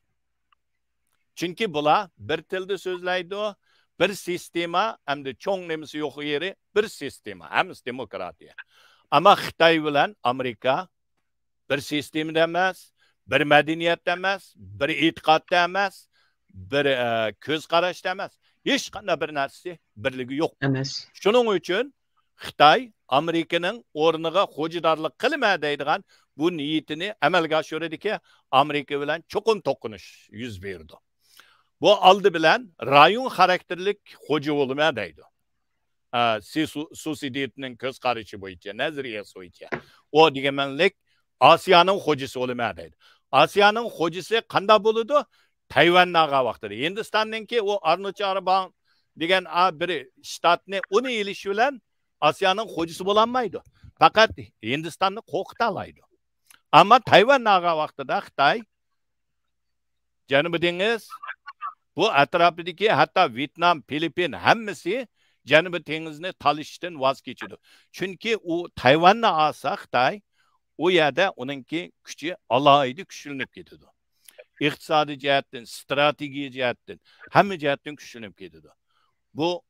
چۈنكى بۇلار بىر تىلدا سۆزلەيدۇ، بىر سىستېما، ئەمدى چوڭ نېمىسى يوق يېرى بىر سىستېما، ھەممىسى دېموكراتىيە. ئەمما خىتاي بىلەن ئامېرىكا بىر سىستېمىدا ئەمەس، بىر مەدەنىيەتتە ئەمەس، بىر ئېتىقادتا ئەمەس، بىر، ئە، كۆز قاراشتا ئەمەس. ھېچقانداق بىر نەرسىسى بىرلىكى يوق. ئەمەس. شۇنىڭ ئۈچۈن خىتاي ئامېرىكىنىڭ ئورنىغا خوجىدارلىق قىلىمەن دەيدىغان بۇ نىيىتىنى ئەمەلگە ئاشۇرىدىكى، ئامېرىكا بىلەن چوقۇم توقۇنۇش يۈز بېرىدۇ. بۇ ئالدى بىلەن رايون خاراكتېرلىك خوجا بولىمەن دەيدۇ. ئە، سى سۇ-، سۇسىدىتنىڭ كۆز قارىشى بويىچە، نەزەرىيەسى بويىچە. ئۇ دېگەنلىك ئاسىيانىڭ خوجىسى بولىمەن دەيدۇ. ئاسىيانىڭ خوجىسى قانداق بولىدۇ؟ تەيۋەننى ئالغان ۋاقتىدا. ھىندىستاننىڭكى ئۇ ئارنۇچاربان دېگەن، ئا، بىر شتاتنى ئۇنى ئېلىش بىلەن ئاسىيانىڭ خوجىسى بولالمايدۇ. پەقەت ھىندىستاننى قورقۇتالايدۇ. ئەمما تەيۋەننى ئالغان ۋاقتىدا خىتاي جەنۇبىي دېڭىز، بۇ ئەتراپىدىكى ھەتتا ۋيېتنام، فىلىپپىن ھەممىسى جەنۇبىي دېڭىزنى تالىشىشتىن ۋاز كېچىدۇ. چۈنكى ئۇ تەيۋەننى ئالسا خىتاي، ئۇ يەردە ئۇنىڭكى كۈچى ئالاھىدە كۈچلىنىپ كېتىدۇ. ئىقتىسادىي جەھەتتىن، ستراتېگىيە جەھەتتىن، ھەممە جەھەتتىن كۈچلىنىپ كېتىدۇ. بۇ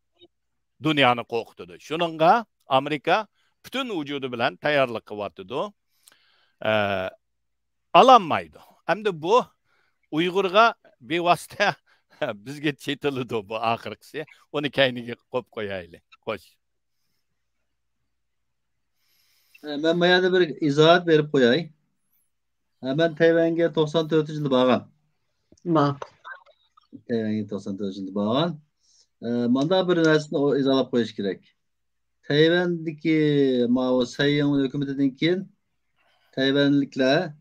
دۇنيانى قورقۇتىدۇ. شۇنىڭغا ئامېرىكا پۈتۈن ۋۇجۇدى بىلەن تەييارلىق قىلىۋاتىدۇ. ئە، ئالالمايدۇ. ئەمدى بۇ ئۇيغۇرغا بىۋاسىتە بىزگە چېتىلىدۇ بۇ ئاخىرقىسى. ئۇنى كەينىگە قويۇپ قويايلى. خوش. ئە، مەن ما يەردە بىر ئىزاھات بېرىپ قوياي. ھە، مەن تەيۋەنگە توقسان تۆتىنچى يىلدا بارغان. ماقۇل. تەيۋەنگە توقسان تۆتىنچى يىلدا بارغان. ئە، مانداق بىر نەرسىنى ئو-، ئىزاھلاپ قويۇش كېرەك. تەيۋەندىكى ماۋۇ سەييىڭ ھۆكۈمىتىدىن كېيىن تەيۋەنلىكلەر،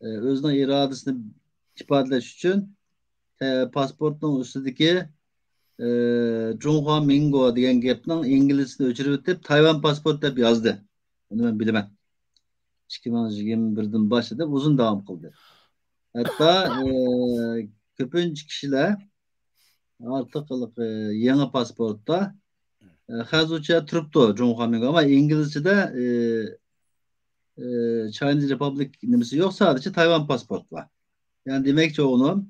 ئە، ئۆزىنىڭ ئىرادىسىنى ئىپادىلەش ئۈچۈن تە-، پاسپورتنىڭ ئۈستىدىكى، ئە، جۇڭخۇا مىڭگو دېگەن گەپنىڭ ئىنگلىزچىسىنى ئۆچۈرۈۋېتىپ، تايۋان پاسپورت دەپ يازدى. بۇنى مەن بىلىمەن. ئىككى مىڭ يىگىرمە بىردىن باشلىدى، ئۇزۇن داۋام قىلدى. ھەتتا، ئە، كۆپىنچە كىشىلەر ئارتۇق، ئە، يېڭى پاسپورتتا، ئە، خەنزۇچە تۇرۇپتۇ، جۇڭخۇا مىڭگو، ئەمما ئىنگلىزچىدە، ئە، ئە، Chinese Republic نېمىسى يوق، سادىچە تايۋان پاسپورت بار. يەنى دېمەكچى بولغىنىم،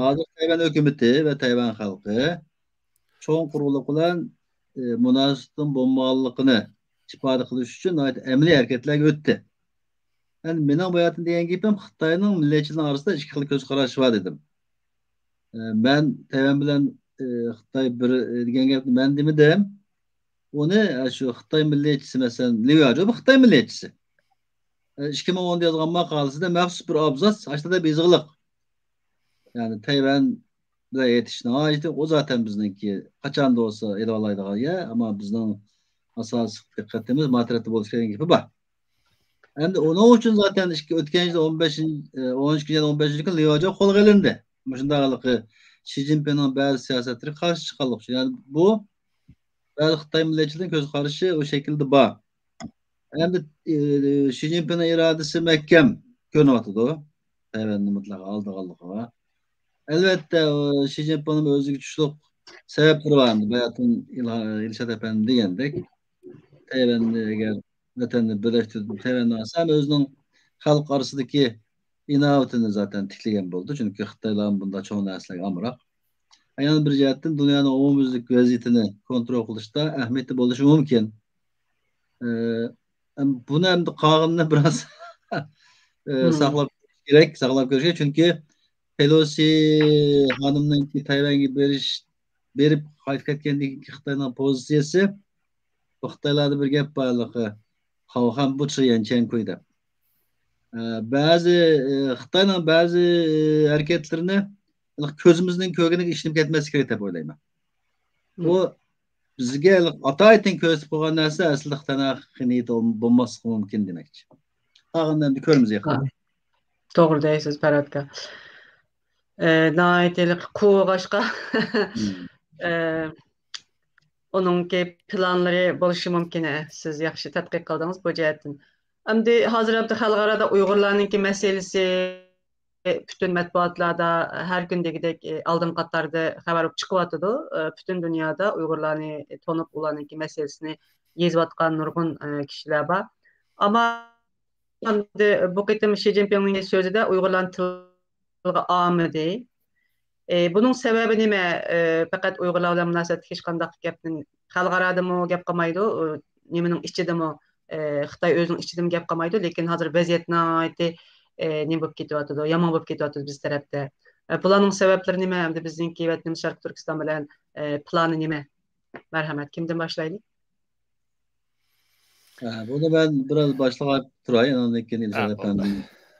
ھازىر تايۋان ھۆكۈمىتى ۋە تايۋان خەلقى چوڭ قۇرۇقلۇق بىلەن، ئە، مۇناسىۋىتىنىڭ بولمىغانلىقىنى ئىپادە قىلىش ئۈچۈن ناھايىتى ئەمەلىي ھەرىكەتلەرگە ئۆتتى. ئەمدى مېنىڭ بۇ يەردە دېگەن گېپىم خىتاينىڭ مىللەتچىلىرىنىڭ ئارىسىدا ئىككى خىل كۆز قاراشى بار دېدىم. ئە، مەن تەيۋەن بىلەن، ئە، خىتاي بىر، ئە، دېگەن گەپنى مەن دېمىدىم. ئۇنى، ئە، شۇ خىتاي مىللەتچىسى، مەسىلەن، ليۇ ياجۇ بۇ خىتاي مىللەتچىسى. ئە، ئىككى مىڭ ئوندا يازغان ماقالىسىدە مەخسۇس بىر ئابزاس ئاشۇنداق دەپ يېزىقلىق. يەنى تەيۋەن بىلەن يېتىشىش ناھايىتى، ئۇ زاتەن بىزنىڭكى قاچاندا بولسا ئېلىۋالايدىغان يەر، ئەمما بىزنىڭ ئاساسلىق دىققىتىمىز ما تەرەپتە بولۇشى كېرەك دېگەن گېپى بار. ئەمدى ئۇنىڭ ئۈچۈن زاتەن ئىككى، ئۆتكەن يىل ئون بەشىنچى، ئون ئىككىنچى ئاينىڭ ئون بەشىنچى كۈنى ليۇ جاۋ قولغا ئېلىندى. مۇشۇنداق ھېلىقى شى جىنپىڭنىڭ بەزى سىياسەتلىرىگە قارشى چىققانلىقى ئۈچۈن. يەنى بۇ بەزى خىتاي مىللەتچىلىرىنىڭ كۆز قارىشى ئۇ شەكىلدە بار. ئەمدى، ئى، شى جىنپىڭنىڭ ئىرادىسى مەھكەم كۆرۈنۈۋاتىدۇ. تەيۋەننى مۇتلەق ئالىدىغانلىقىغا. ئەلۋەتتە، ئۇ شى جىنپىڭنىڭ ئۆزىگە چۈشلۈق سەۋەبلىرى بار. ئەمدى باياتىن ئىلھا-، ئىلشات ئەپەندى دېگەندەك، تەيۋەننى ئەگەر ۋەتەننى بىرلەشتۈرۈپ، تەيۋەننى ئالسا، ھەم ئۆزىنىڭ خەلق ئارىسىدىكى ئىناۋىتىنى زاتەن تىكلىگەن بولىدۇ. چۈنكى خىتايلار بۇنداق چوڭ نەرسىلەرگە ئامراق. يەنە بىر جەھەتتىن دۇنيانىڭ ئومۇميۈزلۈك ۋەزىيىتىنى كونترول قىلىشتا ئەھمىيىتى بولۇشى مۇمكىن. ئە، ئەم، بۇنى ئەمدى قالغىنىنى بىراز، ئە، ساقلاپ كېرەك، ساقلاپ كۆرۈشكە. چۈنكى پېلوسى خانىمنىڭكى تەيۋەنگە بېرىش، بېرىپ قايتىپ كەتكەندىن كېيىنكى خىتاينىڭ پوزىتسىيەسى بۇ خىتايلاردا بىر گەپ بار، ھېلىقى، خاۋخەن بۇ چى يەنچەن كۇي دەپ. ئە، بەزى، ئە، خىتاينىڭ بەزى، ئە، ھەرىكەتلىرىنى كۆزىمىزنىڭ كۆرگىنىگە ئىشىنىپ كەتمەسلىك كېرەك دەپ ئويلايمەن. بۇ بىزگە ئاتايىتىن كۆرسىتىپ قويغان نەرسە ئەسلىدە خىتاينىڭ ھەقىقىي نىيىتى بولماسلىقى مۇمكىن دېمەكچى. قالغىنىنى ئەمدى كۆرىمىز يېقىندا. توغرا دەيسىز، پەرھات ئاكا. ئە، ناھايىتى قۇۋغاچقا، ئە، ئۇنىڭكى پىلانلىرى بولۇشى مۇمكىن. ئە، سىز ياخشى تەتقىق قىلدىڭىز بۇ جەھەتتىن. ئەمدى ھازىر ئەمدى خەلقئارادا ئۇيغۇرلارنىڭكى مەسىلىسى پۈتۈن مەتبۇئاتلاردا ھەر كۈن دېگۈدەك، ئالدىنقى قاتاردا خەۋەر بولۇپ چىقىۋاتىدۇ. پۈتۈن دۇنيادا ئۇيغۇرلارنى تونۇپ، ئۇلارنىڭكى مەسىلىسىنى يېزىۋاتقان نۇرغۇن كىشىلەر بار. ئەمما ئەمدى بۇ قېتىم شى جىنپىڭنىڭ سۆزىدە ئۇيغۇرلارنى تىلغا ئالمىدى. ئى، بۇنىڭ سەۋەبى نېمە؟ ئى، پەقەت ئۇيغۇرلار بىلەن مۇناسىۋەتلىك ھېچقانداق گەپنى خەلقئارادىمۇ گەپ قىلمايدۇ. ئى، نېمىنىڭ ئىچىدىمۇ، ئى، خىتاي ئۆزىنىڭ ئىچىدىمۇ گەپ قىلمايدۇ. لېكىن ھازىر ۋەزىيەت ناھايىتى، ئى، نېمە بولۇپ كېتىۋاتىدۇ، يامان بولۇپ كېتىۋاتىدۇ بىز تەرەپتە. ئى، بۇلارنىڭ سەۋەبلىرى نېمە؟ ئەمدى بىزنىڭكى ۋەتىنىمىز شەرقىي تۈركىستان بىلەن، ئى، پىلانى نېمە؟ مەرھەمەت، كىمدىن باشلايلى؟ ئە، بۇنى مەن بىراز باشلاپ تۇراي، ئاندىن كېيىن ئىلھان ئەپەندىم،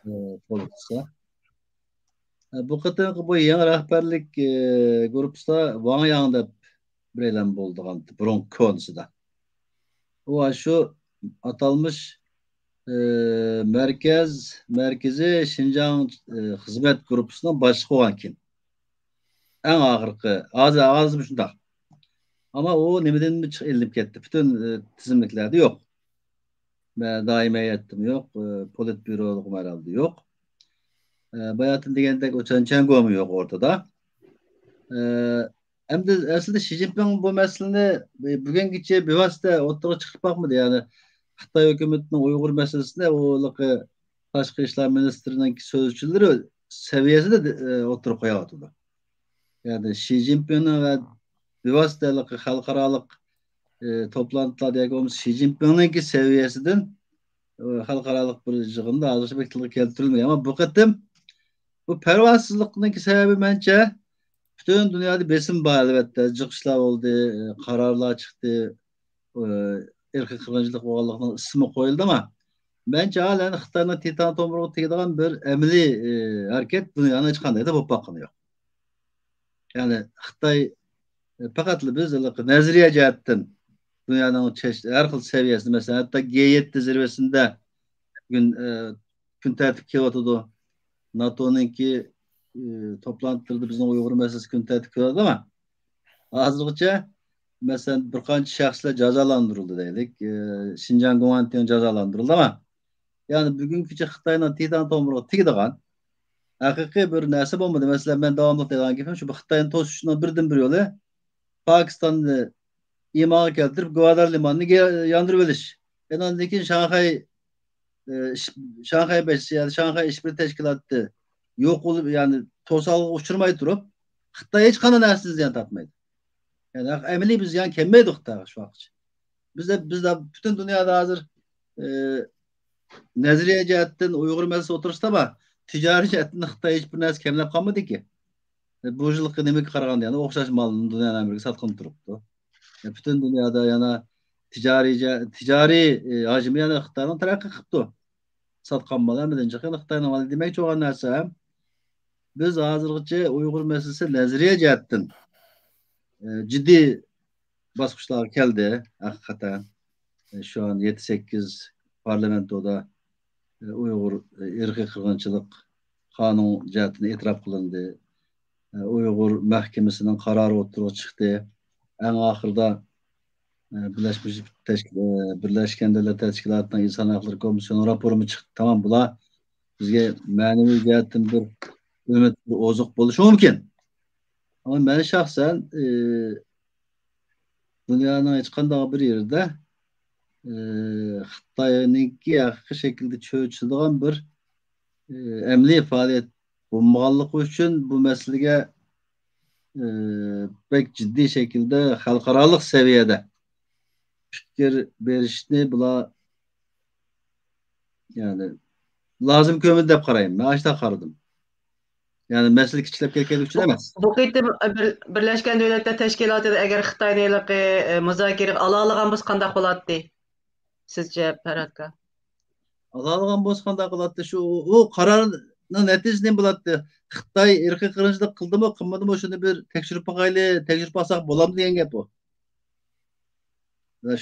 ئە، قول قىلسا. ئە، بۇ قېتىمقى بۇ يېڭى رەھبەرلىك، ئە، گۇرۇپپىسىدا ۋاڭ ياڭ دەپ بىرەيلەن بولىدىغان بۇرۇنقى كونىسىدا. ئۇ شۇ ئاتالمىش، ئە، مەركەز، مەركىزىي شىنجاڭ، ئە، خىزمەت گۇرۇپپىسىنىڭ باشلىقى بولغان كېيىن. ئەڭ ئاخىرقى، ھازىر، ھازىرمۇ شۇنداق. ئەمما ئۇ نېمىدىنمۇ چىق-، ئېلىنىپ كەتتى. پۈتۈن، ئە، تىزىملىكلەردە يوق. مە-، دائىمىي ھەيئەتتىمۇ يوق، ئە، پولىتبيۇرولۇقمۇ ھەرھالدا يوق. ئە، باياتىن دېگەندەك، ئۇ چەن چەنگومۇ يوق ئورتىدا. ئە، ئەمدى ئەسلىدە شى جىنپىڭ بۇ مەسىلىنى بۈگۈنگىچە بىۋاسىتە ئوتتۇرىغا چىقىرىپ باقمىدى. يەنى خىتاي ھۆكۈمىتىنىڭ ئۇيغۇر مەسىلىسىنى ئۇ ھېلىقى تاشقى ئىشلار مىنىستىرىنىڭ سۆزچىلىرى سەۋىيەسىدە، ئە، ئوتتۇرىغا قويۇۋاتىدۇ. يەنى شى جىنپىڭنىڭ ۋە بىۋاسىتە ھېلىقى خەلقئارالىق، ئە، توپلانتىلاردا ياكى بولمىسا شى جىنپىڭنىڭكى سەۋىيەسىدىن، ئە، خەلقئارالىق بىر يىغىندا ھازىرغىچە بەك تىلغا كەلتۈرۈلمىگەن. ئەمما بۇ قېتىم بۇ پەرۋاسىزلىقنىڭكى سەۋەبى مەنچە پۈتۈن دۇنيادا بېسىم بار، ئەلۋەتتە، جىق ئىشلار بولدى، ئە، قارارلار چىقتى، ئە، ئىرقىي قىرغىنچىلىق بولغانلىقىنىڭ ئىسمى قويۇلدى، ئەمما مەنچە ھالەن خىتاينىڭ تىتان تومۇرىغا تېگىدىغان بىر ئەمەلىي، ئە، ھەرىكەت دۇنيانىڭ ھېچقانداقتا بولۇپ باققىنى يوق. يەنى خىتاي، ئە، پەقەتلا بىز ھېلىقى نەزەرىيە جەھەتتىن دۇنيانىڭ چەش-، ھەر خىل سەۋىيەسىدە، مەسىلەن، ھەتتا گې يەتتە زىرۋىسىدە بۈگۈن، ئە، كۈن تەرتىپكە كېلىۋاتىدۇ. ناتونىڭكى، ئى، توپلانتىلىرىدا بىزنىڭ ئۇيغۇر مەسىلىسى كۈن تەرتىپكە كېلىۋاتىدۇ، ئەمما ھازىرغىچە، مەسىلەن، بىر قانچە شەخسلەر جازالاندۇرۇلدى دەيلىك. ئى، شىنجاڭ گۇاڭتىڭ جازالاندۇرۇلدى، ئەمما يەنى بۈگۈنگىچە خىتاينىڭ تىتان تومۇرىغا تېگىدىغان ھەقىقىي بىر نەرسە بولمىدى. مەسىلەن، مەن داۋاملىق دەيدىغان گېپىم شۇ، خىتاينى توسۇشنىڭ بىردىنبىر يولى پاكىستاننى ئىمانغا كەلتۈرۈپ، گۋادار لىمانىنى گە-، ياندۇرۇۋېلىش. ئەنە ئاندىن كېيىن شاڭخەي، ئى، ئىش-، شاڭخەي بەش، يەنى شاڭخەي ئىشبىرلىك تەشكىلاتى يوق بولۇپ، يەنى توسالغۇغا ئۇچرىماي تۇرۇپ، خىتاي ھېچقانداق نەرسىدىن زىيان تارتمايدۇ. يەنى ئەمەلىي بىر زىيان كەلمەيدۇ خىتايغا شۇ ۋاقىتقىچە. بىزدە، بىزدە پۈتۈن دۇنيادا ھازىر، ئى، نەزەرىيە جەھەتتىن ئۇيغۇر مەسىلىسى ئوتتۇرىسىدا بار. تىجارىي جەھەتتىن خىتاي ھېچ بىر نەرسە كەملەپ قالمىدىكى. بۇ يىلقى نېمىگە قارىغاندا يەنە ئوخشاش مالنى دۇنيانىڭ ھەممىسىگە ساتقىلى تۇرۇپتۇ. يا پۈتۈن دۇنيادا يەنە تىجارىي جە-، تىجارىي، ئى، ھەجمى يەنە خىتاينىڭ تەرەققىي قىپتۇ. ساتقان مال ھەممىدىن جىق يەنە خىتاينىڭ مالى دېمەكچى بولغان نەرسە، بىز ھازىرغىچە ئۇيغۇر مەسىلىسى نەزەرىيە جەھەتتىن، ئى، جىددىي باسقۇچلارغا كەلدى، ھەقىقەتەن. ئى، شۇ ئان يەتتە سەككىز پارلامېنتودا، ئى، ئۇيغۇر، ئى، ئىرقىي قىرغىنچىلىق قانۇن جەھەتتىن ئېتىراپ قىلىندى. ئى، ئۇيغۇر مەھكىمىسىنىڭ قارارى ئوتتۇرىغا چىقتى. ئەڭ ئاخىرىدا، ئى، بىرلەشمىش تەشكىل-، ئى، بىرلەشكەن دۆلەتلەر تەشكىلاتىنىڭ ئىنسان ھەقلىرى كومىسسىيونىنىڭ راپورىمۇ چىقتى. تامام، بۇلار بىزگە مەنىۋى جەھەتتىن بىر ئۈمىد، بىر ئوزۇق بولۇشى مۇمكىن. ئەمما مەن شەخسەن، ئى، دۇنيانىڭ ھېچقانداق بىر يېرىدە، ئى، خىتاينىڭكى ھەقىقىي شەكىلدە چۆچۈرىدىغان بىر، ئى، ئەمەلىي پائالىيەت بولمىغانلىقى ئۈچۈن بۇ مەسىلىگە ئى، بەك جىددىي شەكىلدە خەلقئارالىق سەۋىيەدە پىكىر بېرىشنى بۇلار، يەنى، لازىم كۆرمىدى دەپ قارايمەن. مەن ئاشۇنداق قارىدىم. يەنى مەسىلە كىچىكلەپ كەتكەنلىكى ئۈچۈن ئەمەس. بۇ قېتىم بىر-، بىرلەشكەن دۆلەتلەر تەشكىلاتىدا ئەگەر خىتاينى ھېلىقى، ئى، مۇزاكىرىگە ئالالىغان بولسا قانداق بولاتتى؟ سىزچە، پەرھات ئاكا؟ ئالالىغان بولسا قانداق قىلاتتى؟ شۇ، ئۇ قارارنىڭ نەتىجىسى نېمە بولاتتى؟ خىتاي ئىرقىي قىرغىنچىلىق قىلدىمۇ، قىلمىدىمۇ، شۇنى بىر تەكشۈرۈپ باقايلى، تەكشۈرۈپ باقساق بولامدۇ دېگەن گەپ ئۇ.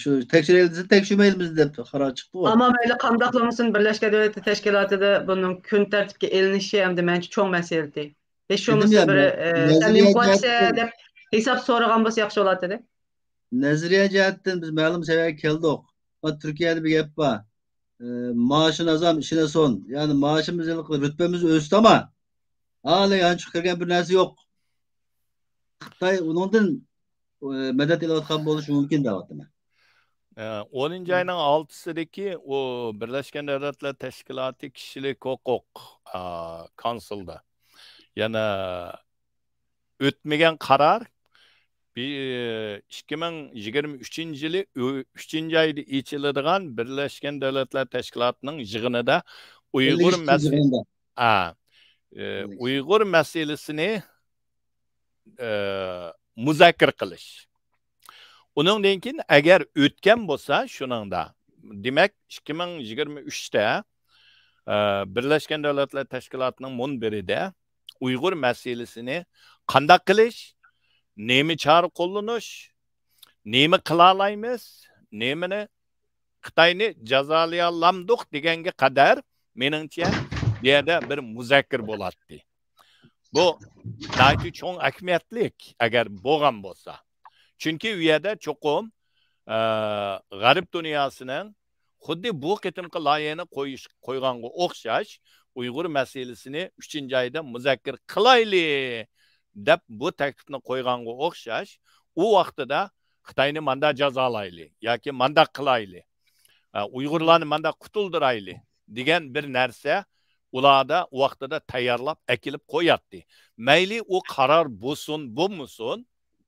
شۇ تەكشۈرەيلى دېسە، تەكشۈرمەيمىز دەپ قارار چىقتى. ئەمما مەيلى قانداقلا بولسۇن، بىرلەشكەن دۆلەتلەر تەشكىلاتىدا بۇنىڭ كۈن تەرتىپكە ئېلىنىشى ئەمدى مەنچە چوڭ مەسىلە. ھېچ بولمىسا بىر، ئى، سەن نېمە قىلىۋاتىسەن دەپ ھېساب سورىغان بولسا ياخشى بولاتتى. نەزەرىيە جەھەتتىن بىز مەلۇم سەۋىيەگە كەلدۇق. تۈركىيەدە بىر گەپ بار. ئى، مائاشىنا ئازام، ئىشىنا سون. يەنى مائاشىمىز، رۇتبىمىز ئۆستى، ئەمما ھالى يانچۇق كىرگەن بىر نەرسە يوق. خىتاي ئۇنىڭدىن، ئى، مەدەت ئېلىۋاتقان بولۇشى مۇمكىن دەۋاتىمەن. ئونىنچى ئاينىڭ ئالتىسىدىكى ئۇ بىرلەشكەن دۆلەتلەر تەشكىلاتى كىشىلىك ھوقۇق، ئا، كونسۇلدا يەنە ئۆتمىگەن قارار، بى-، ئىككى مىڭ يىگىرمە ئۈچىنچى يىلى ئۈ-، ئۈچىنچى ئايدا ئېچىلىدىغان بىرلەشكەن دۆلەتلەر تەشكىلاتىنىڭ يىغىنىدا ئۇيغۇر ئەللىك ئىككىنچى مەسىلىسى، يىغىندا. ئا، ئى، ئۇيغۇر مەسىلىسىنى، ئى، مۇزاكىرە قىلىش. ئۇنىڭدىن كېيىن ئەگەر ئۆتكەن بولسا شۇنىڭدا، دېمەك، ئىككى مىڭ يىگىرمە ئۈچتە، ئى، بىرلەشكەن دۆلەتلەر تەشكىلاتىنىڭ مۇنبىرىدە ئۇيغۇر مەسىلىسىنى قانداق قىلىش، نېمە چارە قوللىنىش، نېمە قىلالايمىز، نېمىنى، خىتاينى جازالىيالامدۇق دېگەنگە قەدەر، مېنىڭچە، بۇ يەردە بىر مۇزاكىرە بولاتتى. بۇ ناھايىتى چوڭ ئەھمىيەتلىك، ئەگەر بولغان بولسا. چۈنكى ئۇ يەردە چوقۇم، ئە، غەرب دۇنياسىنىڭ خۇددى بۇ قېتىمقى لايىھەنى قويۇش، قويغانغا ئوخشاش، ئۇيغۇر مەسىلىسىنى ئۈچىنچى ئايدا مۇزاكىرە قىلايلى، دەپ بۇ تەكلىپنى قويغانغا ئوخشاش، ئۇ ۋاقتىدا خىتاينى ماندا جازالايلى ياكى ماندا قىلايلى، ئە، ئۇيغۇرلارنى ماندا قۇتۇلدۇرايلى دېگەن بىر نەرسە ئۇلاردا ئۇ ۋاقتىدا تەييارلاپ ئەكېلىپ قوياتتى. مەيلى ئۇ قارار بولسۇن، بولمىسۇن،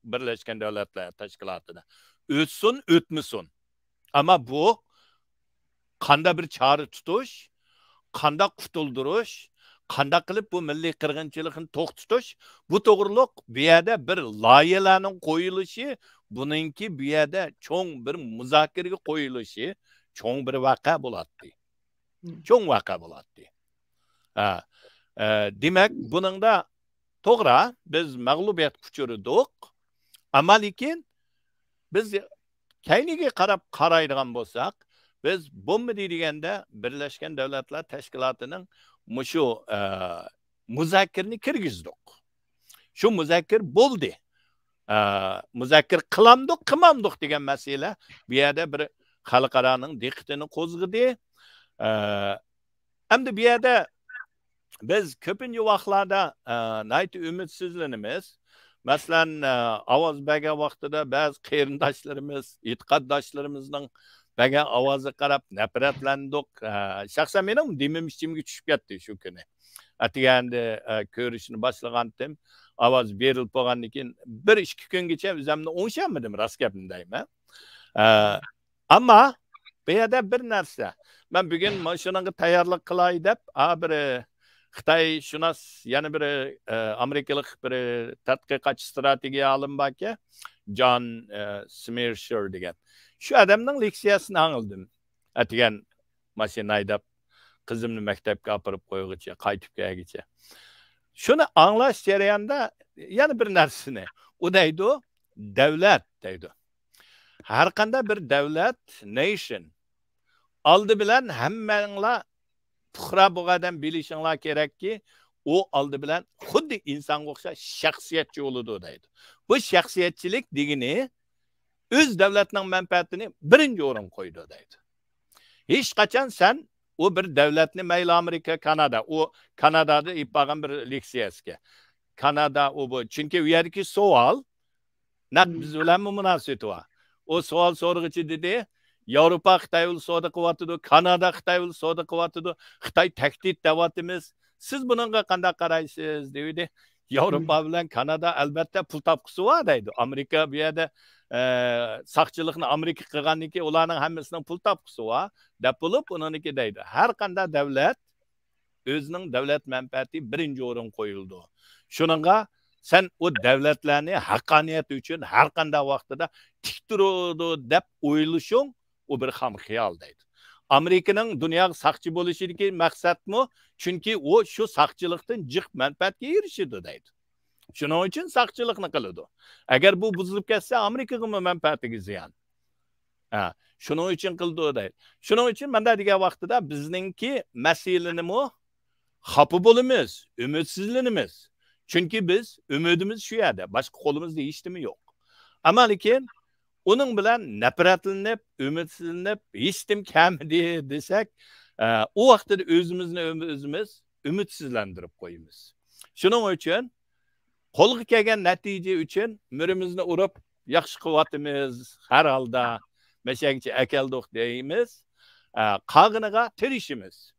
بىرلەشكەن دۆلەتلەر تەشكىلاتىدا ئۆتسۇن، ئۆتمىسۇن. ئەمما بۇ قاندا بىر چارە تۇتۇش، قانداق قۇتۇلدۇرۇش، قانداق قىلىپ بۇ مىللىي قىرغىنچىلىقنى توختىتىش، بۇ توغرۇلۇق بۇ يەردە بىر لايىھەلەرنىڭ قويۇلۇشى، بۇنىڭكى بۇ يەردە چوڭ بىر مۇزاكىرىگە قويۇلۇشى چوڭ بىر ۋەقە بولاتتى. چوڭ ۋەقە بولاتتى. ھە. ئە، دېمەك، بۇنىڭدا توغرا، بىز مەغلۇبىيەتكە ئۇچرىدۇق. ئەمما لېكىن بىز كەينىگە قاراپ قارايدىغان بولساق، بىز بولمىدى دېگەندە بىرلەشكەن دۆلەتلەر تەشكىلاتىنىڭ مۇشۇ، ئە، مۇزاكىرىنى كىرگۈزدۇق. شۇ مۇزاكىر بولدى. ئە، مۇزاكىر قىلامدۇق، قىلمامدۇق دېگەن مەسىلە بۇ يەردە بىر خەلقئارانىڭ دىققىتىنى قوزغىدى. ئە، ئەمدى بۇ يەردە بىز كۆپىنچە ۋاقىتلاردا، ئە، ناھايىتى ئۈمىدسىزلىنىمىز. مەسىلەن، ئە، ئاۋاز بەرگەن ۋاقتىدا بەزى قېرىنداشلىرىمىز، ئېتىقادداشلىرىمىزنىڭ بەرگەن ئاۋازىغا قاراپ نەپرەتلەندۇق. ئە، شەخسەن مېنىڭ دېمىم ئىچىمگە چۈشۈپ كەتتى شۇ كۈنى. ئەتىگەندە، ئە، كۆرۈشنى باشلىغانتىم. ئاۋاز بېرىلىپ بولغاندىن كېيىن بىر ئىككى كۈنگىچە ئۆزۈمنى ئوڭشالمىدىم، راست گەپنى دەيمەن. ئە، ئەمما بۇ يەردە بىر نەرسە. مەن بۈگۈن مانا شۇنىڭغا تەييارلىق قىلاي دەپ، ھا، بىر خىتايشۇناس، يەنە بىر، ئە، ئامېرىكىلىق بىر تەتقىقاتچى، ئىستراتېگىيە ئالىمى باركەن، جان، ئە، سمېرشېر دېگەن. شۇ ئادەمنىڭ لېكسىيەسىنى ئاڭلىدىم. ئەتىگەن ماشىنا ھەيدەپ، قىزىمنى مەكتەپكە ئاپىرىپ قويغۇچە، قايتىپ كەلگۈچە. شۇنى ئاڭلاش جەريانىدا يەنە بىر نەرسىنى، ئۇ دەيدۇ، دەۋلەت دەيدۇ. ھەر قانداق بىر دەۋلەت، نېيشن، ئالدى بىلەن ھەممەڭلار پۇقرا بولغان ئادەم بىلىشىڭلار كېرەككى، ئۇ ئالدى بىلەن خۇددى ئىنسانغا ئوخشاش شەخسىيەتچى بولىدۇ دەيدۇ. بۇ شەخسىيەتچىلىك دېگىنى ئۆز دەۋلەتنىڭ مەنپەئەتىنى بىرىنچى ئورۇنغا قويىدۇ دەيدۇ. ھېچقاچان سەن ئۇ بىر دەۋلەتنى، مەيلى ئامېرىكا، كانادا، ئۇ كانادادا ئېلىپ بارغان بىر لېكسىيەسىكەن. كانادا ئۇ بۇ. چۈنكى ئۇ يەردىكى سوئال نەق بىز بىلەنمۇ مۇناسىۋىتى بار. ئۇ سوئال سورىغۇچى دېدى، ياۋروپا خىتاي بىلەن سودا قىلىۋاتىدۇ، كانادا خىتاي بىلەن سودا قىلىۋاتىدۇ، خىتاي تەھدىت دەۋاتىمىز. سىز بۇنىڭغا قانداق قارايسىز؟ دېۋىدى. ياۋروپا بىلەن كانادا ئەلۋەتتە پۇل تاپقۇسى بار دەيدۇ. ئامېرىكا بۇ يەردە، ئە، ساقچىلىقنى ئامېرىكا قىلغاندىن كېيىن ئۇلارنىڭ ھەممىسىنىڭ پۇل تاپقۇسى بار دەپ بولۇپ، ئۇنىڭدىكى دەيدۇ. ھەر قانداق دەۋلەت ئۆزىنىڭ دەۋلەت مەنپەئەتى بىرىنچى ئورۇنغا قويۇلىدۇ. شۇنىڭغا سەن ئۇ دەۋلەتلەرنى ھەققانىيەت ئۈچۈن ھەر قانداق ۋاقتىدا تىك تۇرىدۇ دەپ ئويلىشىڭ، ئۇ بىر خام خىيال دەيدۇ. ئامېرىكىنىڭ دۇنياغا ساقچى بولۇشىدىكى مەقسەتمۇ، چۈنكى ئۇ شۇ ساقچىلىقتىن جىق مەنپەئەتكە ئېرىشىدۇ دەيدۇ. شۇنىڭ ئۈچۈن ساقچىلىقنى قىلىدۇ. ئەگەر بۇ بۇزۇلۇپ كەتسە، ئامېرىكىغىمۇ مەنپەئەتىگە زىيان. ھە، شۇنىڭ ئۈچۈن قىلىدۇ دەيدۇ. شۇنىڭ ئۈچۈن مەندە دېگەن ۋاقتىدا بىزنىڭكى مەسىلىنىمۇ خاپا بولىمىز، ئۈمىدسىزلىنىمىز. چۈنكى بىز ئۈمىدىمىز شۇ يەردە، باشقا قولىمىزدا ھېچنېمە يوق. ئەمما لېكىن ئۇنىڭ بىلەن نەپرەتلىنىپ، ئۈمىدسىزلىنىپ، ھېچنېمە كەلمىدى دېسەك، ئە، ئۇ ۋاقتىدا ئۆزىمىزنى ئۆزىمىز ئۈمىدسىزلەندۈرۈپ قويىمىز. شۇنىڭ ئۈچۈن قولغا كەلگەن نەتىجە ئۈچۈن مۈرىمىزنى ئۇرۇپ، ياخشى قىلىۋاتىمىز، ھەر ھالدا مەشەگىچە ئەكەلدۇق دەيمىز. ئە، قالغىنىغا تىرىشىمىز.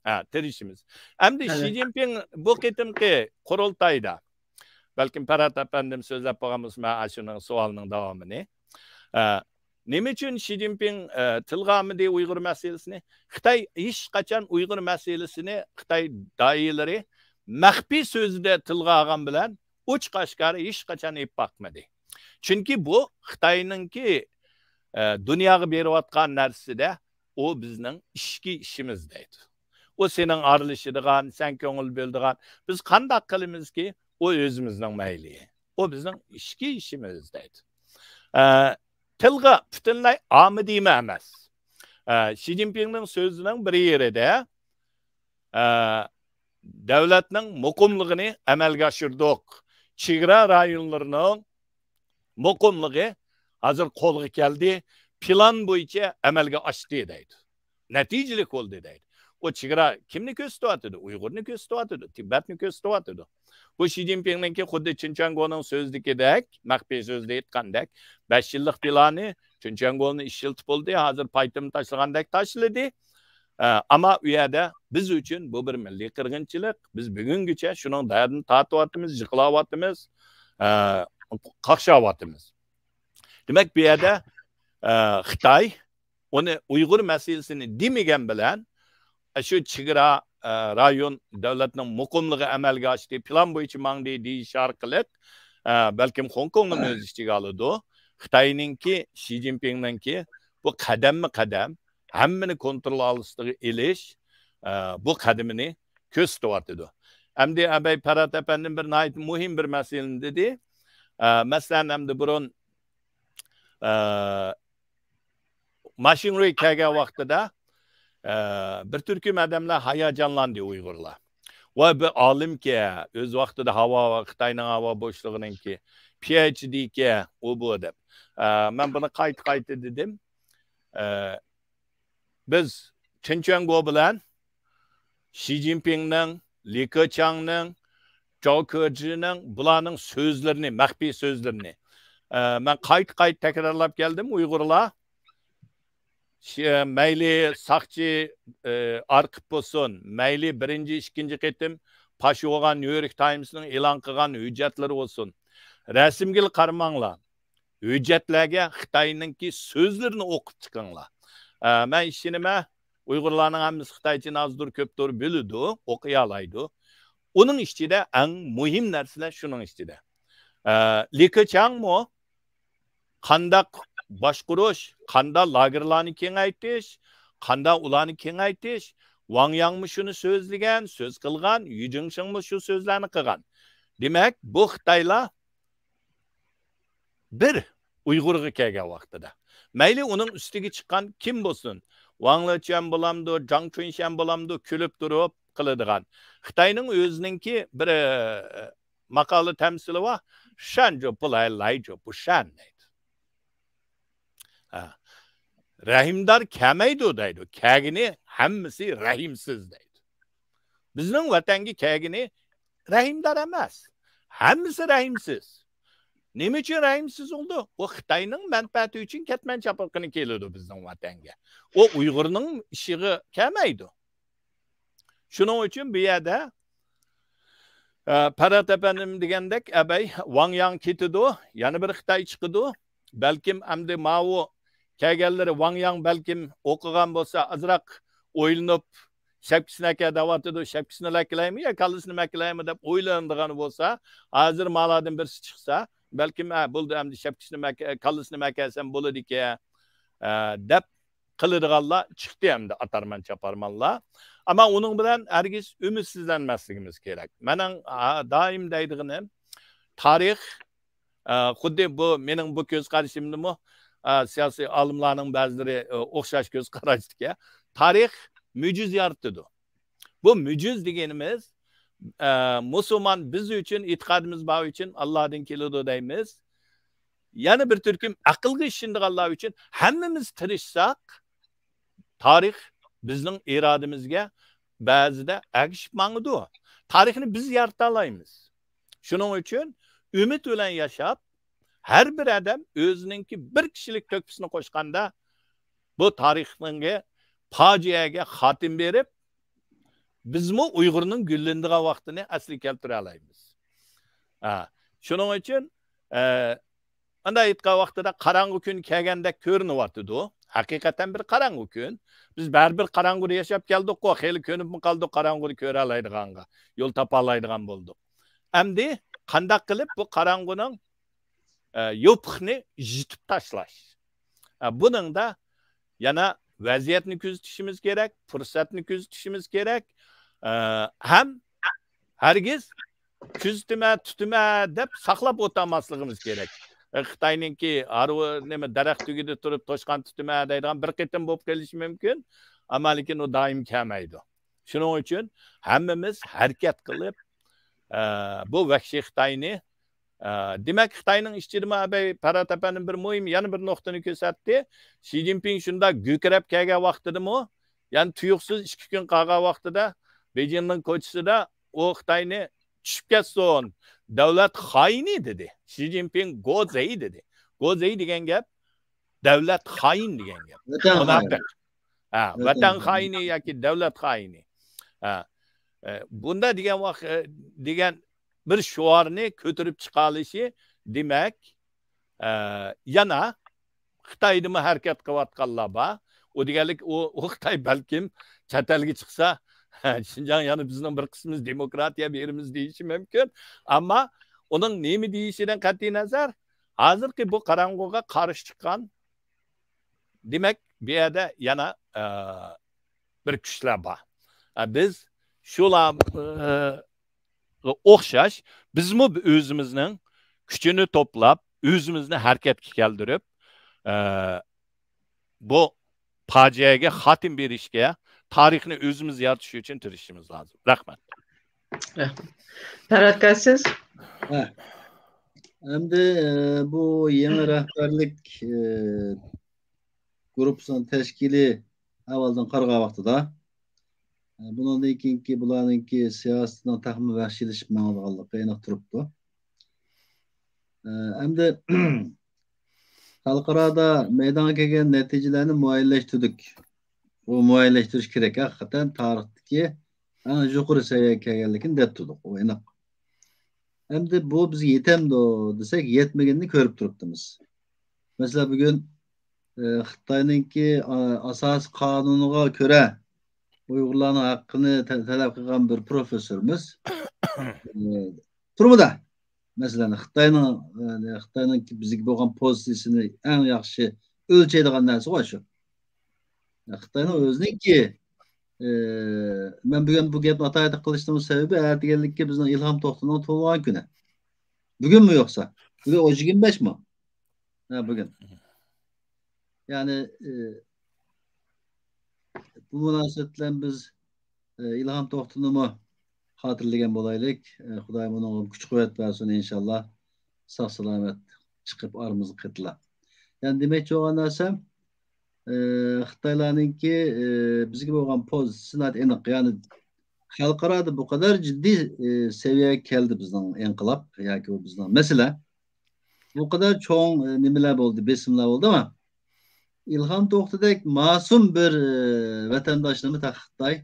ھە، تىرىشىمىز. ئەمدى شى جىنپىڭ بۇ قېتىمقى قۇرۇلتايدا، بەلكىم پەرھات ئەپەندىم سۆزلەپ بولغان بولسا، مەن ئاشۇنىڭ سوئالىنىڭ داۋامىنى. ئە، نېمە ئۈچۈن شى جىنپىڭ، ئە، تىلغا ئالمىدى ئۇيغۇر مەسىلىسىنى؟ خىتاي ھېچقاچان ئۇيغۇر مەسىلىسىنى خىتاي دائىرىلىرى مەخپىي سۆزىدە تىلغا ئالغان بىلەن ئوچۇق ئاشكارا ھېچقاچان ئېلىپ باقمىدى. چۈنكى بۇ خىتاينىڭكى، ئە، دۇنياغا بېرىۋاتقان نەرسىدە ئۇ بىزنىڭ ئىچكى ئىشىمىز دەيدۇ. ئۇ سېنىڭ ئارىلىشىدىغان، سەن كۆڭۈل بۆلىدىغان. بىز قانداق قىلىمىزكى، ئۇ ئۆزىمىزنىڭ مەيلى. ئۇ بىزنىڭ ئىچكى ئىشىمىز دەيدۇ. ئە، تىلغا پۈتۈنلەي ئامىدىمۇ ئەمەس. ئە، شى جىنپىڭنىڭ سۆزىنىڭ بىر يېرىدە، ئە، دۆلەتنىڭ مۇقىملىقىنى ئەمەلگە ئاشۇردۇق. چېگرا رايونلىرىنىڭ مۇقىملىقى ھازىر قولغا كەلدى، پىلان بويىچە ئەمەلگە ئاشتى دەيدۇ. نەتىجىلىك بولدى دەيدۇ. ئۇ چېگرا كىمنى كۆرسىتىۋاتىدۇ؟ ئۇيغۇرنى كۆرسىتىۋاتىدۇ، تىبەتنى كۆرسىتىۋاتىدۇ. بۇ شى جىنپىڭنىڭكى خۇددى چېن چۈەنگونىڭ سۆزىدىكىدەك، مەخپىي سۆزىدە ئېيتقاندەك، بەش يىللىق پىلانى، چېن چۈەنگونى ئىشلىتىپ بولدى، ھازىر پايتىمنى تاشلىغاندەك تاشلىدى. ئە، ئەمما ئۇ يەردە بىز ئۈچۈن بۇ بىر مىللىي قىرغىنچىلىق. بىز بۈگۈنگىچە شۇنىڭ دەردىنى تارتىۋاتىمىز، جىقلاۋاتىمىز، ئە، قاقشاۋاتىمىز. دېمەك، بۇ يەردە، ئە، خىتاي ئۇنى ئۇيغۇر مەسىلىسىنى دېمىگەن بىلەن، ئە، شۇ چېگرا، ئە، رايون دۆلەتنىڭ مۇقىملىقى ئەمەلگە ئاشتى، پىلان بويىچە ماڭدى دېيىش ئارقىلىق، ئە، بەلكىم خوڭكوڭنىمۇ ئۆز ئىچىگە ئالىدۇ. خىتاينىڭكى، شى جىنپىڭنىڭكى بۇ قەدەممۇ قەدەم ھەممىنى كونترول ئاستىغا ئېلىش، ئە، بۇ قەدىمىنى كۆرسىتىۋاتىدۇ. ئەمدى ئەبەي پەرھات ئەپەندىم بىر ناھايىتى مۇھىم بىر مەسىلىنى دېدى. ئە، مەسىلەن، ئەمدى بۇرۇن، ئە، ماشىنرۇي كەلگەن ۋاقتىدا، ئە، بىر تۈركۈم ئادەملەر ھاياجانلاندى ئۇيغۇرلار. ۋاي، بىر ئالىمكەن، ئۆز ۋاقتىدا ھاۋا، خىتاينىڭ ھاۋا بوشلۇقىنىڭكى پى ئېيچ دى كەن، ئۇ بۇ دەپ. ئە، مەن بۇنى قايتا-قايتا دېدىم. ئە، بىز چېن چۈەنگو بىلەن شى جىنپىڭنىڭ، لى كېچياڭنىڭ، جاۋ كېجىنىڭ، بۇلارنىڭ سۆزلىرىنى، مەخپىي سۆزلىرىنى، ئە، مەن قايتا-قايتا تەكرارلاپ كەلدىم. ئۇيغۇرلار، شى-، مەيلى ساقچى، ئە، ئارخىپ بولسۇن، مەيلى بىرىنچى، ئىككىنچى قېتىم پاش بولغان نيۇ يورك تايمسنىڭ ئېلان قىلغان ھۆججەتلىرى بولسۇن، رەسىمگىلا قارىماڭلار. ھۆججەتلەرگە خىتاينىڭكى سۆزلىرىنى ئوقۇپ چىقىڭلار. ئە، مەن ئىشىنىمەن، ئۇيغۇرلارنىڭ ھەممىسى خىتايچىنى ئازدۇر كۆپتۇر بىلىدۇ، ئوقۇيالايدۇ. ئۇنىڭ ئىچىدە ئەڭ مۇھىم نەرسىلەر شۇنىڭ ئىچىدە. ئە، لى كېچياڭمۇ قانداق باشقۇرۇش، قانداق لاگېرلارنى كېڭەيتىش، قانداق ئۇلارنى كېڭەيتىش، ۋاڭ ياڭمۇ شۇنى سۆزلىگەن، سۆز قىلغان، يۈ جىڭشىڭمۇ شۇ سۆزلەرنى قىلغان. دېمەك، بۇ خىتايلار بىر ئۇيغۇرغا كەلگەن ۋاقتىدا، مەيلى ئۇنىڭ ئۈستىگە چىققان كىم بولسۇن، ۋاڭ لېچۈەن بولامدۇ، جاڭ چۈنشەن بولامدۇ، كۈلۈپ تۇرۇپ قىلىدىغان. خىتاينىڭ ئۆزىنىڭكى بىر، ئە، ماقالە تەمسىلى بار، شەنجۇ پۇلاي لايجۇ پۇشەن دەيدۇ. ھە. رەھىمدار كەلمەيدۇ دەيدۇ، كەلگىنى ھەممىسى رەھىمسىز دەيدۇ. بىزنىڭ ۋەتەنگە كەلگىنى رەھىمدار ئەمەس. ھەممىسى رەھىمسىز. نېمە ئۈچۈن رەھىمسىز بولىدۇ؟ ئۇ خىتاينىڭ مەنپەئەتى ئۈچۈن كەتمەن چاپىقىنى كېلىدۇ بىزنىڭ ۋەتەنگە. ئۇ ئۇيغۇرنىڭ ئىشىغا كەلمەيدۇ. شۇنىڭ ئۈچۈن بۇ يەردە ئە، پەرھات ئەپەندىم دېگەندەك، ئەبەي، ۋاڭ ياڭ كېتىدۇ، يەنە بىر خىتاي چىقىدۇ. بەلكىم ئەمدى ماۋۇ كەلگەنلىرى ۋاڭ ياڭ بەلكىم ئوقۇغان بولسا، ئازراق ئويلىنىپ، شەپكىسىنى ئەكە دەۋاتىدۇ، شەپكىسىنى ئەكىلەيمۇ يا كاللىسىنى ئەكىلەيمۇ دەپ ئويلىنىدىغان بولسا، ھازىر مالاردىن بىرسى چىقسا، بەلكىم، ھە، بولدى، ئەمدى شەپكىسىنى ئەكە-، كاللىسىنى ئەكەلسەم بولىدىكەن، ئە، دەپ قىلىدىغانلار چىقتى ئەمدى، ئاتارمان چاپارمانلار. ئەمما ئۇنىڭ بىلەن ھەرگىز ئۈمىدسىزلەنمەسلىكىمىز كېرەك. مېنىڭ، ئا، دائىم دەيدىغىنىم، تارىخ، ئا، خۇددى بۇ مېنىڭ بۇ كۆز قارىشىمدىمۇ، ئا، سىياسىي ئالىملارنىڭ بەزىلىرى، ئا، ئوخشاش كۆز قاراشتىكەن. تارىخ مۆجىزە يارىتىدۇ. بۇ مۆجىزە دېگىنىمىز، ئا، مۇسۇلمان بىز ئۈچۈن، ئېتىقادىمىز بار ئۈچۈن ئاللادىن كېلىدۇ دەيمىز. يەنە بىر تۈركۈم ئەقىلگە ئىشىنىدىغانلار ئۈچۈن ھەممىمىز تىرىشساق، تارىخ بىزنىڭ ئىرادىمىزگە بەزىدە ئەگىشىپ ماڭىدۇ. تارىخنى بىز يارىتالايمىز. شۇنىڭ ئۈچۈن ئۈمىد بىلەن ياشاپ، ھەر بىر ئادەم ئۆزىنىڭكى بىر كىشىلىك تۆھپىسىنى قوشقاندا، بۇ تارىخنىڭكى پاجىئەگە خاتىمە بېرىپ، بىزمۇ ئۇيغۇرنىڭ گۈللىنىدىغان ۋاقتىنى ئەسلىگە كەلتۈرەلەيمىز. ھە، شۇنىڭ ئۈچۈن، ئە، ئانداق ئېيتقان ۋاقتىدا قاراڭغۇ كۈن كەلگەندەك كۆرۈنۈۋاتىدۇ. ھەقىقەتەن بىر قاراڭغۇ كۈن. بىز بەرىبىر قاراڭغۇدا ياشاپ كەلدۇققۇ، خېلى كۆنۈپمۇ قالدۇق، قاراڭغۇنى كۆرەلەيدىغانغا، يول تاپالايدىغان بولدۇق. ئەمدى قانداق قىلىپ بۇ قاراڭغۇنىڭ، ئە، يوپۇقنى يېپىپ تاشلاش؟ ئە، بۇنىڭدا يەنە ۋەزىيەتنى كۆزىتىشىمىز كېرەك، پۇرسەتنى كۆزىتىشىمىز كېرەك. ئە، ھەم ھەرگىز كۆزىتىمە، تۇتىمە دەپ ساقلاپ ئولتۇرماسلىقىمىز كېرەك. ئە، خىتاينىڭكى ھارۋا، نېمە، دەرەخ تۈگىدە تۇرۇپ توشقان تۇتىمە دەيدىغان بىر قېتىم بولۇپ قېلىشى مۇمكىن. ئەمما لېكىن ئۇ دائىم كەلمەيدۇ. شۇنىڭ ئۈچۈن ھەممىمىز ھەرىكەت قىلىپ، ئە، بۇ ۋەھشىي خىتاينى، ئە، دېمەك، خىتاينىڭ ئىچىدىمۇ ئەبەي پەرھات ئەپەندىم بىر مۇھىم يەنە بىر نۇقتىنى كۆرسەتتى. شى جىنپىڭ شۇنداق گۈكىرەپ كەلگەن ۋاقتىدىمۇ، يەنە تۇيۇقسىز ئىككى كۈن قالغان ۋاقتىدا بېيجىڭنىڭ كوچىسىدا ئۇ خىتاينى چۈشۈپ كەتسۇن، دۆلەت خائىنى دېدى. شى جىنپىڭ گو زېي دېدى. گو زېي دېگەن گەپ دۆلەت خائىن دېگەن گەپ. ۋەتەن خائىنى. مۇناپىق. ھە، ۋەتەن ۋەتەن خائىنى. خائىنى ياكى دۆلەت خائىنى. ھە. ئە، بۇندا دېگەن ۋاق-، ئە، دېگەن بىر شوئارنى كۆتۈرۈپ چىقالىشى، دېمەك، ئە، يەنە خىتايدىمۇ ھەرىكەت قىلىۋاتقانلار بار. ئۇ دېگەنلىك، ئۇ، ئۇ خىتاي بەلكىم چەت ئەلگە چىقسا، شىنجاڭ يەنە بىزنىڭ بىر قىسمىمىز دېموكراتىيە بېرىمىز دېيىشى مۇمكىن. ئەمما ئۇنىڭ نېمە دېيىشىدىن قەتئىينەزەر، ھازىرقى بۇ قاراڭغۇغا قارشى چىققان، دېمەك، بۇ يەردە يەنە، ئە، بىر كۈچلەر بار. ئە، بىز شۇلار، ئە، ئوخشاش، بىزمۇ ئۆزىمىزنىڭ كۈچىنى توپلاپ، ئۆزىمىزنى ھەرىكەتكە كەلتۈرۈپ، ئە، بۇ پاجىئەگە خاتىمە بېرىشكە، تارىخنى ئۆزىمىز يارىتىش ئۈچۈن تىرىشىشىمىز لازىم. رەھمەت. رەھمەت. پەرھات ئاكا، سىز؟ ھە. ئەمدى، ئە، بۇ يېڭى رەھبەرلىك، ئە، گۇرۇپپىسىنىڭ تەشكىلىي ئەھۋالدىن قارىغان ۋاقتىدا، ئە، بۇنىڭدىن كېيىنكى بۇلارنىڭكى سىياسىتىنىڭ تېخىمۇ ۋەھشىيلىشىپ ماڭىدىغانلىقى ئېنىق تۇرۇپتۇ. ئە، ئەمدى خەلقئارادا مەيدانغا كەلگەن نەتىجىلەرنى مۇئەييەنلەشتۈردۇق. بۇ مۇئەييەنلەشتۈرۈش كېرەك. ھەقىقەتەن تارىختىكى ئەڭ يۇقىرى سەۋىيەگە كەلگەنلىكىنى دەپ تۇردۇق. ئۇ ئېنىق. ئەمدى بۇ بىزگە يېتەمدۇ دېسەك، يەتمىگىنىنى كۆرۈپ تۇرۇپتىمىز. مەسىلەن، بۈگۈن، ئە، خىتاينىڭكى، ئا-، ئاساسىي قانۇنىغا كۆرە ئۇيغۇرلارنىڭ ھەققىنى تە-، تەلەپ قىلغان بىر پروفېسسورىمىز، ئە، تۈرمىدە. مەسىلەن، خىتاينىڭ، ئە، خىتاينىڭ بىزگە بولغان پوزىتسىيىسىنى ئەڭ ياخشى ئۆلچەيدىغان نەرسە غۇ شۇ. خىتاينىڭ ئۆزىنىڭكى، ئە، مەن بۈگۈن بۇ گەپنى ئاتايىتىپ قىلىشنىڭ سەۋەبى، ئەتىگەنلىككە بىزنىڭ ئىلھام توختىنىڭ تۇغۇلغان كۈنى. بۈگۈنمۇ يوقسا؟ بۈگۈن ئون يەتتە مۇ؟ ھە، بۈگۈن. يەنى، ئە، بۇ مۇناسىۋەت بىلەن بىز، ئە، ئىلھام توختىنىمۇ خاتىرىلىگەن بولايلىك. ئە، خۇدايىم ئۇنىڭغا كۈچ قۇۋۋەت بەرسۇن، ئىنشاللا ساق سالامەت چىقىپ ئارىمىزغا قېتىلا. يەنى دېمەكچى بولغان نەرسەم، ئە، خىتايلارنىڭكى، ئە، بىزگە بولغان پوزىتسىيىسى ناھايىتى ئېنىق. يەنى خەلقئارادا بۇ قەدەر جىددىي، ئە، سەۋىيەگە كەلدى بىزنىڭ ئىنقىلاب ياكى بۇ بىزنىڭ مەسىلە. بۇ قەدەر چوڭ، ئە، نېمىلەر بولدى، بېسىملار بولدى، ئەمما ئىلھام توختىدەك ماسۇم بىر، ئە، ۋەتەنداشنىمۇ تېخى خىتاي،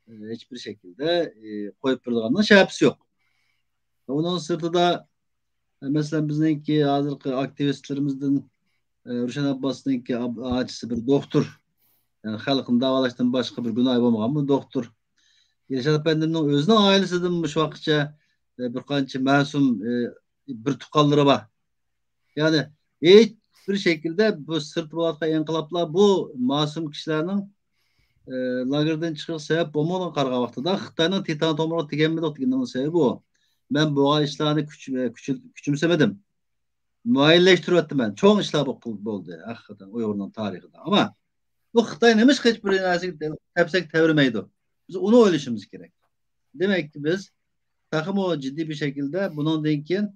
ئە، ھېچ بىر شەكىلدە، ئە، قويۇپ بېرىدىغاننىڭ شەپىسى يوق. ئۇنىڭ سىرتىدا، مەسىلەن، بىزنىڭكى ھازىرقى ئاكتىۋىستلىرىمىزدىن، ئە، روشەن ئابباسنىڭكى ئاب-، ئاچىسى بىر دوختۇر. يەنى خەلقنى داۋالاشتىن باشقا بىر گۇناھى بولمىغان بۇ دوختۇر. ئىلشات ئەپەندىمنىڭ ئۆزىنىڭ ئائىلىسىدىن مۇشۇ ۋاقىتقىچە، ئە، بىر قانچە مەسۇم، ئە، بىر تۇغقانلىرى بار. يەنى ھېچ بىر شەكىلدە بۇ سىرتتا بولۇۋاتقان ئىنقىلابلار بۇ مەسۇم كىشىلەرنىڭ، ئە، لاگېردىن چىقىشىغا سەۋەب بولمىغانلىقىغا قارىغان ۋاقتىدا خىتاينىڭ تىتان تومۇرىغا تېگەلمىدۇق دېگىنىڭ سەۋەبى بۇ. مەن بولغان ئىشلارنى كۈچ-، ئە، كۈچ-، كۈچۈمسىمىدىم. مۇئەييەنلەشتۈرۈۋەتتىم مەن. چوڭ ئىشلار بولۇپ بولدى ھەقىقەتەن ئۇيغۇرنىڭ تارىخىدا. ئەمما بۇ خىتاي نېمىشقا ھېچ بىر نەرسىگە تەپسەك تەۋرىمەيدۇ؟ بىز ئۇنى ئويلىشىمىز كېرەك. دېمەك، بىز تېخىمۇ جىددىي بىر شەكىلدە بۇنىڭدىن كېيىن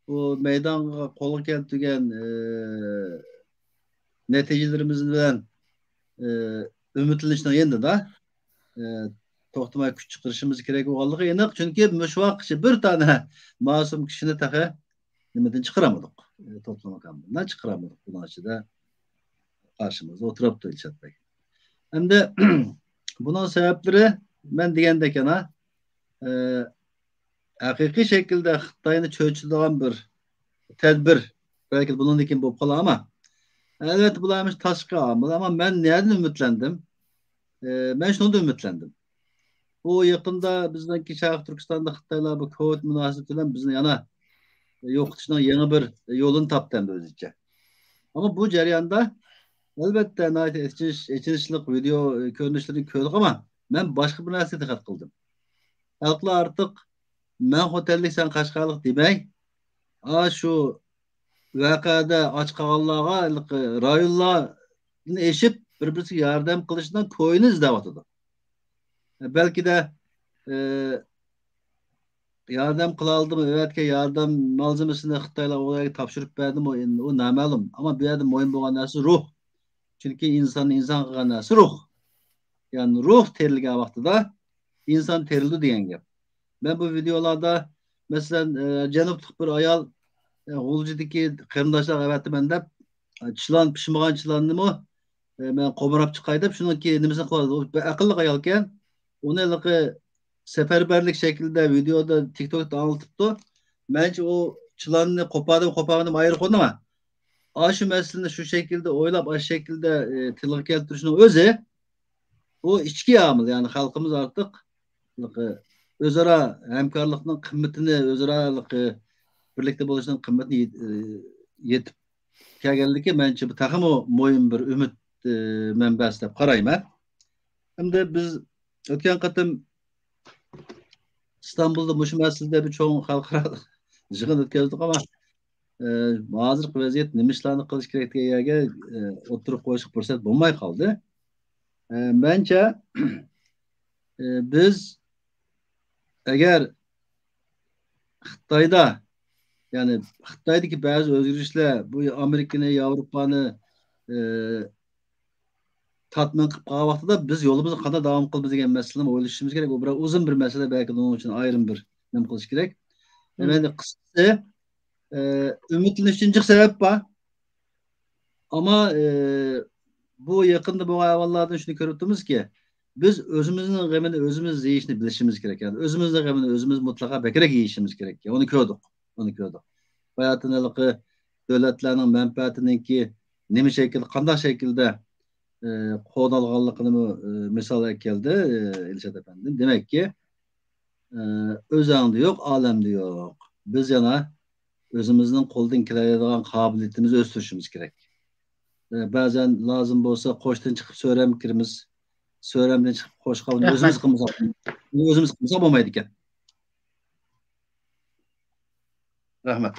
بۇ مەيدانغا قولغا كەلتۈرگەن، ئى، نەتىجىلىرىمىز بىلەن، ئى، ئۈمىدلىنىشنىڭ يېنىدا، ئى، توختىماي كۈچ چىقىرىشىمىز كېرەك بولغانلىقى ئېنىق. چۈنكى مۇشۇ ۋاقىتقىچە بىر دانە مەسۇم كىشىنى تېخى نېمىدىن چىقىرالمىدۇق. ئى، توپلام ماكانىدىن چىقىرالمىدۇق. بۇنىڭ ئىچىدە قارشىمىزدا ئولتۇرۇپتۇ ئىلشات بەگ. ئەمدى بۇنىڭ سەۋەبلىرى مەن دېگەندەك يەنە، ئى، ھەقىقىي شەكىلدە خىتاينى چۆچۈتىدىغان بىر تەدبىر، بەلكى بۇنىڭدىن كېيىن بولۇپ قالار، ئەمما ئەلۋەتتە بۇلار ھەممىسى تاشقى ئامىل. ئەمما مەن نەدىن ئۈمىدلەندىم؟ ئى، مەن شۇنىڭدىن ئۈمىدلەندىم. بۇ يېقىندا بىزنىڭكى شەرقىي تۈركىستاندا خىتايلار بۇ كوۋىد مۇناسىۋىتى بىلەن بىزنى يەنە يوقىتىشنىڭ يېڭى بىر يولىنى تاپتى ئەمدى ئۆزىچە. ئەمما بۇ جەرياندا ئەلۋەتتە ناھايىتى ئېچىنىش-، ئېچىنىشلىق ۋىدېئو، ئى، كۆرۈنۈشلىرىنى كۆردۇق، ئەمما مەن باشقا بىر نەرسىگە دىققەت قىلدىم. خەلقلەر ئارتۇق، مەن خوتەنلىك، سەن قەشقەرلىك دېمەي، ئا، شۇ ۋەقەدە ئاچ قالغانلارغا ھېلىقى رايونلاردىن ئېشىپ بىر-بىرسىگە ياردەم قىلىشنىڭ كويىنى ئىزدەۋاتىدۇ. بەلكىدە، ئى، ياردەم قىلالدىمۇ، ئەۋەتكەن ياردەم مالزېمىسىنى خىتايلار ئۇ يەرگە تاپشۇرۇپ بەردىمۇ، ئۇ نامەلۇم. ئەمما بۇ يەردە مۇھىم بولغان نەرسە روھ. چۈنكى ئىنساننى ئىنسان قىلغان نەرسە روھ. يەنى روھ تىرىلگەن ۋاقتىدا ئىنسان تىرىلىدۇ دېگەن گەپ. مەن بۇ ۋىدېئولاردا، مەسىلەن، ئى، جەنۇبلۇق بىر ئايال، ئى، غۇلجىدىكى قېرىنداشلارغا ئەۋەتىمەن دەپ، ئى، چىلان، پىشمىغان چىلاننىمۇ، ئى، مەن قومۇراپ چىقاي دەپ، شۇنىڭكى نېمىسىنى قىلىۋاتىدۇ. ئۇ بەك ئەقىللىق ئايالكەن. ئۇنى ھېلىقى سەپەربەرلىك شەكلىدە ۋىدېئودا، تىكتوكتا ئاڭلىتىپتۇ. مەنچە ئۇ چىلاننى قوپاردىم، قوپارمىدىم ئايرى قويدۇم. ئاشۇ مەسىلىنى شۇ شەكىلدە ئويلاپ، ئاشۇ شەكىلدە، ئى، تىلغا كەلتۈرۈشنىڭ ئۆزى، بۇ ئىچكى ئامىل، يەنى خەلقىمىز ئارتۇق ئۆزئارا ھەمكارلىقنىڭ قىممىتىنى، ئۆزئارا بىرلىكتە بولۇشنىڭ قىممىتىنى يېت-، يېتىپ كەلگەنلىكى، مەنچە، بۇ تېخىمۇ مۇھىم بىر ئۈمىد، ئى، مەنبەسى دەپ قارايمەن. ئەمدى بىز ئۆتكەن قېتىم ئىستانبۇلدا مۇشۇ مەسىلىدە بىر چوڭ خەلقئارا يىغىن ئۆتكۈزدۇق، ئەمما، ئى، ھازىرقى ۋەزىيەت نېمە ئىشلارنى قىلىش كېرەك دېگەن يەرگە، ئى، ئوتتۇرىغا قويۇشقا پۇرسەت بولماي قالدى. ئى، مەنچە، ئى، بىز ئەگەر خىتايدا، يەنى خىتايدىكى بەزى ئۆزگىرىشلەر بۇ ئامېرىكىنى، ياۋروپانى، ئى، تاتمىن قىلىپ قالغان ۋاقتىدا بىز يولىمىزنى قانداق داۋام قىلىمىز دېگەن مەسىلىنى ئويلىشىمىز كېرەك. ئۇ بىراز ئۇزۇن بىر مەسىلە، بەلكى ئۇنىڭ ئۈچۈن ئايرىم بىر نېمە قىلىش كېرەك. مم. مەن قىسقىسى، ئى، ئۈمىدلىنىش ئۈچۈن جىق سەۋەب بار. ئەمما، ئى، بۇ يېقىندا بولغان ئەھۋاللاردىن شۇنى كۆرۈپ تۇرىمىزكى، بىز ئۆزىمىزنىڭ غېمىنى ئۆزىمىز يېيىشنى بىلىشىمىز كېرەك. يەنى ئۆزىمىزنىڭ غېمىنى ئۆزىمىز مۇتلەقا بەكرەك يېيىشىمىز كېرەك. ئۇنى كۆردۇق. ئۇنى كۆردۇق. باياتىن ھېلىقى دۆلەتلەرنىڭ مەنپەئەتىنىڭكى نېمە شەكىلدە، قانداق شەكىلدە، ئى، قونالغانلىقىنىمۇ، ئى، مىسال ئەكەلدى، ئى، ئىلشات ئەپەندىم. دېمەككى، ئى، ئۆزەڭدە يوق، ئالەمدە يوق. بىز يەنە ئۆزىمىزنىڭ قولدىن كېلەلەيدىغان قابىلىيىتىمىزنى ئۆستۈرۈشىمىز كېرەك. ئى، بەزەن لازىم بولسا قوشتىن چىقىپ سۆرەمگە كىرىمىز، سۆرەمدىن چىقىپ قوشقالنى ئۆزىمىز قىلمىساق، ئۆزىمىز قىلمىساق بولمايدىكەن. رەھمەت.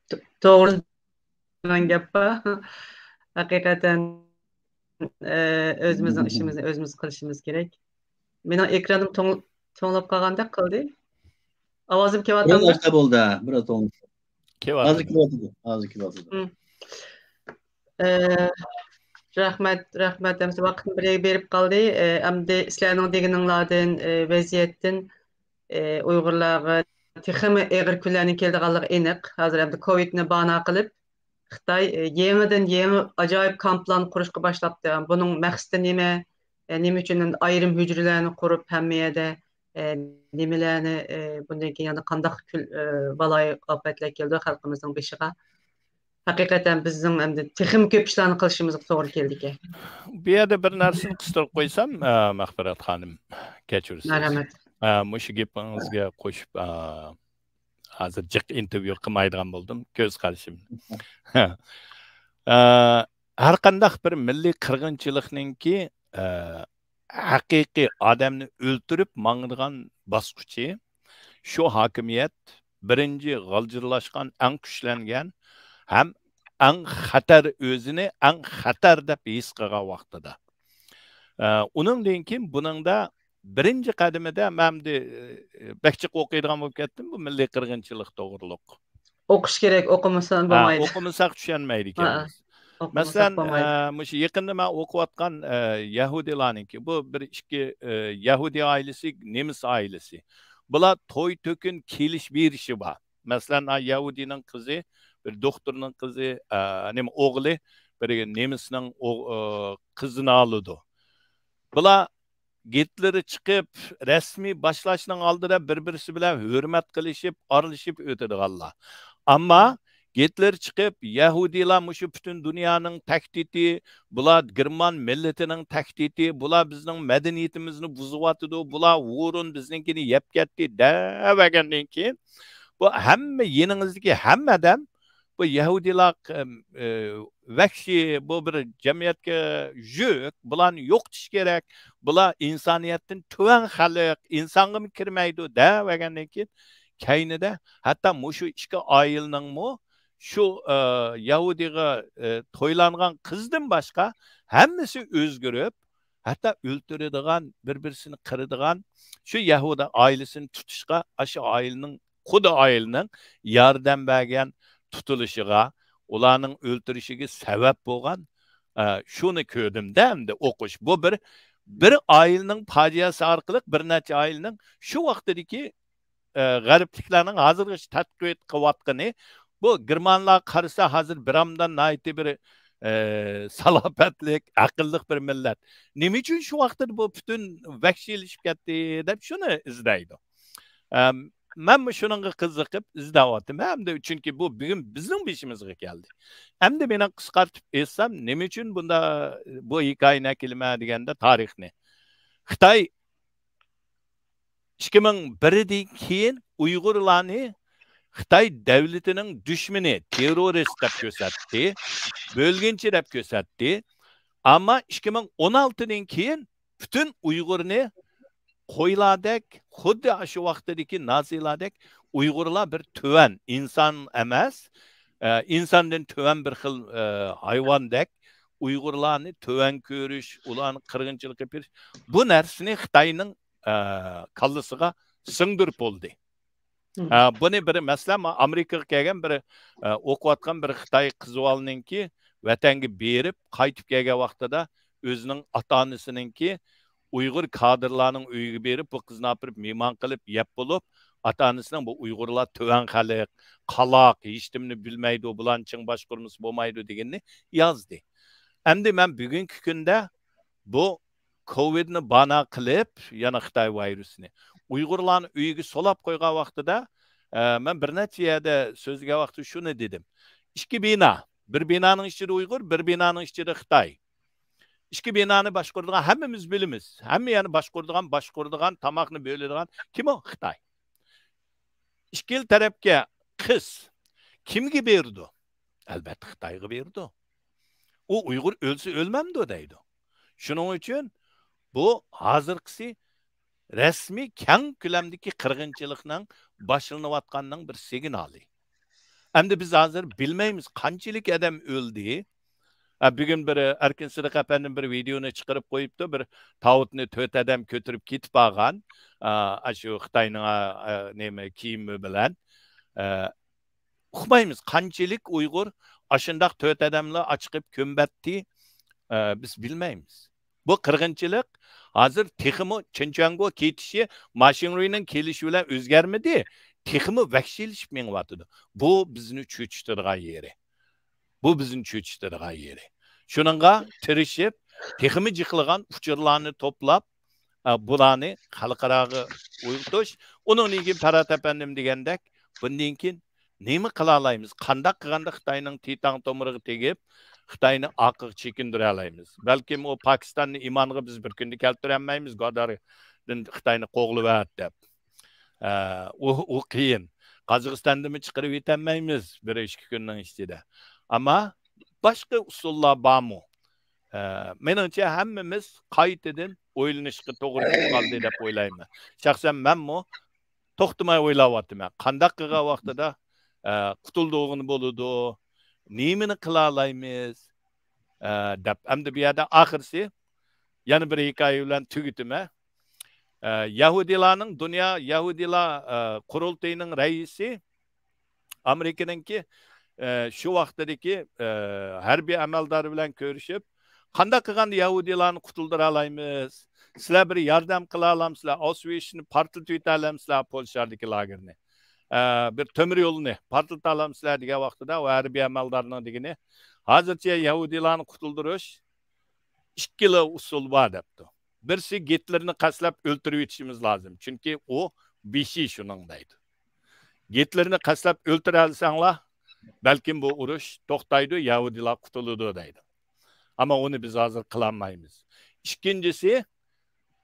تو-، توغرا دېگەن گەپ بار. ھەقىقەتەن، ئە، ئۆزىمىزنىڭ ئىشىمىزنى ئۆزىمىز قىلىشىمىز كېرەك. مېنىڭ ئېكرانىم توڭ-، توڭلاپ قالغاندەك قىلدى. ئاۋازىم بىراز كېلىۋاتامدۇ؟ ئاشتا بولدى، ھە، بىراز توڭلاپ. كېلىۋاتىدۇ. ھازىر كېلىۋاتىدۇ، ھازىر كېلىۋاتىدۇ. مم. ئە، رەھمەت، رەھمەت. ئەمدى ۋاقىتمۇ بىر بېرىپ قالدى. ئە، ئەمدى سىلەرنىڭ دېگىنىڭلاردىن، ئە، ۋەزىيەتتىن، ئە، ئۇيغۇرلارغا تېخىمۇ ئېغىر كۈنلەرنىڭ كېلىدىغانلىقى ئېنىق. ھازىر ئەمدى كوۋىدنى بانا قىلىپ، خىتاي، ئە، يېڭىدىن يېڭى ئاجايىپ كامپلارنى قۇرۇشقا باشلاپتۇ. بۇنىڭ مەقسىتى نېمە؟ ئە، نېمە ئۈچۈن ئايرىم ھۈجرىلەرنى قۇرۇپ، ھەممە يەردە، ئە، نېمىلەرنى، ئە، بۇندىن كېيىن يەنە قانداق كۈل-، ئە، بالايىئاپەتلەر كېلىدۇ خەلقىمىزنىڭ بېشىغا؟ ھەقىقەتەن بىزنىڭ ئەمدى تېخىمۇ كۆپ ئىشلارنى قىلىشىمىزغا توغرا كېلىدىكەن. بۇ يەردە بىر نەرسىنى قىستۇرۇپ قويسام، ئە، مەغپىرەت خانىم، كەچۈرىسىز. مەرھەمەت. ئە، مۇشۇ گېپىڭىزگە قوشۇپ، ئە، ھازىر جىق ئىنتېرۋيۇ قىلمايدىغان بولدۇم، كۆز قارىشىمنى. ئە، ھەر قانداق بىر مىللىي قىرغىنچىلىقنىڭكى، ئە، ھەقىقىي ئادەمنى ئۆلتۈرۈپ ماڭىدىغان باسقۇچى شۇ ھاكىمىيەت بىرىنچى غالجىرلاشقان، ئەڭ كۈچلەنگەن ھەم ئەڭ خەتەر، ئۆزىنى ئەڭ خەتەر دەپ ھېس قىلغان ۋاقتىدا. ئە، ئۇنىڭدىن كېيىن بۇنىڭدا بىرىنچى قەدىمىدە مەن ئەمدى، ئە، بەك جىق ئوقۇيدىغان بولۇپ كەتتىم بۇ مىللىي قىرغىنچىلىق توغرۇلۇق. ئوقۇش كېرەك، ئوقۇمىسا ھە، بولمايدۇ. ئوقۇمىساق چۈشەنمەيدۇ ھە، ئىكەنمىز. ئوقۇمىساق مەسىلەن، بولمايدۇ. ئە، مۇشۇ يېقىندا مەن ئوقۇۋاتقان، ئە، يەھۇدىيلارنىڭكى، بۇ بىر ئىككى، ئە، يەھۇدىي ئائىلىسى، نېمىس ئائىلىسى. بۇلار توي-تۆكۈن كېلىش بېرىشى بار. مەسىلەن، ئا، يەھۇدىينىڭ قىزى، بىر دوختۇرنىڭ قىزى، ئە، نېمە، ئوغلى بىر نېمىسنىڭ ئوغ-، ئە، قىزىنى ئالىدۇ. بۇلار گىتلېر چىقىپ، رەسمىي باشلاشنىڭ ئالدىدا بىر-بىرسى بىلەن ھۆرمەت قىلىشىپ، ئارىلىشىپ ئۆتىدىغانلار. ئەمما گىتلېر چىقىپ، يەھۇدىيلار مۇشۇ پۈتۈن دۇنيانىڭ تەھدىتى، بۇلار گېرمان مىللىتىنىڭ تەھدىتى، بۇلار بىزنىڭ مەدەنىيىتىمىزنى بۇزۇۋاتىدۇ، بۇلار ھۇرۇن بىزنىڭكىنى يەپ كەتتى دەۋەرگەندىن كېيىن، بۇ ھەممە يېنىڭىزدىكى ھەممە ئادەم بۇ يەھۇدىيلار، ئەم، ئە، ۋەھشىي، بۇ بىر جەمئىيەتكە يۈك، بۇلارنى يوقىتىش كېرەك، بۇلار ئىنسانىيەتتىن تۆۋەن خەلق، ئىنسانغىمۇ كىرمەيدۇ دەۋەرگەندىن كېيىن، كەينىدە ھەتتا مۇشۇ ئىككى ئائىلىنىڭمۇ شۇ، ئە، يەھۇدىيغا، ئە، تويلانغان قىزدىن باشقا ھەممىسى ئۆزگىرىپ، ھەتتا ئۆلتۈرىدىغان، بىر-بىرسىنى قىرىدىغان، شۇ يەھۇدىي ئائىلىسىنى تۇتۇشقا، ئاشۇ ئائىلىنىڭ، خۇددى ئائىلىنىڭ ياردەم بەرگەن، تۇتۇلۇشىغا، ئۇلارنىڭ ئۆلتۈرۈشىگە سەۋەب بولغان، ئە، شۇنى كۆردۈم-دە، ئەمدى ئوقۇش. بۇ بىر، بىر ئائىلىنىڭ پاجىئەسى ئارقىلىق بىر نەچچە ئائىلىنىڭ شۇ ۋاقتىدىكى، ئە، غەربلىكلەرنىڭ ھازىرغىچە تەتقىق قىلىۋاتقىنى، بۇ گېرمانلارغا قارىسا ھازىر بىرامدان ناھايىتى بىر، ئە، سالاپەتلىك، ئەقىللىق بىر مىللەت. نېمە ئۈچۈن شۇ ۋاقتىدا بۇ پۈتۈن ۋەھشىيلىشىپ كەتتى دەپ شۇنى ئىزدەيدۇ. ئەم، مەنمۇ شۇنىڭغا قىزىقىپ ئىزدەۋاتىمەن. ئەمدى چۈنكى بۇ بۈگۈن بىزنىڭ بېشىمىزغا كەلدى. ئەمدى مېنىڭ قىسقارتىپ ئېيتسام، نېمە ئۈچۈن بۇندا بۇ ھېكايىنى ئەكېلىمەن دېگەندە تارىخنى. خىتاي ئىككى مىڭ بىردىن كېيىن ئۇيغۇرلارنى خىتاي دەۋلىتىنىڭ دۈشمىنى، تېررورىست دەپ كۆرسەتتى، بۆلگۈنچى دەپ كۆرسەتتى. ئەمما ئىككى مىڭ ئون ئالتىدىن كېيىن پۈتۈن ئۇيغۇرنى قويلاردەك، خۇددى ئاشۇ ۋاقتىدىكى نازىلاردەك ئۇيغۇرلار بىر تۆۋەن، ئىنسان ئەمەس، ئە، ئىنساندىن تۆۋەن بىر خىل، ئە، ھايۋاندەك ئۇيغۇرلارنى تۆۋەن كۆرۈش، ئۇلارنى قىرغىنچىلىق قىلىپ بېرىش، بۇ نەرسىنى خىتاينىڭ، ئە، كاللىسىغا سىڭدۈرۈپ بولدى. مم. ئە، بۇنى بىر، مەسىلەن، ئامېرىكىغا كەلگەن بىر، ئە، ئوقۇۋاتقان بىر خىتاي قىز بالىنىڭكى ۋەتەنگە بېرىپ، قايتىپ كەلگەن ۋاقتىدا ئۆزىنىڭ ئاتا-ئانىسىنىڭكى ئۇيغۇر كادىرلارنىڭ ئۆيىگە بېرىپ، بۇ قىزنى ئاپىرىپ مېھمان قىلىپ يەپ بولۇپ، ئاتا-ئانىسىنىڭ بۇ ئۇيغۇرلار تۆۋەن خەلق، قالاق، ھېچنېمىنى بىلمەيدۇ، بۇلارنى چىڭ باشقۇرمىسا بولمايدۇ دېگىنىنى يازدى. ئەمدى مەن بۈگۈنكى كۈندە بۇ كوۋىدنى بانا قىلىپ، يەنە خىتاي ۋىرۇسىنى ئۇيغۇرلارنى ئۆيىگە سولاپ قويغان ۋاقتىدا، ئە، مەن بىر نەچچە يەردە سۆزلىگەن ۋاقتىدا شۇنى دېدىم. ئىككى بىنا، بىر بىنانىڭ ئىچىدە ئۇيغۇر، بىر بىنانىڭ ئىچىدە خىتاي. ئىككى بىنانى باشقۇرىدىغان ھەممىمىز بىلىمىز. ھەممە يەرنى باشقۇرىدىغان، باشقۇرىدىغان، تاماقنى بۆلىدىغان كىم ئۇ؟ خىتاي. ئىككىلا تەرەپكە قىس كىمگە بېرىدۇ؟ ئەلبەتتە، خىتايغا بېرىدۇ. ئۇ ئۇيغۇر ئۆلسە ئۆلمەمدۇ دەيدۇ. شۇنىڭ ئۈچۈن بۇ ھازىرقىسى رەسمىي كەڭ كۆلەمدىكى قىرغىنچىلىقنىڭ باشلىنىۋاتقاننىڭ بىر سىگنالى. ئەمدى بىز ھازىر بىلمەيمىز، قانچىلىك ئادەم ئۆلدى. ئە، بۈگۈن بىر ئەركىن سىدىق ئەپەندىم بىر ۋىدېئونى چىقىرىپ قويۇپتۇ، بىر تاۋۇتنى تۆت ئادەم كۆتۈرۈپ كېتىپ بارغان، ئە، ئاشۇ خىتاينىڭ، ئە، نېمە، كىيىمى بىلەن. ئە، ئۇقمايمىز، قانچىلىك ئۇيغۇر ئاشۇنداق تۆت ئادەملا ئاچىقىپ كۆمبەتتى، ئە، بىز بىلمەيمىز. بۇ قىرغىنچىلىق ھازىر تېخىمۇ چېن چۈەنگو كېتىشى، ما شىڭرۇينىڭ كېلىشى بىلەن ئۆزگەرمىدى، تېخىمۇ ۋەھشىيلىشىپ مېڭىۋاتىدۇ. بۇ بىزنى چۆچۈتىدىغان يېرى. بۇ بىزنى چۆچۈتىدىغان يېرى. شۇنىڭغا تىرىشىپ، تېخىمۇ جىقلىغان ئۇچۇرلارنى توپلاپ، ئە، بۇلارنى خەلقئاراغا ئۇيغۇتۇش. ئۇنىڭدىن كېيىن پەرھات ئەپەندىم دېگەندەك، بۇندىن كېيىن نېمە قىلالايمىز؟ قانداق قىلغاندا خىتاينىڭ تىتاڭ تومۇرىغا تېگىپ، خىتاينى ئارقىغا چېكىندۈرەلەيمىز؟ بەلكىم ئۇ پاكىستاننى ئىمانغا بىز بىر كۈندە كەلتۈرەلمەيمىز، گاداردىن خىتاينى قوغلىۋەت دەپ. ئە، ئۇ، ئۇ قىيىن. قازاقىستاندىمۇ چىقىرىۋېتەلمەيمىز بىر ئىككى كۈننىڭ ئىچىدە. ئەمما باشقا ئۇسۇللار بارمۇ؟ ئە، مېنىڭچە ھەممىمىز قايتىدىن ئويلىنىشقا توغرا كېلىپ قالدى دەپ ئويلايمەن. شەخسەن مەنمۇ توختىماي ئويلاۋاتىمەن. قانداق قىلغان ۋاقتىدا، ئە، قۇتۇلدۇرغىلى بولىدۇ؟ نېمىنى قىلالايمىز؟ ئە، دەپ. ئەمدى بۇ يەردە ئاخىرسى يەنە بىر ھېكايە بىلەن تۈگىتىمەن. ئە، يەھۇدىيلارنىڭ دۇنيا يەھۇدىيلار، ئە، قۇرۇلتىيىنىڭ رەئىسى ئامېرىكىنىڭكى، ئە، شۇ ۋاقتىدىكى، ئە، ھەربىي ئەمەلدارى بىلەن كۆرۈشۈپ، قانداق قىلغاندا يەھۇدىيلارنى قۇتۇلدۇرالايمىز؟ سىلەر بىر ياردەم قىلالامسىلەر؟ ئاۋشۋىچنى پارتلىتىۋېتەلەمسىلەر پولشادىكى لاگېرنى؟ ئە، بىر تۆمۈر يولنى پارتلىتالامسىلەر دېگەن ۋاقتىدا ئۇ ھەربىي ئەمەلدارنىڭ دېگىنى، ھازىرچە يەھۇدىيلارنى قۇتۇلدۇرۇش ئىككىلا ئۇسۇل بار دەپتۇ. بىرسى گىتلېرنى قەستلەپ ئۆلتۈرۈۋېتىشىمىز لازىم. چۈنكى ئۇ بېشى شۇنىڭ دەيدۇ. گىتلېرنى قەستلەپ ئۆلتۈرەلىسەڭلار، بەلكىم بۇ ئۇرۇش توختايدۇ، يەھۇدىيلار قۇتۇلىدۇ دەيدۇ. ئەمما ئۇنى بىز ھازىر قىلالمايمىز. ئىككىنچىسى،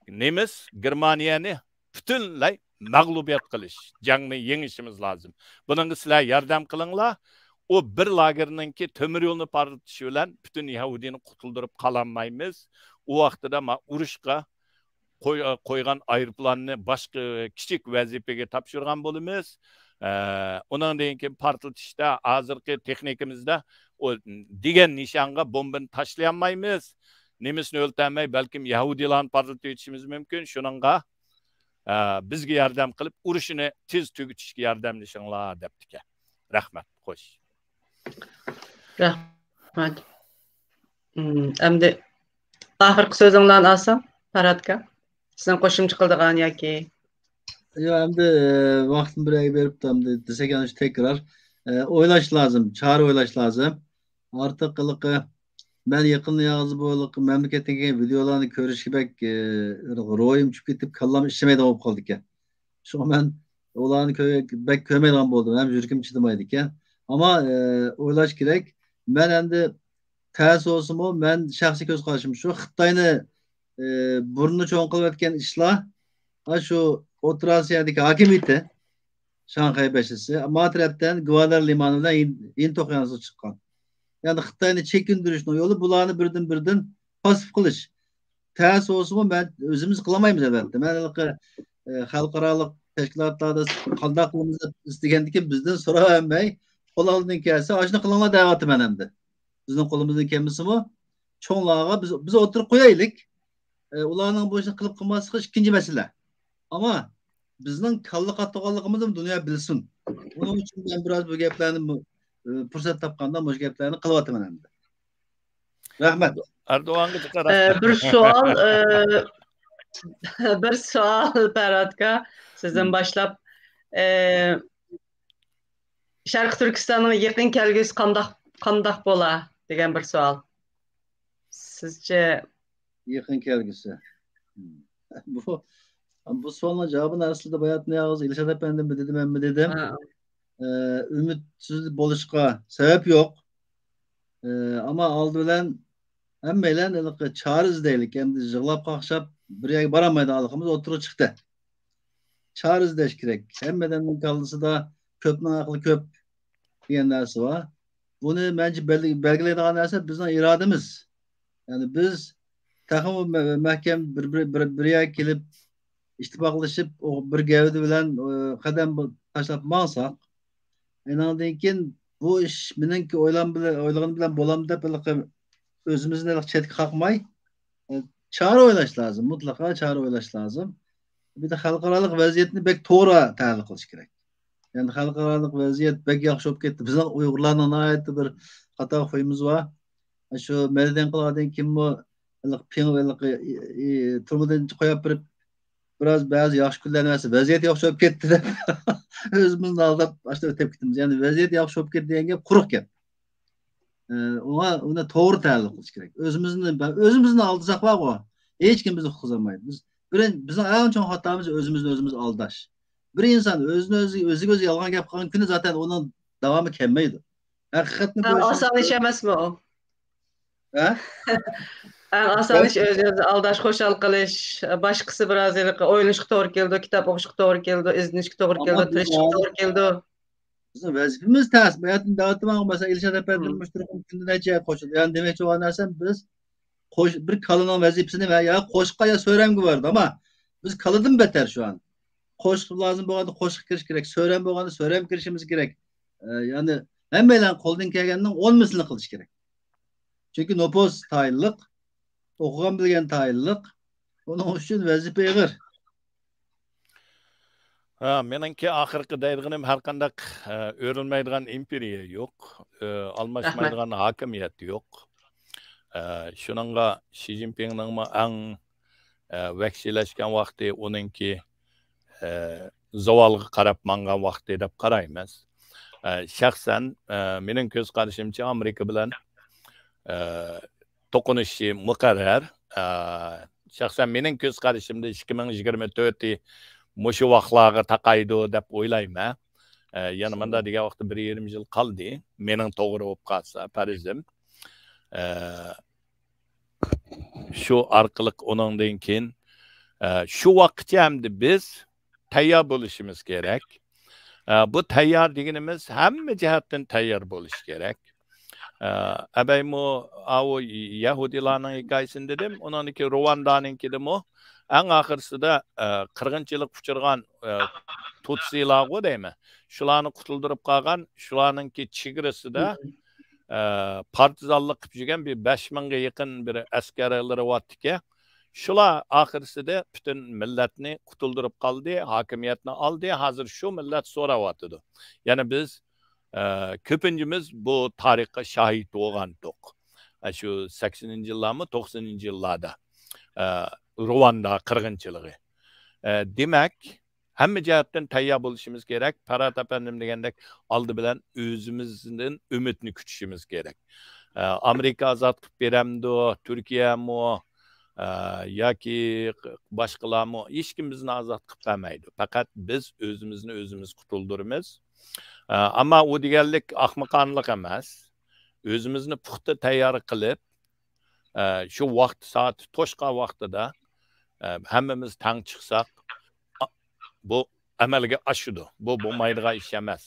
نېمىس گېرمانىيەنى پۈتۈنلەي مەغلۇبىيەت قىلىش، جەڭنى يېڭىشىمىز لازىم. بۇنىڭغا سىلەر ياردەم قىلىڭلار. ئۇ بىر لاگېرنىڭكى تۆمۈر يولنى پارتلىتىشى بىلەن پۈتۈن يەھۇدىينى قۇتۇلدۇرۇپ قالالمايمىز. ئۇ ۋاقتىدا ما ئۇرۇشقا قوي-، قويغان ئايروپىلاننى باشقا كىچىك ۋەزىپىگە تاپشۇرغان بولىمىز. ئە، ئۇنىڭدىن كېيىن پارتلىتىشتا ھازىرقى تېخنىكىمىزدا ئۇ دېگەن نىشانغا بومبىنى تاشلىيالمايمىز. نېمىسنى ئۆلتۈرمەي، بەلكىم يەھۇدىيلارنى پارتلىتىۋېتىشىمىز مۇمكىن. شۇنىڭغا، ئە، بىزگە ياردەم قىلىپ، ئۇرۇشنى تېز تۈگىتىشكە ياردەملىشىڭلار، دەپتىكەن. رەھمەت، خوش. رەھمەت. ئەمدى ئاخىرقى سۆزۈڭلارنى ئالسام، پەرھات ئاكا، سىزنىڭ قوشۇمچە قىلىدىغان ياكى؟ ياق، ئەمدى، ئە، ۋاقتىم بىر ئەگە بېرىپتۇ، ئەمدى دېسەك، يەنە شۇ تەكرار. ئە، ئويلاش لازىم، چارە ئويلاش لازىم. ئارتۇق ھېلىقى مەن يېقىندا يالغۇز بۇ ھېلىقى مەملىكەتتىن كەلگەن ۋىدېئولارنى كۆرۈشكە بەك، ئە، روھىم چۈشۈپ كېتىپ، كاللام ئىشلىمەيدىغان بولۇپ قالىدىكەن. شۇڭا مەن ئۇلارنى كۆ-، بەك كۆرمەيدىغان بولدۇم، ھەم يۈرىكىم چىدىمايدىكەن. ئەمما، ئە، ئويلاش كېرەك. مەن ئەمدى تەس بولسىمۇ، مەن شەخسىي كۆز قارىشىم شۇ، خىتاينى، ئە، بۇرنىنى چوڭ قىلىۋەتكەن ئىشلار، ھە، شۇ ئوتتۇرا ئاسىيادىكى ھاكىمىيىتى، شاڭخەي بەشلىسى، ما تەرەپتىن گۋادار لىمانى بىلەن ھىند، ھىند ئوقيانۇسىغا چىققان. يەنى خىتاينى چېكىندۈرۈشنىڭ يولى بۇلارنى بىردىن بىردىن پاسسىپ قىلىش. تەس بولسىمۇ، مەن ئۆزىمىز قىلالمايمىز، ئەلۋەتتە. مەن ھېلىقى، ئە، خەلقئارالىق تەشكىلاتلاردا قانداق قىلىمىز دەپ ئىزدىگەندىكىن، بىزدىن سوراۋەرمەي، قول ئالدىدىن كەلسە، ئاشۇنى قىلىڭلار دەۋاتىمەن ئەمدى. بىزنىڭ قولىمىزدىن كەلمىسىمۇ، چوڭلارغا بىز، بىز ئوتتۇرىغا قويايلىك. ئە، ئۇلارنىڭ بۇ ئىشنى قىلىپ قىلماسلىقى ئىككىنچى مەسىلە. ئەمما بىزنىڭ كاللا قاتىدىغانلىقىمىزنى دۇنيا بىلسۇن. ئۇنىڭ ئۈچۈن مەن بىراز بۇ گەپلەرنى، ئە، پۇرسەت تاپقاندا مۇشۇ گەپلەرنى قىلىۋاتىمەن ئەمدى. رەھمەت. ئەردوغانغا قاراپ. ئە، بىر سوئال، ئە، بىر سوئال، پەرھات ئاكا، سىزدىن باشلاپ. ئە، شەرقىي تۈركىستاننىڭ يېقىن كەلگۈسى قانداق، قانداق بولا دېگەن بىر سوئال. سىزچە؟ يېقىن كەلگۈسى. بۇ، بۇ سوئالنىڭ جاۋابىنى ئەسلىدە باياتىن يالغۇز ئىلشات ئەپەندىممۇ دېدىم، مەنمۇ دېدىم. ھە. ئە، ئۈمىدسىز بولۇشقا سەۋەب يوق. ئە، ئەمما ئالدى بىلەن ھەممەيلەن ھېلىقى چارە ئىزدەيلىك. ئەمدى يىغلاپ قاقشاپ بىر يەرگە بارالمايدىغانلىقىمىز ئوتتۇرىغا چىقتى. چارە ئىزدەش كېرەك. ھەممە ئادەمنىڭ كاللىسىدا كۆپنىڭ ئەقلى كۆپ دېگەن نەرسە بار. بۇنى مەنچە بەل-، بەلگىلەيدىغان نەرسە بىزنىڭ ئىرادىمىز. يەنى بىز تېخىمۇ مە-، مەھكەم بىر، بىر، بىر، بىر يەرگە كېلىپ، ئىتتىپاقلىشىپ، ئو-، بىر گەۋدە بىلەن، ئە، قەدەم بۇ-، تاشلاپ ماڭساق، ئېنىڭدىن كېيىن بۇ ئىش مېنىڭكى ئويلام بىلەن، ئويلىغىنى بىلەن بولامدۇ دەپ، ھېلىقى ئۆزىمىزنى ھېلىقى چەتكە قاقماي، ئە، چارە ئويلاش لازىم، مۇتلەقا چارە ئويلاش لازىم. بىر دە خەلقئارالىق ۋەزىيەتنى بەك توغرا تەھلىل قىلىش كېرەك. يەنى خەلقئارالىق ۋەزىيەت بەك ياخشى بولۇپ كەتتى. بىزنىڭ ئۇيغۇرلارنىڭ ناھايىتى بىر خاتا خۇيىمىز بار. شۇ مەدەت ئىنقىلابىدىن كېيىنمۇ ھېلىقى پىڭ، ھېلىقى، ئى، ئى، تۈرمىدىن قويۇپ بېرىپ، بىراز بەزى ياخشى كۈنلەرنى بەرسە، ۋەزىيەت ياخشى بولۇپ كەتتى دەپ، ئۆزىمىزنى ئالداپ، ئاشۇنداق ئۆتۈپ كېتىمىز. يەنى ۋەزىيەت ياخشى بولۇپ كەتتى دېگەن گەپ قۇرۇق گەپ. ئە، ئۇنى توغرا تەھلىل قىلىش كېرەك. ئۆزىمىزنى، ئۆزىمىزنى ئالدىساق بارغۇ، ھېچكىم بىزنى قۇتقۇزالمايدۇ. بىز بىرىن-، بىزنىڭ ئەڭ چوڭ خاتامىز ئۆزىمىزنى ئۆزىمىز ئالداش. بىر ئىنسان ئۆزىنى ئۆزى، ئۆزىگە ئۆزى يالغان گەپ قىلغان كۈنى زاتەن ئۇنىڭ داۋامى كەلمەيدۇ. ھەقىقەتنى ئەڭ كۆرۈشىمىز ئاسان ئىش كېرەك. ئەمەسمۇ ئۇ؟ ھە؟ ئەڭ ئاسان ئىش ئۆزىنى ئالداش، خۇشال قىلىش، باشقىسى بىر ئاز ھېلىقى ئويلىنىشقا توغرا كېلىدۇ، كىتاب ئوقۇشقا توغرا كېلىدۇ، ئىزدىنىشكە توغرا ئەمما كېلىدۇ، بىز تىرىشىشقا ھازىر توغرا كېلىدۇ. بىزنىڭ ۋەزىپىمىز تەس. باياتىن دەۋاتىمەن، مەسىلەن، ئىلشات ئەپەندىم، مم، مۇشۇ تۇرغان كۈندە نەچچە يەر قوشۇلدى. يەنى دېمەكچى بولغان نەرسەم، بىز قوش-، بىر كالىنىڭ ۋەزىپىسىنى ۋە يا قوشۇققا يا سۆرەمگە بارىدۇ. ئەمما بىز كالىدىن بەتەر شۇ ئان. قوشۇق لازىم بولغاندا قوشۇققا كىرىش كېرەك، سۆرەم بولغاندا سۆرەمگە كىرىشىمىز كېرەك. ئە، يەنى ھەممەيلەن قولدىن كەلگەننىڭ ئون مىسلىنى قىلىش كېرەك. چۈنكى نوپۇس تايىنلىق، ئوقۇغان بىلگەن تايىنلىق. ئۇنىڭ ئۈچۈن ۋەزىپە ئېغىر. ھە، مېنىڭكى ئاخىرقى دەيدىغىنىم، ھەرقانداق، ئە، ئۆرۈلمەيدىغان ئىمپېرىيە يوق، ئە، رەھمەت. ئالماشمايدىغان ھاكىمىيەت يوق. ئە، شۇنىڭغا شى جىنپىڭنىڭمۇ ئەڭ، ئە، ۋەھشىيلەشكەن ۋاقتى ئۇنىڭكى، ئە، زاۋالغا قاراپ ماڭغان ۋاقتى دەپ قارايمىز. ئە، شەخسەن، ئە، مېنىڭ كۆز قارىشىمچە ئامېرىكا بىلەن، ئە، توقۇنۇشى مۇقەررەر. ئە، شەخسەن مېنىڭ كۆز قارىشىمدا ئىككى مىڭ يىگىرمە تۆتى مۇشۇ ۋاقىتلارغا تاقايدۇ دەپ ئويلايمەن. ئە، يەنە مۇنداق دېگەن ۋاقىتتا بىر يېرىم يىل قالدى. مېنىڭ توغرا بولۇپ قالسا پەرىزىم. ئە، شۇ ئارقىلىق ئۇنىڭدىن كېيىن، ئە، شۇ ۋاقىتقىچە ئەمدى بىز تەييار بولۇشىمىز كېرەك. ئە، بۇ تەييار دېگىنىمىز ھەممە جەھەتتىن تەييار بولۇش كېرەك. ئە، ئەبەيمۇ ئاۋۇ يەھۇدىيلارنىڭ ھېكايىسىنى دېدىم، ئۇنىڭدىكى رۇۋاندانىڭكىدىمۇ ئەڭ ئاخىرسىدا، ئە، قىرغىنچىلىققا ئۇچرىغان، ئە، تۇتسىلارغۇ دەيمەن. شۇلارنى قۇتۇلدۇرۇپ قالغان، شۇلارنىڭكى چېگرىسىدا، ئە، پارتىزانلىق قىلىپ يۈرگەن بىر بەش مىڭغا يېقىن بىر ئەسكەرلىرى بارتىكەن. شۇلار ئاخىرسىدا پۈتۈن مىللەتنى قۇتۇلدۇرۇپ قالدى، ھاكىمىيەتنى ئالدى. ھازىر شۇ مىللەت سوراۋاتىدۇ. يەنى بىز، ئە، كۆپىنچىمىز بۇ تارىخقا شاھىت بولغانتۇق. ئە، شۇ سەكسىنىنچى يىللارمۇ، توقسىنىنچى يىللاردا، ئە، رۇۋاندا قىرغىنچىلىقى. ئە، دېمەك، ھەممە جەھەتتىن تەييار بولۇشىمىز كېرەك. پەرھات ئەپەندىم دېگەندەك، ئالدى بىلەن ئۆزىمىزدىن ئۈمىدنى كۈتۈشىمىز كېرەك. ئە، ئامېرىكا ئازاد قىلىپ بېرەمدۇ، تۈركىيەمۇ، ئە، ياكى باشقىلارمۇ، ھېچكىم بىزنى ئازاد قىلىپ بەرمەيدۇ. پەقەت بىز ئۆزىمىزنى ئۆزىمىز قۇتۇلدۇرىمىز. ئە، ئەمما ئۇ دېگەنلىك ئاخمىقانىلىق ئەمەس. ئۆزىمىزنى پۇختا تەييار قىلىپ، ئە، شۇ ۋاقتى سائىتى توشقان ۋاقتىدا، ئە، ھەممىمىز تەڭ چىقساق، ئا-، بۇ ئەمەلگە ئاشىدۇ. بۇ بولمايدىغان ئىش ئەمەس.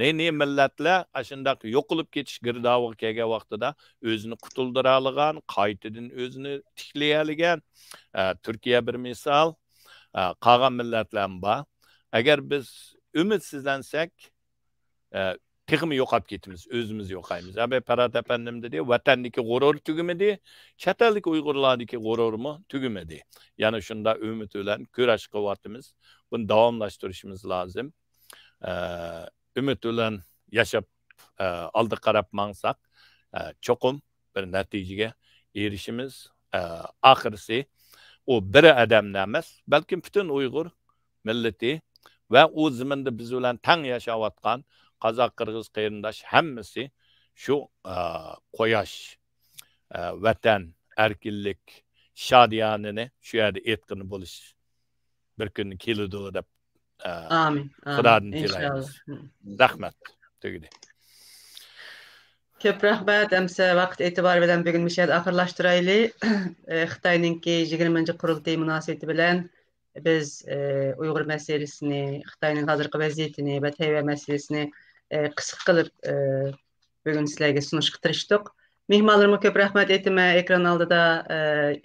نى-نى مىللەتلەر ئاشۇنداق يوقىلىپ كېتىش گىردابىغا كەلگەن ۋاقتىدا ئۆزىنى قۇتۇلدۇرالىغان، قايتىدىن ئۆزىنى تىكلىيەلىگەن، ئە، تۈركىيە بىر مىسال، ئە، قالغان مىللەتلەرمۇ بار. ئەگەر بىز ئۈمىدسىزلەنسەك، ئە، تېخىمۇ يوقاپ كېتىمىز، ئۆزىمىز يوقايمىز. ئەبەي پەرھات ئەپەندىم دېدى، ۋەتەندىكى غۇرۇر تۈگىمىدى، چەت ئەلدىكى ئۇيغۇرلاردىكى غۇرۇرمۇ تۈگىمىدى. يەنە شۇنداق ئۈمىد بىلەن كۈرەش قىلىۋاتىمىز. بۇنى داۋاملاشتۇرۇشىمىز لازىم. ئە، ئۈمىد بىلەن ياشاپ، ئە، ئالدىغا قاراپ ماڭساق، ئە، چوقۇم بىر نەتىجىگە ئېرىشىمىز. ئە، ئاخىرسى ئۇ بىر ئادەمنى ئەمەس، بەلكىم پۈتۈن ئۇيغۇر مىللىتى ۋە ئۇ زېمىندا بىز بىلەن تەڭ ياشاۋاتقان قازاق، قىرغىز قېرىنداش ھەممىسى شۇ، ئە، قۇياش، ئە، ۋەتەن، ئەركىنلىك، شادىيانىنى شۇ يەردە ئېيتقىنى بولۇش بىر كۈنى كېلىدۇ دەپ، ئە، ئامىن، ئامىن. خۇدادىن تىلەيمىز. ئىنشاللا. رەھمەت. تۈگىدى. كۆپ رەھمەت. ئەمسە ۋاقىت ئېتىبارى بىلەن بۈگۈن مۇشۇ يەردە ئاخىرلاشتۇرايلى. ئە، خىتاينىڭكى يىگىرمىنچى قۇرۇلتىيى مۇناسىۋىتى بىلەن بىز، ئە، ئۇيغۇر مەسىلىسىنى، خىتاينىڭ ھازىرقى ۋەزىيىتىنى ۋە تەيۋەن مەسىلىسىنى، ئە، قىسقا قىلىپ، ئە، بۈگۈن سىلەرگە سۇنۇشقا تىرىشتۇق. مېھمانلىرىمغا كۆپ رەھمەت ئېيتىمەن، ئېكران ئالدىدا، ئە،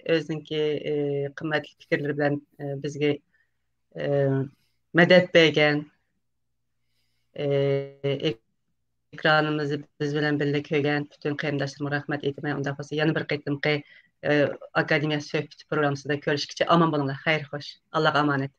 ئۆزىنىڭكى، ئە، قىممەتلىك پىكىرلىرى بىلەن، ئە، بىزگە، ئە، مەدەت بەرگەن، ئە، ئېكرانىمىزنى بىز بىلەن بىللە كۆرگەن پۈتۈن قېرىنداشلىرىمغا رەھمەت ئېيتىمەن. ئۇنداق بولسا يەنە بىر قېتىمقى، ئە، ئاكادېمىيە سۆھبىتى پروگراممىسىدا كۆرۈشكىچە ئامان بولۇڭلار. خەير خوش. ئاللاغا ئامانەت.